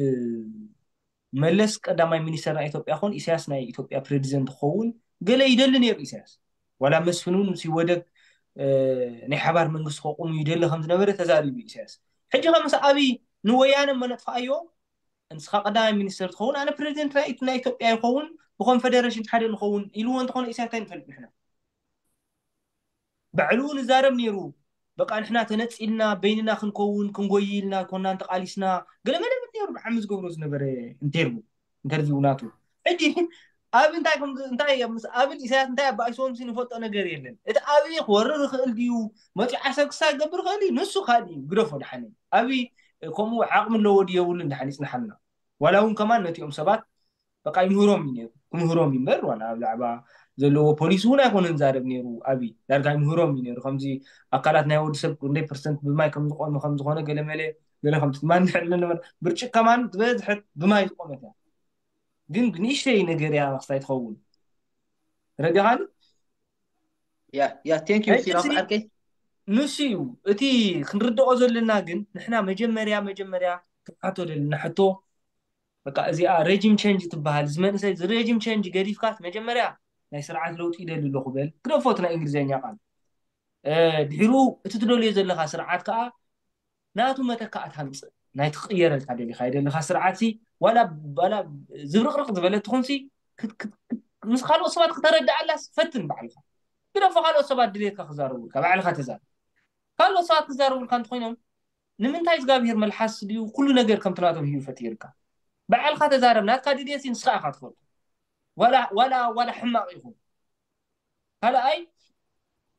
መለስ ቀዳማይ ሚኒስተር ናይ ኢትዮጵያ ኮን ኢሳያስ ናይ ኢትዮጵያ ፕሬዚደንት ክኸውን ገለ ይደሊ ነይሩ ኢሳያስ ዋላ መስፍን እውን ምስ ይወደግ ናይ ሓባር መንግስቲ ከቁሙ ይደሊ ከም ዝነበረ ተዛሪቡ ኢሳያስ ሕጂ ከ ምስ ኣብይ ንወያነ መነጥፋኣዮ ንስኻ ቀዳማይ ሚኒስተር ትኸውን ኣነ ፕሬዚደንት ናይ ኢትዮጵያ ይኸውን ብኮንፌደሬሽን ሓደ ንኸውን ኢልዎ እንተኾነ ኢሳያስ እንታይ ንፈልጥ ንሕና ባዕሉ እውን ይዛረብ ነይሩ በቃ ንሕና ተነፂልና በይንና ክንከውን ክንጎይ ኢልና ኮና እንተቃሊስና ገለመለ ነይሩ ብዓሚ ዝገብሮ ዝነበረ ኢንተርቪው ኢንተርቪው ናቱ ሕጂ ኣብ እንታይ ከም እንታይ ምስ ኣብን ኢሳያስ እንታይ ኣባኢስዎም ሲ ንፈልጦ ነገር የለን እቲ ኣብይ ክወርር ይኽእል ድዩ መፂ ዓሰብ ክሳ ይገብር ይኽእል እዩ ንሱ ካልእ እዩ ግደፎ ድሓነ ኣብይ ከምኡ ዓቕሚ ኣለዎ ድዩ የብሉን ድሓን ይፅንሓልና ዋላ እውን ከማን ነቲኦም ሰባት በቃ ይምህሮም እዩ ነይሩ ክምህሮም እዩ እምበር ዋላ ብዛዕባ ዘለዎ ፖሊሲ እውን ኣይኮነን ዛረብ ነይሩ። ኣብይ ዳርጋ ይምህሮም እዩ ነይሩ። ከምዚ ኣካላት ናይ ወዲ ሰብ ክንደይ ፐርሰንት ብማይ ከም ዝቆመ ከም ዝኾነ ገለ መለ ገለ ከም ትማን ንሕል ነበር ብርጭቅ ከማን ዝበዝሐት ብማይ ዝቆመት እያ። ግን ንእሽተይ ነገር እያ ክስታይ ትኸውን። ረዲኻኒ? ያ ያ thank you ሲራክ ዓርከይ። ንሱ እዩ እቲ ክንርድኦ ዘለና። ግን ንሕና መጀመርያ መጀመርያ ክትሓቶ ዘለና ሕቶ በቃ እዚኣ regime change ትበሃል። እዚ መንእሰይ እዚ regime change ገዲፍካስ መጀመርያ ናይ ስርዓት ለውጢ ይደሊ ኣለኹ በል። ግደፎ እቲ ናይ እንግሊዝኛ ቃል። ድሒሩ እቲ ትደልዮ ዘለኻ ስርዓት ከዓ ናቱ መተካእታ ኣምፅእ። ናይ ትቕየረልካ ደሊኻ ይደለኻ ስርዓት ሲ ዋላ ዝብርቕርቕ ዝበለ ትኹን ሲ ምስ ካልኦት ሰባት ክተረድኣላስ ፈትን ባዕልኻ። ግደፎ ካልኦት ሰባት ድሌትካ ክዛረቡልካ፣ ባዕልኻ ተዛረብ። ካልኦት ሰባት ክዛረቡልካ እንተኮይኖም ንምንታይ እግዚኣብሄር መልሓስ ድዩ ኩሉ ነገር ከምቲ ናቶም ህዩ ፈጢርካ? ባዕልካ ተዛረብ። ናትካ ድሌት ንስኻ ኢኻ ትፈልጦ። ዋላ ዋላ ዋላ ሕማቕ ይኹን ካልኣይ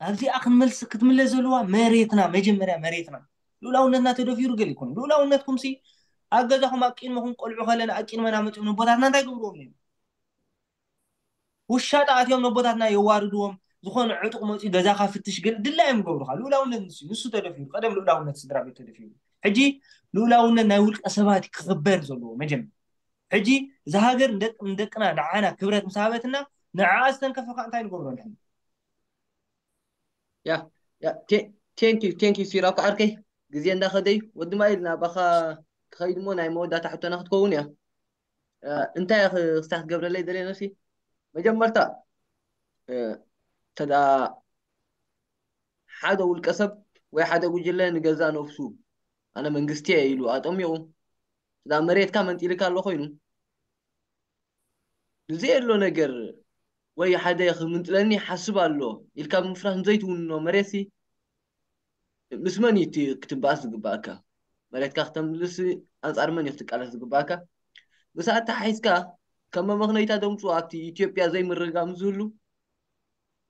ኣብዚኣ ክትመልስ ክትምለስ ዘለዋ መሬትና መጀመርያ መሬትና ልኡላውነትና ተደፊሩ ገል ይኮኑ። ልኡላውነትኩም ሲ ኣብ ገዛኹም ኣብ ቂድመኹም ቆልዑ ከለና ኣብ ቂድመና መፅኦም ነቦታትና እንታይ ገብርዎም ነይሩ? ውሻጣ ኣትዮም ነቦታትና የዋርድዎም። ዝኾነ ዕጡቕ መፅኡ ገዛኻ ፍትሽ ገል ድላ እዮም ገብሩኻ። ልኡላውነት ንሱ ንሱ ተደፊሩ። ቀደም ልኡላውነት ስድራ ቤት ተደፊሩ። ሕጂ ልኡላውነት ናይ ውልቀ ሰባት ክኽበር ዘለዎ መጀመር። ሕጂ እዛ ሃገር ንደቅና ንዓና ክብረት ምስ ሃበትና ንዓኣ ዝተንከፈ ከዓ እንታይ ንገብሮ ንሕና? ያ ያ thank you thank you ሲራኩ ዓርከይ። ግዜ እንዳኸደይ ወዲ ማይል ናባኻ ክኸይድ እሞ ናይ መወዳእታ ሕቶና ክትከውን እያ። እንታይ ክስታ ክትገብረለይ ደልየ ነሲ መጀመርታ ተዳ ሓደ ውልቀ ሰብ ወይ ሓደ ጉጅለ ንገዛ ነፍሱ ኣነ መንግስቲ እየ ኢሉ ኣጠሚቑ ስዳ መሬትካ መንጢልካ ኣሎ ኮይኑ ንዘየሎ ነገር ወይ ሓደ ክምንጥለኒ ሓስብ ኣሎ ኢልካ ብምፍራህ ንዘይትውንኖ መሬትሲ ምስ መን እዩ ክትበኣስ ዝግባእካ? መሬትካ ክተምልስ ኣንፃር መን እዩ ክትቃለስ ዝግባእካ? ምስ ኣተሓሒዝካ ከም መመኽነይታ ደምፁ ኣብቲ ኢትዮጵያ ዘይምርግጋእ ዝህሉ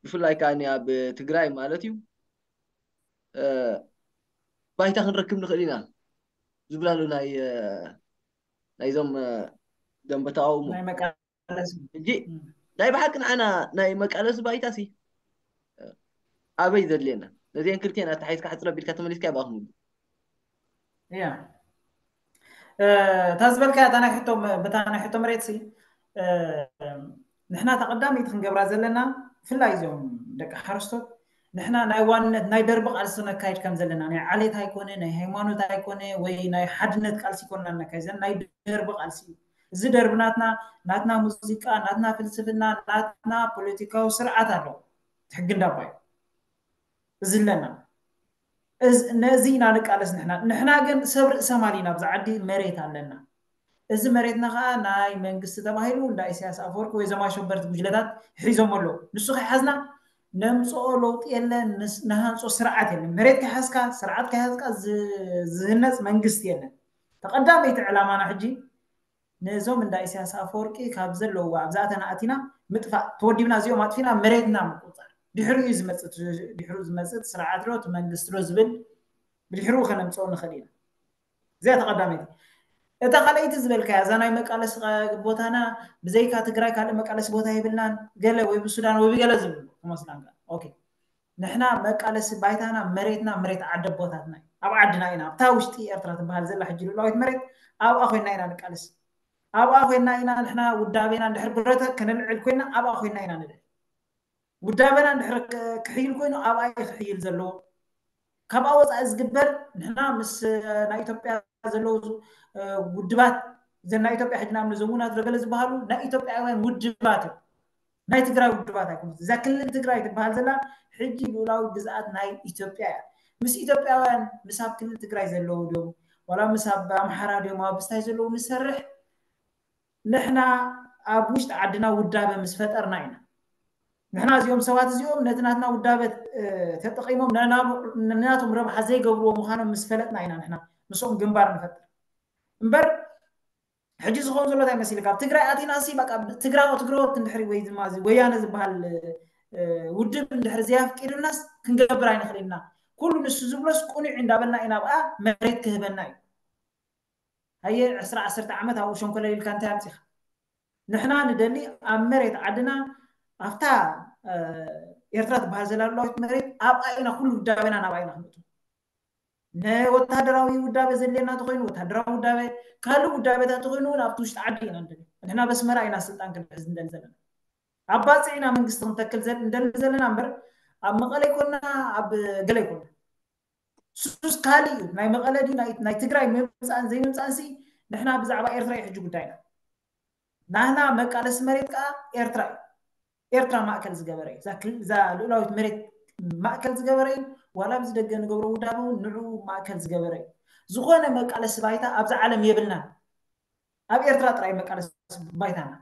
ብፍላይ ከዓ ኣብ ትግራይ ማለት እዩ ባይታ ክንረክብ ንኽእል ኢና ዝብላሉ ናይ ናይዞም ደንበ ተቃውሞ ሕጂ ናይ ብሓቂ ንዓና ናይ መቃለሲ ባይታ ሲ ኣበይ ዘድልየና ነዚአን ክልቴን ኣተሓይዝካ ሕፅረ ቢልካ ተመሊስካ ይባእኹም ያ እታ ዝበልካ እታ ናይ ሕቶ በታ ናይ ሕቶ መሬት ሲ ንሕና ተቐዳመይቲ ክንገብራ ዘለና ብፍላይ እዚኦም ደቂ ሓረስቶት ንሕና ናይ ዋንነት ናይ ደርቢ ቃልሲ ነካይድ ከም ዘለና ናይ ዓሌት ኣይኮነ ናይ ሃይማኖት ኣይኮነ ወይ ናይ ሓድነት ቃልሲ ይኮንና ነካይድ ዘለና ናይ ደርቢ ቃልሲ እዩ እዚ ደርቢ ናትና ናትና ሙዚቃ ናትና ፍልስፍና ናትና ፖለቲካዊ ስርዓት ኣሎ ሕጊ እንዳባ እዩ እዚ ኣለና ነዚ ኢና ንቃለስ ንሕና ንሕና ግን ሰብ ርእሰ ማል ኢና ኣብዚ ዓዲ መሬት ኣለና እዚ መሬትና ከዓ ናይ መንግስቲ ተባሂሉ እንዳ ኢሳያስ ኣፈወርቂ ወይ ዘማሸበርቲ ጉጅለታት ሒዞም ኣሎ ንሱ ከይሓዝና ነምፅኦ ለውጢ የለን ንሃንፆ ስርዓት የለን መሬት ከይሓዝካ ስርዓት ከይሓዝካ ዝህነፅ መንግስቲ የለን ተቐዳመይቲ ዕላማና ሕጂ ነዞም እንዳ ኢሳያስ ኣፈወርቂ ካብ ዘለውዋ ኣብዛተና ኣቲና ምጥፋእ ተወዲብና እዚኦም ኣጥፊና መሬትና ምቁፃር ድሕሪኡ ዝመፅእ ድሕሪኡ ዝመፅእ ስርዓት ዶ እቲ መንግስቲ ዶ ዝብል ብድሕሪኡ ከነምፅኦ ንኽእል ኢና እዚኣ ተቐዳመይቲ እታ ካልኣይቲ ዝበልካያ እዛ ናይ መቃለሲ ቦታና ብዘይካ ትግራይ ካልእ መቃለሲ ቦታ የብልናን ገለ ወይ ብሱዳን ወይ ብገለ ዝብሉ ክመስላንካ ኦኬ ንሕና መቃለሲ ባይታና መሬትና መሬት ዓደ ኣቦታትና እዩ ኣብ ዓድና ኢና ኣብታ ውሽጢ ኤርትራ ትበሃል ዘላ ሕጂ ልኡላዊት መሬት ኣብኣ ኮይና ኢና ንቃለስ ኣብኣ ኮይና ኢና ንሕና ውዳቤና እንድሕር ብረተ ከነልዕል ኮይና ኣብኣ ኮይና ኢና ንልዕል ውዳቤና እንድሕር ክሕይል ኮይኑ ኣብኣ እዩ ክሕይል ዘለዎ ካብኣ ወፃኢ ዝግበር ንሕና ምስ ናይ ኢትዮጵያ ዘለዉ ውድባት ዘን ናይ ኢትዮጵያ ሕጂ ንኣብነት ዘውናት ዘገለ ዝበሃሉ ናይ ኢትዮጵያውያን ውድባት እዮም ናይ ትግራይ ውድባት ኣይኮነት እዛ ክልል ትግራይ ትበሃል ዘላ ሕጂ ልኡላዊ ግዝኣት ናይ ኢትዮጵያ እያ ምስ ኢትዮጵያውያን ምስ ኣብ ክልል ትግራይ ዘለዉ ድዮም ዋላ ምስ ኣብ ኣምሓራ ድዮም ኣብ ብስታይ ዘለዉ ንሰርሕ ንሕና ኣብ ውሽጢ ዓድና ውዳበ ምስ ፈጠርና ኢና ንሕና እዚኦም ሰባት እዚኦም ነቲ ናትና ውዳበ ተጠቂሞም ንናቶም ረብሓ ዘይገብርዎ ምዃኖም ምስ ፈለጥና ኢና ንሕና ምስኦም ግንባር ንፈጥር እምበር ሕጂ ዝኸውን ዘሎ እንታይ መሲልካ ኣብ ትግራይ ኣቲና ሲ በቃ ትግራዎ ትግረወት እንድሕሪ ወይ ድማ እዚ ወያነ ዝበሃል ውድብ እንድሕሪ ዘያፍቂዱልናስ ክንገብር ኣይንኽእል ኢና ኩሉ ንሱ ዝብሎስ ቁኑዕ እንዳበልና ኢና ኣብኣ መሬት ክህበና እዩ ሃየ ዕስራ ዓሰርተ ዓመት ኣብኡ ሸንኮለል ኢልካ እንታይ ኣምፂኻ ንሕና ንደሊ ኣብ መሬት ዓድና ኣብታ ኤርትራ ትበሃል ዘላ ሉላዊት መሬት ኣብኣ ኢና ኩሉ ውዳቤና ናብኣ ኢና ክንእቱ። ንወታደራዊ ውዳቤ ዘድልየና ተኮይኑ ወታደራዊ ውዳቤ፣ ካልእ ውዳቤታት ተኮይኑ እውን ኣብቲ ውሽጢ ዓዲ ኢና ንደሊ። ንሕና በስመራ ኢና ስልጣን ክንሕዝ እንደሊ ዘለና። ኣብ ባፅዕ ኢና መንግስቲ ክንተክል እንደሊ ዘለና እምበር ኣብ መቐለ ይኮና ኣብ ገለ ይኮና። ሱስ ካልእ እዩ። ናይ መቐለ ድዩ ናይ ትግራይ ምምፃእን ዘይምምፃእን ሲ ንሕና ብዛዕባ ኤርትራ እዩ ሕጂ ጉዳይና። ናህና መቃለሲ መሬት ከዓ ኤርትራ እዩ። ኤርትራ ማእከል ዝገበረ እዩ። እዛ ልኡላዊት መሬት ማእከል ዝገበረ እዩ። ዋላ ኣብዚ ደገ ንገብሮ ውዳበ እውን ንዑ ማእከል ዝገበረ እዩ። ዝኾነ መቃለሲ ባይታ ኣብዚ ዓለም የብልናን። ኣብ ኤርትራ ጥራይ መቃለሲ ባይታና።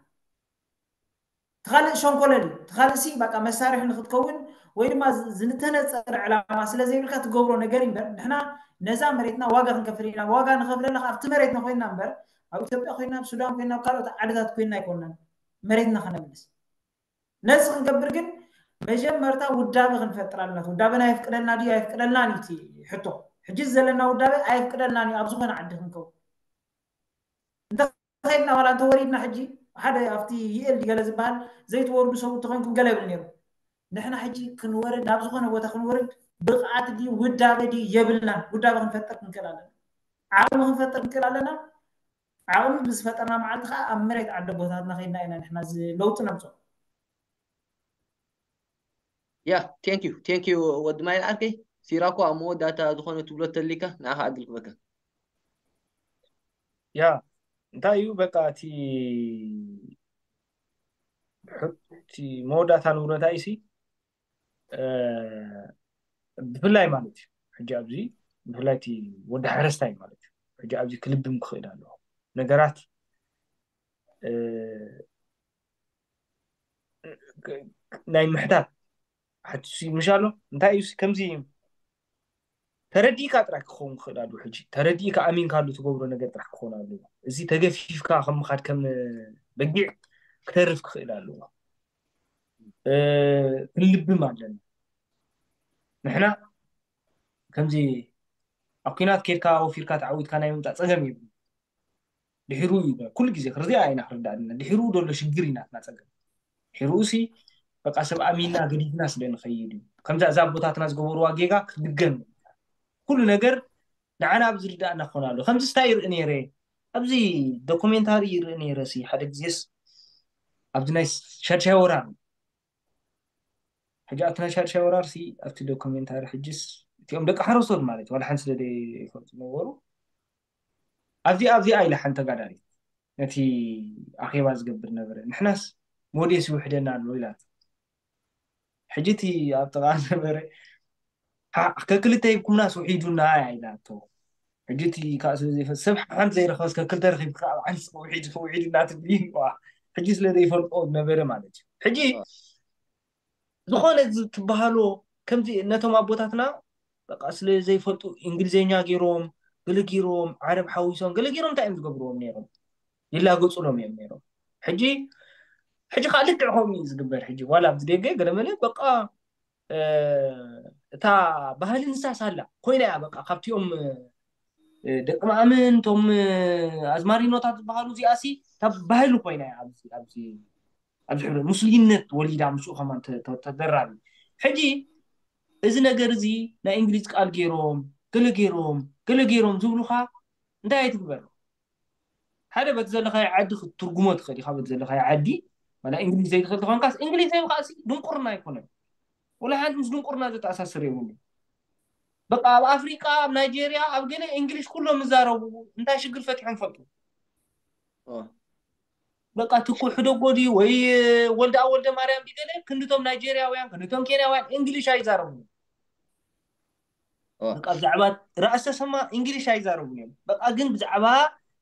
ትኻልእ ሸንኮለል እዩ። ትኻልእ ሲ በቃ መሳርሒ ንክትከውን ወይ ድማ ዝተነፀረ ዕላማ ስለ ዘይብልካ ትገብሮ ነገር እምበር ንሕና ነዛ መሬትና ዋጋ ክንከፍል ኢና። ዋጋ ንኸፍለላ ኣብቲ መሬትና ኮይንና እምበር ኣብ ኢትዮጵያ ኮይንና ኣብ ሱዳን ኮይንና ኣብ ካልኦት ዓድታት ኮይንና ኣይኮንናን መሬትና ከነምልስ። ነዚ ክንገብር ግን መጀመርታ ውዳበ ክንፈጥር ኣለና። ውዳበና የፍቅደልና ድዩ ኣይፍቅደልናን እዩ እቲ ሕቶ። ሕጂ ዘለና ውዳበ ኣየፍቅደልናን እዩ ኣብ ዝኾነ ዓዲ ክንከውን። እንተኸድና ዋላ እንተወሪድና ሕጂ ሓደ ኣብቲ ዩኤል ገለ ዝበሃል ዘይትወርዱ ሰብኡት ተኾይንኩም ገለ ይብል ነይሩ። ንሕና ሕጂ ክንወርድ ናብ ዝኾነ ቦታ ክንወርድ ብቕዓት ድዩ ውዳበ ድዩ የብልናን። ውዳበ ክንፈጥር ክንክእል ኣለና። ዓቕሚ ክንፈጥር ክንክእል ኣለና። ዓቕሚ ብዝፈጠርና መዓልቲ ከዓ ኣብ መሬት ዓደ ቦታትና ከይድና ኢና ንሕና ለውጢ ነምፅኦ። Yeah, thank you, thank you ወዲ ማይል ዓርከይ። ሲራኮ ኣብ መወዳእታ ዝኾነ ትብሎ ተሊካ ንዓኻ ዕድል ክበካ። ያ እንታይ እዩ በቃ እቲ እቲ መወዳእታ ንብሎ እንታይ ሲ ብፍላይ ማለት እዩ ሕጂ ኣብዚ ብፍላይ እቲ ወዲ ሓረስታይ ማለት እዩ ሕጂ ኣብዚ ክልብም ክኽእል ኣለዎ ነገራት ናይ ምሕታት ሓትሲ ምሽ ኣሎ እንታይ እዩ ከምዚ ተረዲእካ ጥራሕ ክኸውን ክኽእል ኣለዎ ሕጂ ተረዲእካ ኣሚንካሉ ትገብሮ ነገር ጥራሕ ክኸውን ኣለዎ እዚ ተገፊፍካ ከም ምኻድ ከም በጊዕ ክተርፍ ክኽእል ኣለዎ ክንልብም ኣለና ንሕና ከምዚ ኣብ ኲናት ኬድካ ወፊርካ ተዓዊትካ ናይ ምምፃእ ፀገም የብሉ ድሕሩ እዩ ኩሉ ግዜ ክርዚኣ ኢና ክርዳእ ድሕሩ ዘሎ ሽግር እዩ ናትና ፀገም ድሕሩ ሲ በቃ ሰብ ኣሚንና ገዲፍና ስለ ንኸይድ እዩ ከምዚ እዛ ኣቦታትና ዝገበርዋ ጌጋ ክድገም ኩሉ ነገር ንዓና ኣብ ዝርዳእና ክኾን ኣሎ ከምዚ ስታይ ይርኢ ነይረ ኣብዚ ዶኩሜንታሪ ይርኢ ነይረ ሲ ሓደ ግዜስ ኣብዚ ናይ ሻድሻይ ወራር ሕጂ ኣብቲ ናይ ሻድሻይ ወራር ሲ ኣብቲ ዶኩሜንታሪ ሕጅስ እቲኦም ደቂ ሓረስቶት ማለት ዋላ ሓንቲ ስለ ዘይፈልጡ ነበሩ ኣብዚኣ ኣብዚኣ ኢላ ሓንቲ ተጋዳሊት ነቲ ኣኼባ ዝገብር ነበረ ንሕናስ ሞዴስ ይውሕደና ኣሎ ኢላት ሕጂ እቲ ኣብ ጥቓ ነበረ ከክልተ ሂብኩምናስ ውሒዱና እያ ኢላቶ ሕጂ እቲ ከዓ ስለ ዘይፈ ሰብ ሓንቲ ዘይረኸበስ ከክልተ ረኺብካ ኣብ ዓንስ ውሒዱ ውሒዱና ትብሊ ሕጂ ስለ ዘይፈልጦ ነበረ ማለት እዩ ሕጂ ዝኾነ ትበሃሎ ከምዚ ነቶም ኣቦታትና በቃ ስለ ዘይፈልጡ እንግሊዝኛ ገይሮም ገለ ገይሮም ዓረብ ሓዊሶም ገለ ገይሮም እንታይ እዮም ዝገብርዎም ነይሮም ይላገፁሎም እዮም ነይሮም ሕጂ ሕጂ ከዓ ልክዕ ከምኡ እዩ ዝግበር ሕጂ ዋላ ኣብዚ ደገ ገለ መለ በቃ እታ ባህሊ ንሳስ ኣላ ኮይና እያ በቃ ካብቲኦም ደቂ ማእምን ቶም ኣዝማሪኖታት ዝበሃሉ እዚኣሲ ካብ ባህሊ ኮይና እያ ኣብዚ ኣብዚ ኣብዚ ሕብረ ሙስሊምነት ወሊዳ ምስኡ ከማን ተደራቢ ሕጂ እዚ ነገር እዚ ናይ እንግሊዝ ቃል ገይሮም ገለ ገይሮም ገለ ገይሮም ዝብሉካ እንታይ ኣይትግበር ሓደ በቲ ዘለካዮ ዓዲ ክትትርጉሞ ትኽእል ኢካ በቲ ዘለካዮ ዓዲ ዋላ እንግሊዝ ዘይትኽእል ተኾንካስ እንግሊዝ ዘይምካኣሲ ድንቁርና ኣይኮነን ወላ ሓንቲ ምስ ድንቁርና ዘተኣሳስር የብሉ በቃ ኣብ ኣፍሪቃ ኣብ ናይጄርያ ኣብ ገለ እንግሊሽ ኩሎም ዝዛረቡ እንታይ ሽግር ፈቲሖም ፈልጡ በቃ ትኩ ሕደጎ ድዩ ወይ ወልዳ ወልደ ማርያም ድዩ ገለ ክንድቶም ናይጄርያውያን ክንድቶም ኬንያውያን እንግሊሽ ኣይዛረቡ በቃ ብዛዕባ ራእሲ ተሰማ እንግሊሽ ኣይዛረቡን እዮም በቃ ግን ብዛዕባ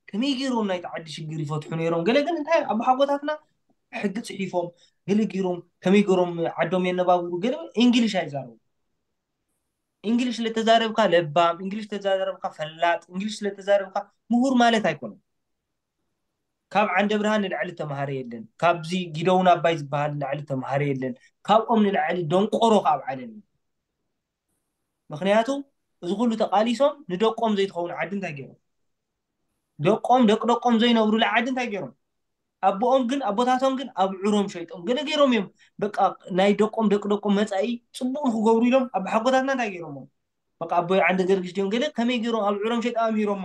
ከመይ ገይሮም ናይቲ ዓዲ ሽግር ይፈትሑ ነይሮም ገለ ግን እንታይ ኣቦሓጎታትና ሕጊ ፅሒፎም ገለ ገይሮም ከመይ ገይሮም ዓዶም የነባብሩ ገለ እንግሊሽ ኣይዛረቡ እንግሊሽ ስለተዛረብካ ለባም እንግሊሽ ስለተዛረብካ ፈላጥ እንግሊሽ ስለተዛረብካ ምሁር ማለት ኣይኮነን ካብ ዓንደ ብርሃን ንላዕሊ ተምሃረ የለን ካብዚ ጊደውን ኣባይ ዝበሃል ንላዕሊ ተምሃረ የለን ካብኦም ንላዕሊ ደንቆሮ ካብ ዓለም እዩ ምክንያቱ እዚ ኩሉ ተቃሊሶም ንደቆም ዘይትኸውን ዓዲ እንታይ ገይሮም ደቆም ደቂ ደቆም ዘይነብሩላ ዓዲ እንታይ ገይሮም ኣቦኦም ግን ኣቦታቶም ግን ኣብ ዑሮም ሸይጦም ገለ ገይሮም እዮም። በቃ ናይ ደቆም ደቂ ደቆም መፃኢ ፅቡቅ ንክገብሩ ኢሎም ኣቦሓጎታትና እንታይ ገይሮም? በቃ ኣቦይ ዓንደ ገርግሽ ድዮም ገለ ከመይ ገይሮም ኣብ ዑሮም ሸይጦም ኣምሂሮም?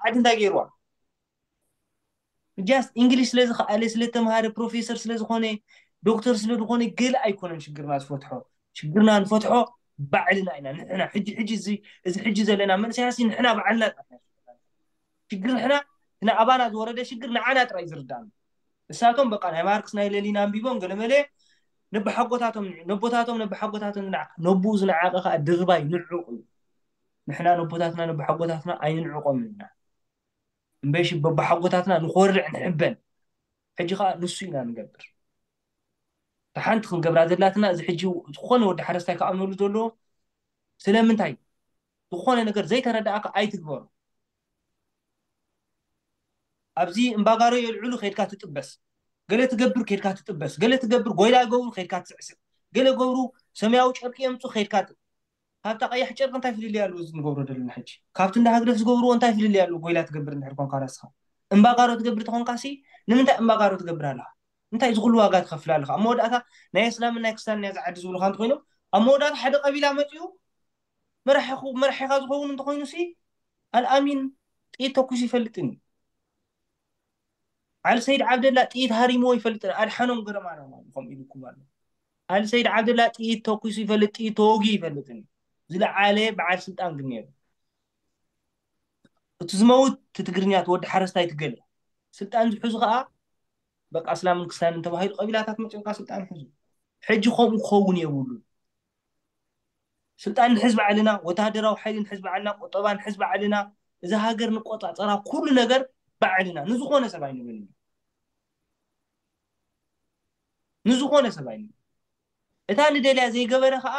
ዓዲ እንታይ ገይርዋ? ጃስት እንግሊሽ ስለዝኸኣለ ስለተምሃረ ፕሮፌሰር ስለዝኾነ ዶክተር ስለዝኾነ ገለ ኣይኮነን ሽግርና ዝፈትሖ። ሽግርና ንፈትሖ ባዕልና ኢና ንሕና። ሕጂ ሕጂ እዚ እዚ ሕጂ ዘለና መንእሰያሲ ንሕና ባዕልና ጥራሕ ኢና። ሽግር ንሕና ንኣባና ዝወረደ ሽግር ንዓና ጥራይ ዝርዳእና። እሳቶም በቃ ናይ ማርክስ ናይ ሌኒን ኣንቢቦም ገለመለ ነቦሓጎታቶም ነቦታቶም ነቦሓጎታቶም ዝነዓ- ነቦኡ ዝነዓቐ ከዓ ድርባይ ንዑቕ እዩ። ንሕና ነቦታትና ነቦሓጎታትና ኣይንንዕቖም ኢና። እምበይሽ በቦሓጎታትና ንኾርዕ ንሕበን። ሕጂ ከዓ ንሱ ኢና ንገብር። እታ ሓንቲ ክንገብራ ዘላትና እዚ ሕጂ ዝኾነ ወዲ ሓረስታይ ክኣምነሉ ዘለዎ ስለምንታይ ዝኾነ ነገር ዘይተረዳእካ ኣይትግበሩ። ኣብዚ እምባጋሮ የልዕሉ ከድካ ትጥበስ፣ ገለ ትገብር ከድካ ትጥበስ፣ ገለ ትገብር ጎይላ ገብሩ ከድካ ትስዕስዕ፣ ገለ ገብሩ ሰማያዊ ጨርቂ የምፁ ከድካ ት- ካብታ ቀያሕ ጨርቂ እንታይ ፍልልያ ኣለዎ? እዚ ንገብሮ ዘለና ሕጂ ካብቲ እንዳ ህግደፍ ዝገብርዎ እንታይ ፍልልያ ኣለዎ? ጎይላ ትገብር እንድሕር ኮንካ ራስኻ እምባጋሮ ትገብር ተኾንካሲ ንምንታይ እምባጋሮ ትገብር ኣለኻ? እንታይ እዚ ኩሉ ዋጋ ትኸፍል ኣለኻ? ኣብ መወዳእታ ናይ እስላምን ናይ ክርስትያን ናይ ዝዓዲ ዝብሉኻ እንተኮይኖም ኣብ መወዳእታ ሓደ ቀቢላ መፂኡ መራሒኹ መራሒኻ ዝኸውን እንተኮይኑ ሲ ኣልኣሚን ጥይት ተኩሱ ይፈልጥን እዩ። ዓል ሰይድ ዓብደላ ጥይት ሃሪምዎ ይፈልጥን ኣድሓኖም ገረማርያም ኣሎ ከምኡ ኢልኩም ኣሎ። ዓል ሰይድ ዓብደላ ጥይት ተኩሱ ይፈልጥ ጥይት ተወጊኡ ይፈልጥን እዩ። ዝለዓለ በዓል ስልጣን ግን ነይሩ። እቲ ዝመውት እቲ ትግርኛ እቲ ወዲ ሓረስታይ ትገለ ስልጣን ዝሕዙ ከዓ በቃ እስላምን ክስታንን ተባሂሉ ቀቢላታት መፅኦም ከዓ ስልጣን ሕዙ። ሕጂ ከምኡ ክኸውን የብሉን። ስልጣን ንሕዝ ባዕልና፣ ወተሃደራዊ ሓይሊ ንሕዝ ባዕልና፣ ቁጠባ ንሕዝ ባዕልና፣ እዛ ሃገር ንቆፃፀራ ኩሉ ነገር ባዕልና ንዝኾነ ሰብ ኣይንብል ኢና። ንዝኾነ ሰብ ኣይንብል። እታ ንደልያ ዘይገበረ ከዓ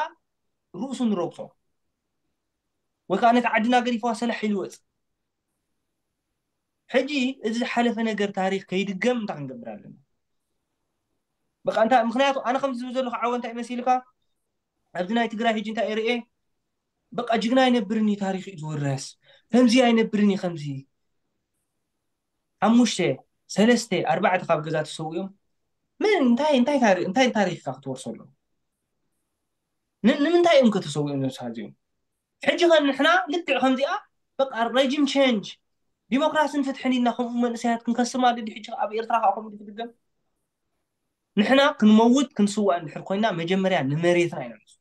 ርእሱ ንረግፆ ወይ ከዓ ነቲ ዓድና ገዲፍዋ ሰላሕ ኢሉ ይወፅእ። ሕጂ እዚ ዝሓለፈ ነገር ታሪክ ከይድገም እንታይ ክንገብር ኣለና? በቃ እንታይ ምክንያቱ ኣነ ከምዚ ዝብል ዘለኹ ዓወ እንታይ መሲልካ ኣብዚ ናይ ትግራይ ሕጂ እንታይ ርኤ በቃ ጅግና ኣይነብርን እዩ ታሪክ እዩ ዝውረስ ከምዚ ኣይነብርን እዩ ከምዚ ሓሙሽተ ሰለስተ ኣርባዕተ ካብ ገዛ ተሰዊኦም ምን እንታይ እንታይ ታሪ- እንታይ ታሪክ ኢካ ክትወርሰሎም ን- ንምንታይ እዮም ከተሰዊኦም ነብስካ እዚኦም ሕጂ ከ ንሕና ልክዕ ከምዚኣ በቃ ረጅም ቸንጅ ዲሞክራስን ፍትሕን ኢልና ከምኡ መንእሰያት ክንከስም ኣለ ሕጂ ኣብ ኤርትራ ከዓ ከምኡ ድግደም ንሕና ክንመውት ክንስዋእ እንድሕር ኮይና መጀመርያ ንመሬትና ኢና ንስ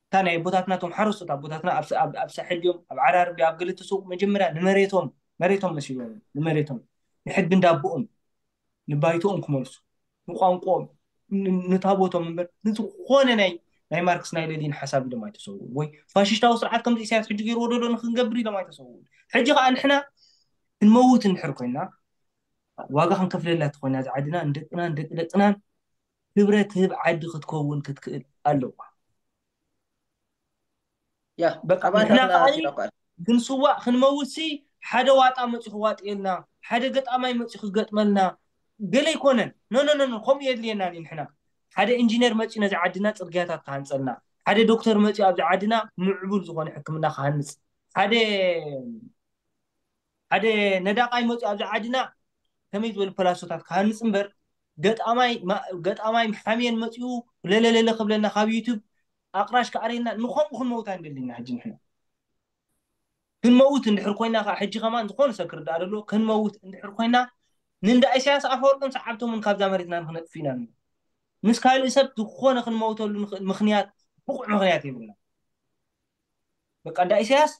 እታ ናይ ኣቦታትና ቶም ሓረስቶት ኣቦታትና ኣብ ሳ- ኣብ- ኣብ ሳሕል ድዮም ኣብ ዓራርብ ድዮ ኣብ ገለ ተሰውኡ መጀመርያ ንመሬቶም መሬቶም መሲሎም እዮም። ንመሬቶም ንሕድጊ እንዳቦኦም ንባይቶኦም ክመልሱ ንቋንቋኦም ን- ንታቦቶም እምበር ንዝኾነ ናይ ናይ ማርክስ ናይ ሌኒን ሓሳብ ኢሎም ኣይተሰውኡ ወይ ፋሽስታዊ ስርዓት ከምዚ ኢሳያስ ሕጂ ገይርዎ ደሎ ንክንገብር ኢሎም ኣይተሰውኡ ሕጂ ከዓ ንሕና ክንመውት እንድሕር ኮይና ዋጋ ክንከፍለላ ተኮይና ዝዓድና ንደቅና ንደቂ ደቅናን ክብረት ህብ ዓዲ ክትከውን ክትክእል ኣለዋ ያ በቃ ኣባታትና ንሕና ከዓኒ ኣሲራ እኳ ክንስዋእ ክንመውትሲ ሓደ ዋጣ መፂኡ ክዋጥየልና ሓደ ገጣማይ መፂኡ ክገጥመልና ገለ ኣይኮነን ኖኖኖኖ ከምኡ የድልየና ንሕና ሓደ ኢንጂነር መፂኡ ነዚ ዓድና ፅርግያታት ክሃንፀልና ሓደ ዶክተር መፂኡ ኣብዚ ዓድና ምዕቡል ዝኾነ ሕክምና ክሃንፅ ሓደ ሓደ ነዳቃይ መፂኡ ኣብዚ ዓድና ከመይ ዝበሉ ፐላሶታት ክሃንፅ እምበር ገጣማይ ማ- ገጣማይ ሓሜን መፂኡ ለለለለ ክብለና ካብ ዩቱብ ኣቅራሽ ክኣርየና ንኸምኡ ክንመውት ኣይንደሊ ኢና ሕጂ ንሕና ክንመውት እንድሕር ኮይና ከዓ ሕጂ ከማን ዝኾነ ሰብ ክርዳእ ደሎ ክንመውት እንድሕር ኮይና ንእንዳ ኢሳያስ ኣፈወርቅን ሰዓብቶምን ካብዛ መሬትና ንክነጥፍ ኢና ንብል ምስ ካልእ ሰብ ዝኾነ ክንመውተሉ ንኽእል ምክንያት ብቑዕ ምክንያት የብልና በቃ እንዳ ኢሳያስ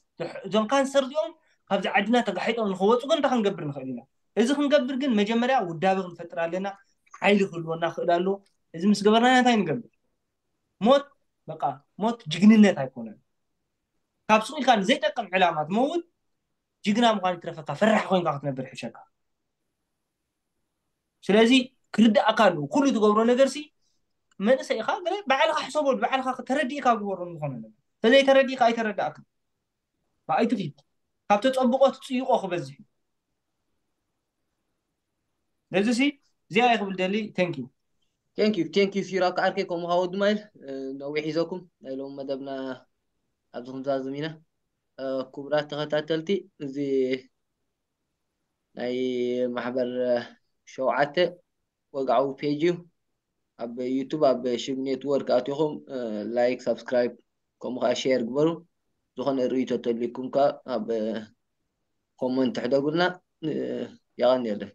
እዞም ካንሰር እዚኦም ካብዚ ዓድና ተጋሒጦም ንክወፁ ግን እንታይ ክንገብር ንኽእል ኢና እዚ ክንገብር ግን መጀመርያ ውዳበ ክንፈጥር ኣለና ሓይሊ ክህልወና ክእል ኣሎ እዚ ምስ ገበርና እንታይ ንገብር ሞት በቃ ሞት ጅግንነት ኣይኮነን ካብ ሱቕ ኢልካ ንዘይጠቅም ዕላማ ትመውት ጅግና ምዃን ይትረፈካ ፈራሕ ኮይንካ ክትነብር ይሕሸካ ስለዚ ክርዳእካ ኣለዎ ኩሉ ትገብሮ ነገር ሲ መንእሰይ ኢኻ ገለ ባዕልኻ ሕሰበሉ ባዕልኻ ተረዲእካ ግበሮ ዝኾነ ነገር ተዘይተረዲእካ ኣይተረዳእካ ኣይትኺድ ካብ ተፀብቆ ትፅይቆ ክበዝሕ እዩ ነዚ ሲ እዚኣ እየ ክብል ደሊ thank you thank you thank you ሲራክ ዓርከይ ከምኡ ከዓ ወዲ ማይል ነዊሕ ሒዘኩም ናይ ሎም መደብና ኣብዚ ክንዛዝም ኢና ክቡራት ተኸታተልቲ እዚ ናይ ማሕበር ሸውዓተ ወግዓዊ ፔጅ እዩ። ኣብ ዩቱብ ኣብ ሽም ኔትወርክ ኣቲኹም ላይክ፣ ሳብስክራይብ ከምኡ ከዓ ሼር ግበሩ። ዝኾነ ርእይቶ ተልይኩም ከዓ ኣብ ኮመንት ሕደጉልና። የቐንየለይ።